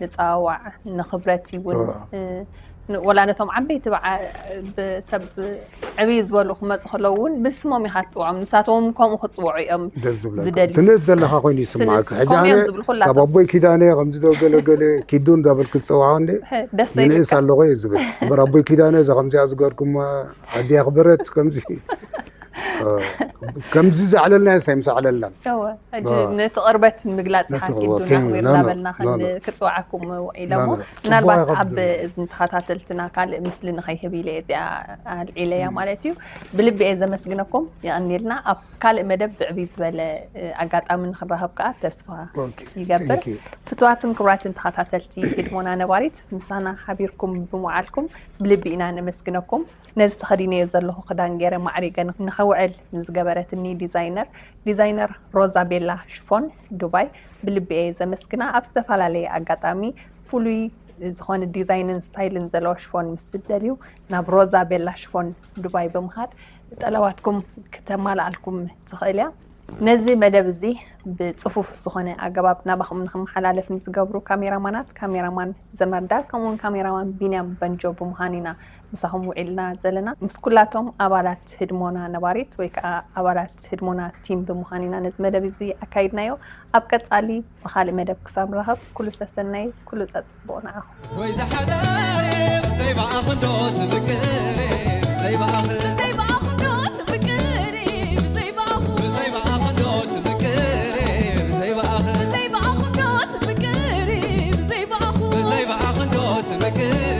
ንፀዋዋዕ ንኽብረት እውን ወላ ነቶም ዓበይቲ ሰብ ዕብይ ዝበሉ ክመፁ ከለዉ እውን ብስሞም ኢኻ ትፅውዖም። ንሳቶም ከምኡ ክፅውዑ እዮም ዝደልዩ። ትንእስ ዘለኻ ኮይኑ ይስማዓካ። ሕጂ ኣነ ካብ ኣቦይ ኪዳነ ከምዚ ዶ ገለ ገለ ኪዱ እንዳበልክ ዝፀውዖ እንደ ይንእስ ኣለኹ እየ ዝብል። እምበር ኣቦይ ኪዳነ እዛ ከምዚኣ ዝገርኩም ኣዲያ ክበረት ከምዚ ከምዚ ዘዕለልና የሳይ ምስ ኣዕለልና ነቲ ቅርበት ንምግላፅ ሓኪዱ ናኽቢር እናበልና ክፅዋዓኩም ውዒለ ሞ ምናልባት ኣብ እዝኒ ተኸታተልትና ካልእ ምስሊ ንኸይህብ ኢለ እዚኣ ኣልዒለያ ማለት እዩ። ብልቢ እየ ዘመስግነኩም። የቐንየልና። ኣብ ካልእ መደብ ብዕብይ ዝበለ ኣጋጣሚ ንክንራኸብ ከዓ ተስፋ ይገብር። ፍትዋትን ክቡራትን ተኸታተልቲ ህድሞና ነባሪት ምሳና ሓቢርኩም ብምውዓልኩም ብልቢ ኢና ነመስግነኩም። ነዚ ተኸዲነዮ ዘለኹ ክዳን ገይረ ማዕሪገ ንኸውዕል ንዝገበረትኒ ዲዛይነር ዲዛይነር ሮዛ ቤላ ሽፎን ዱባይ ብልቢ እየ ዘመስግና። ኣብ ዝተፈላለየ ኣጋጣሚ ፍሉይ ዝኾነ ዲዛይንን ስታይልን ዘለዎ ሽፎን ምስ ትደልዩ ናብ ሮዛ ቤላ ሽፎን ዱባይ ብምኻድ ጠለባትኩም ክተማልኣልኩም ትኽእል እያ። ነዚ መደብ እዚ ብፅፉፍ ዝኾነ ኣገባብ ናባኹም ንክመሓላለፍ ንዝገብሩ ካሜራማናት ካሜራማን ዘመርዳል ከምኡውን ካሜራማን ቢንያም በንጆ ብምዃን ኢና ምሳኹም ውዒልና ዘለና። ምስ ኩላቶም ኣባላት ህድሞና ነባሪት ወይ ከዓ ኣባላት ህድሞና ቲም ብምዃን ኢና ነዚ መደብ እዚ ኣካይድናዮ። ኣብ ቀፃሊ ብኻልእ መደብ ክሳብ ንራኸብ ኩሉ ሰሰናይ ኩሉ ፀፅቡቕ ንዓኹም። ወይ ዝሓደር ብዘይ ብኣኽንዶ ትምቅር ብዘይ ብኣኽንዶ ትምቅር ብዘይ ብኣኽንዶ ትምቅር ብዘይ ብኣኽንዶ ትምቅር ብዘይ ብኣኽንዶ ትምቅር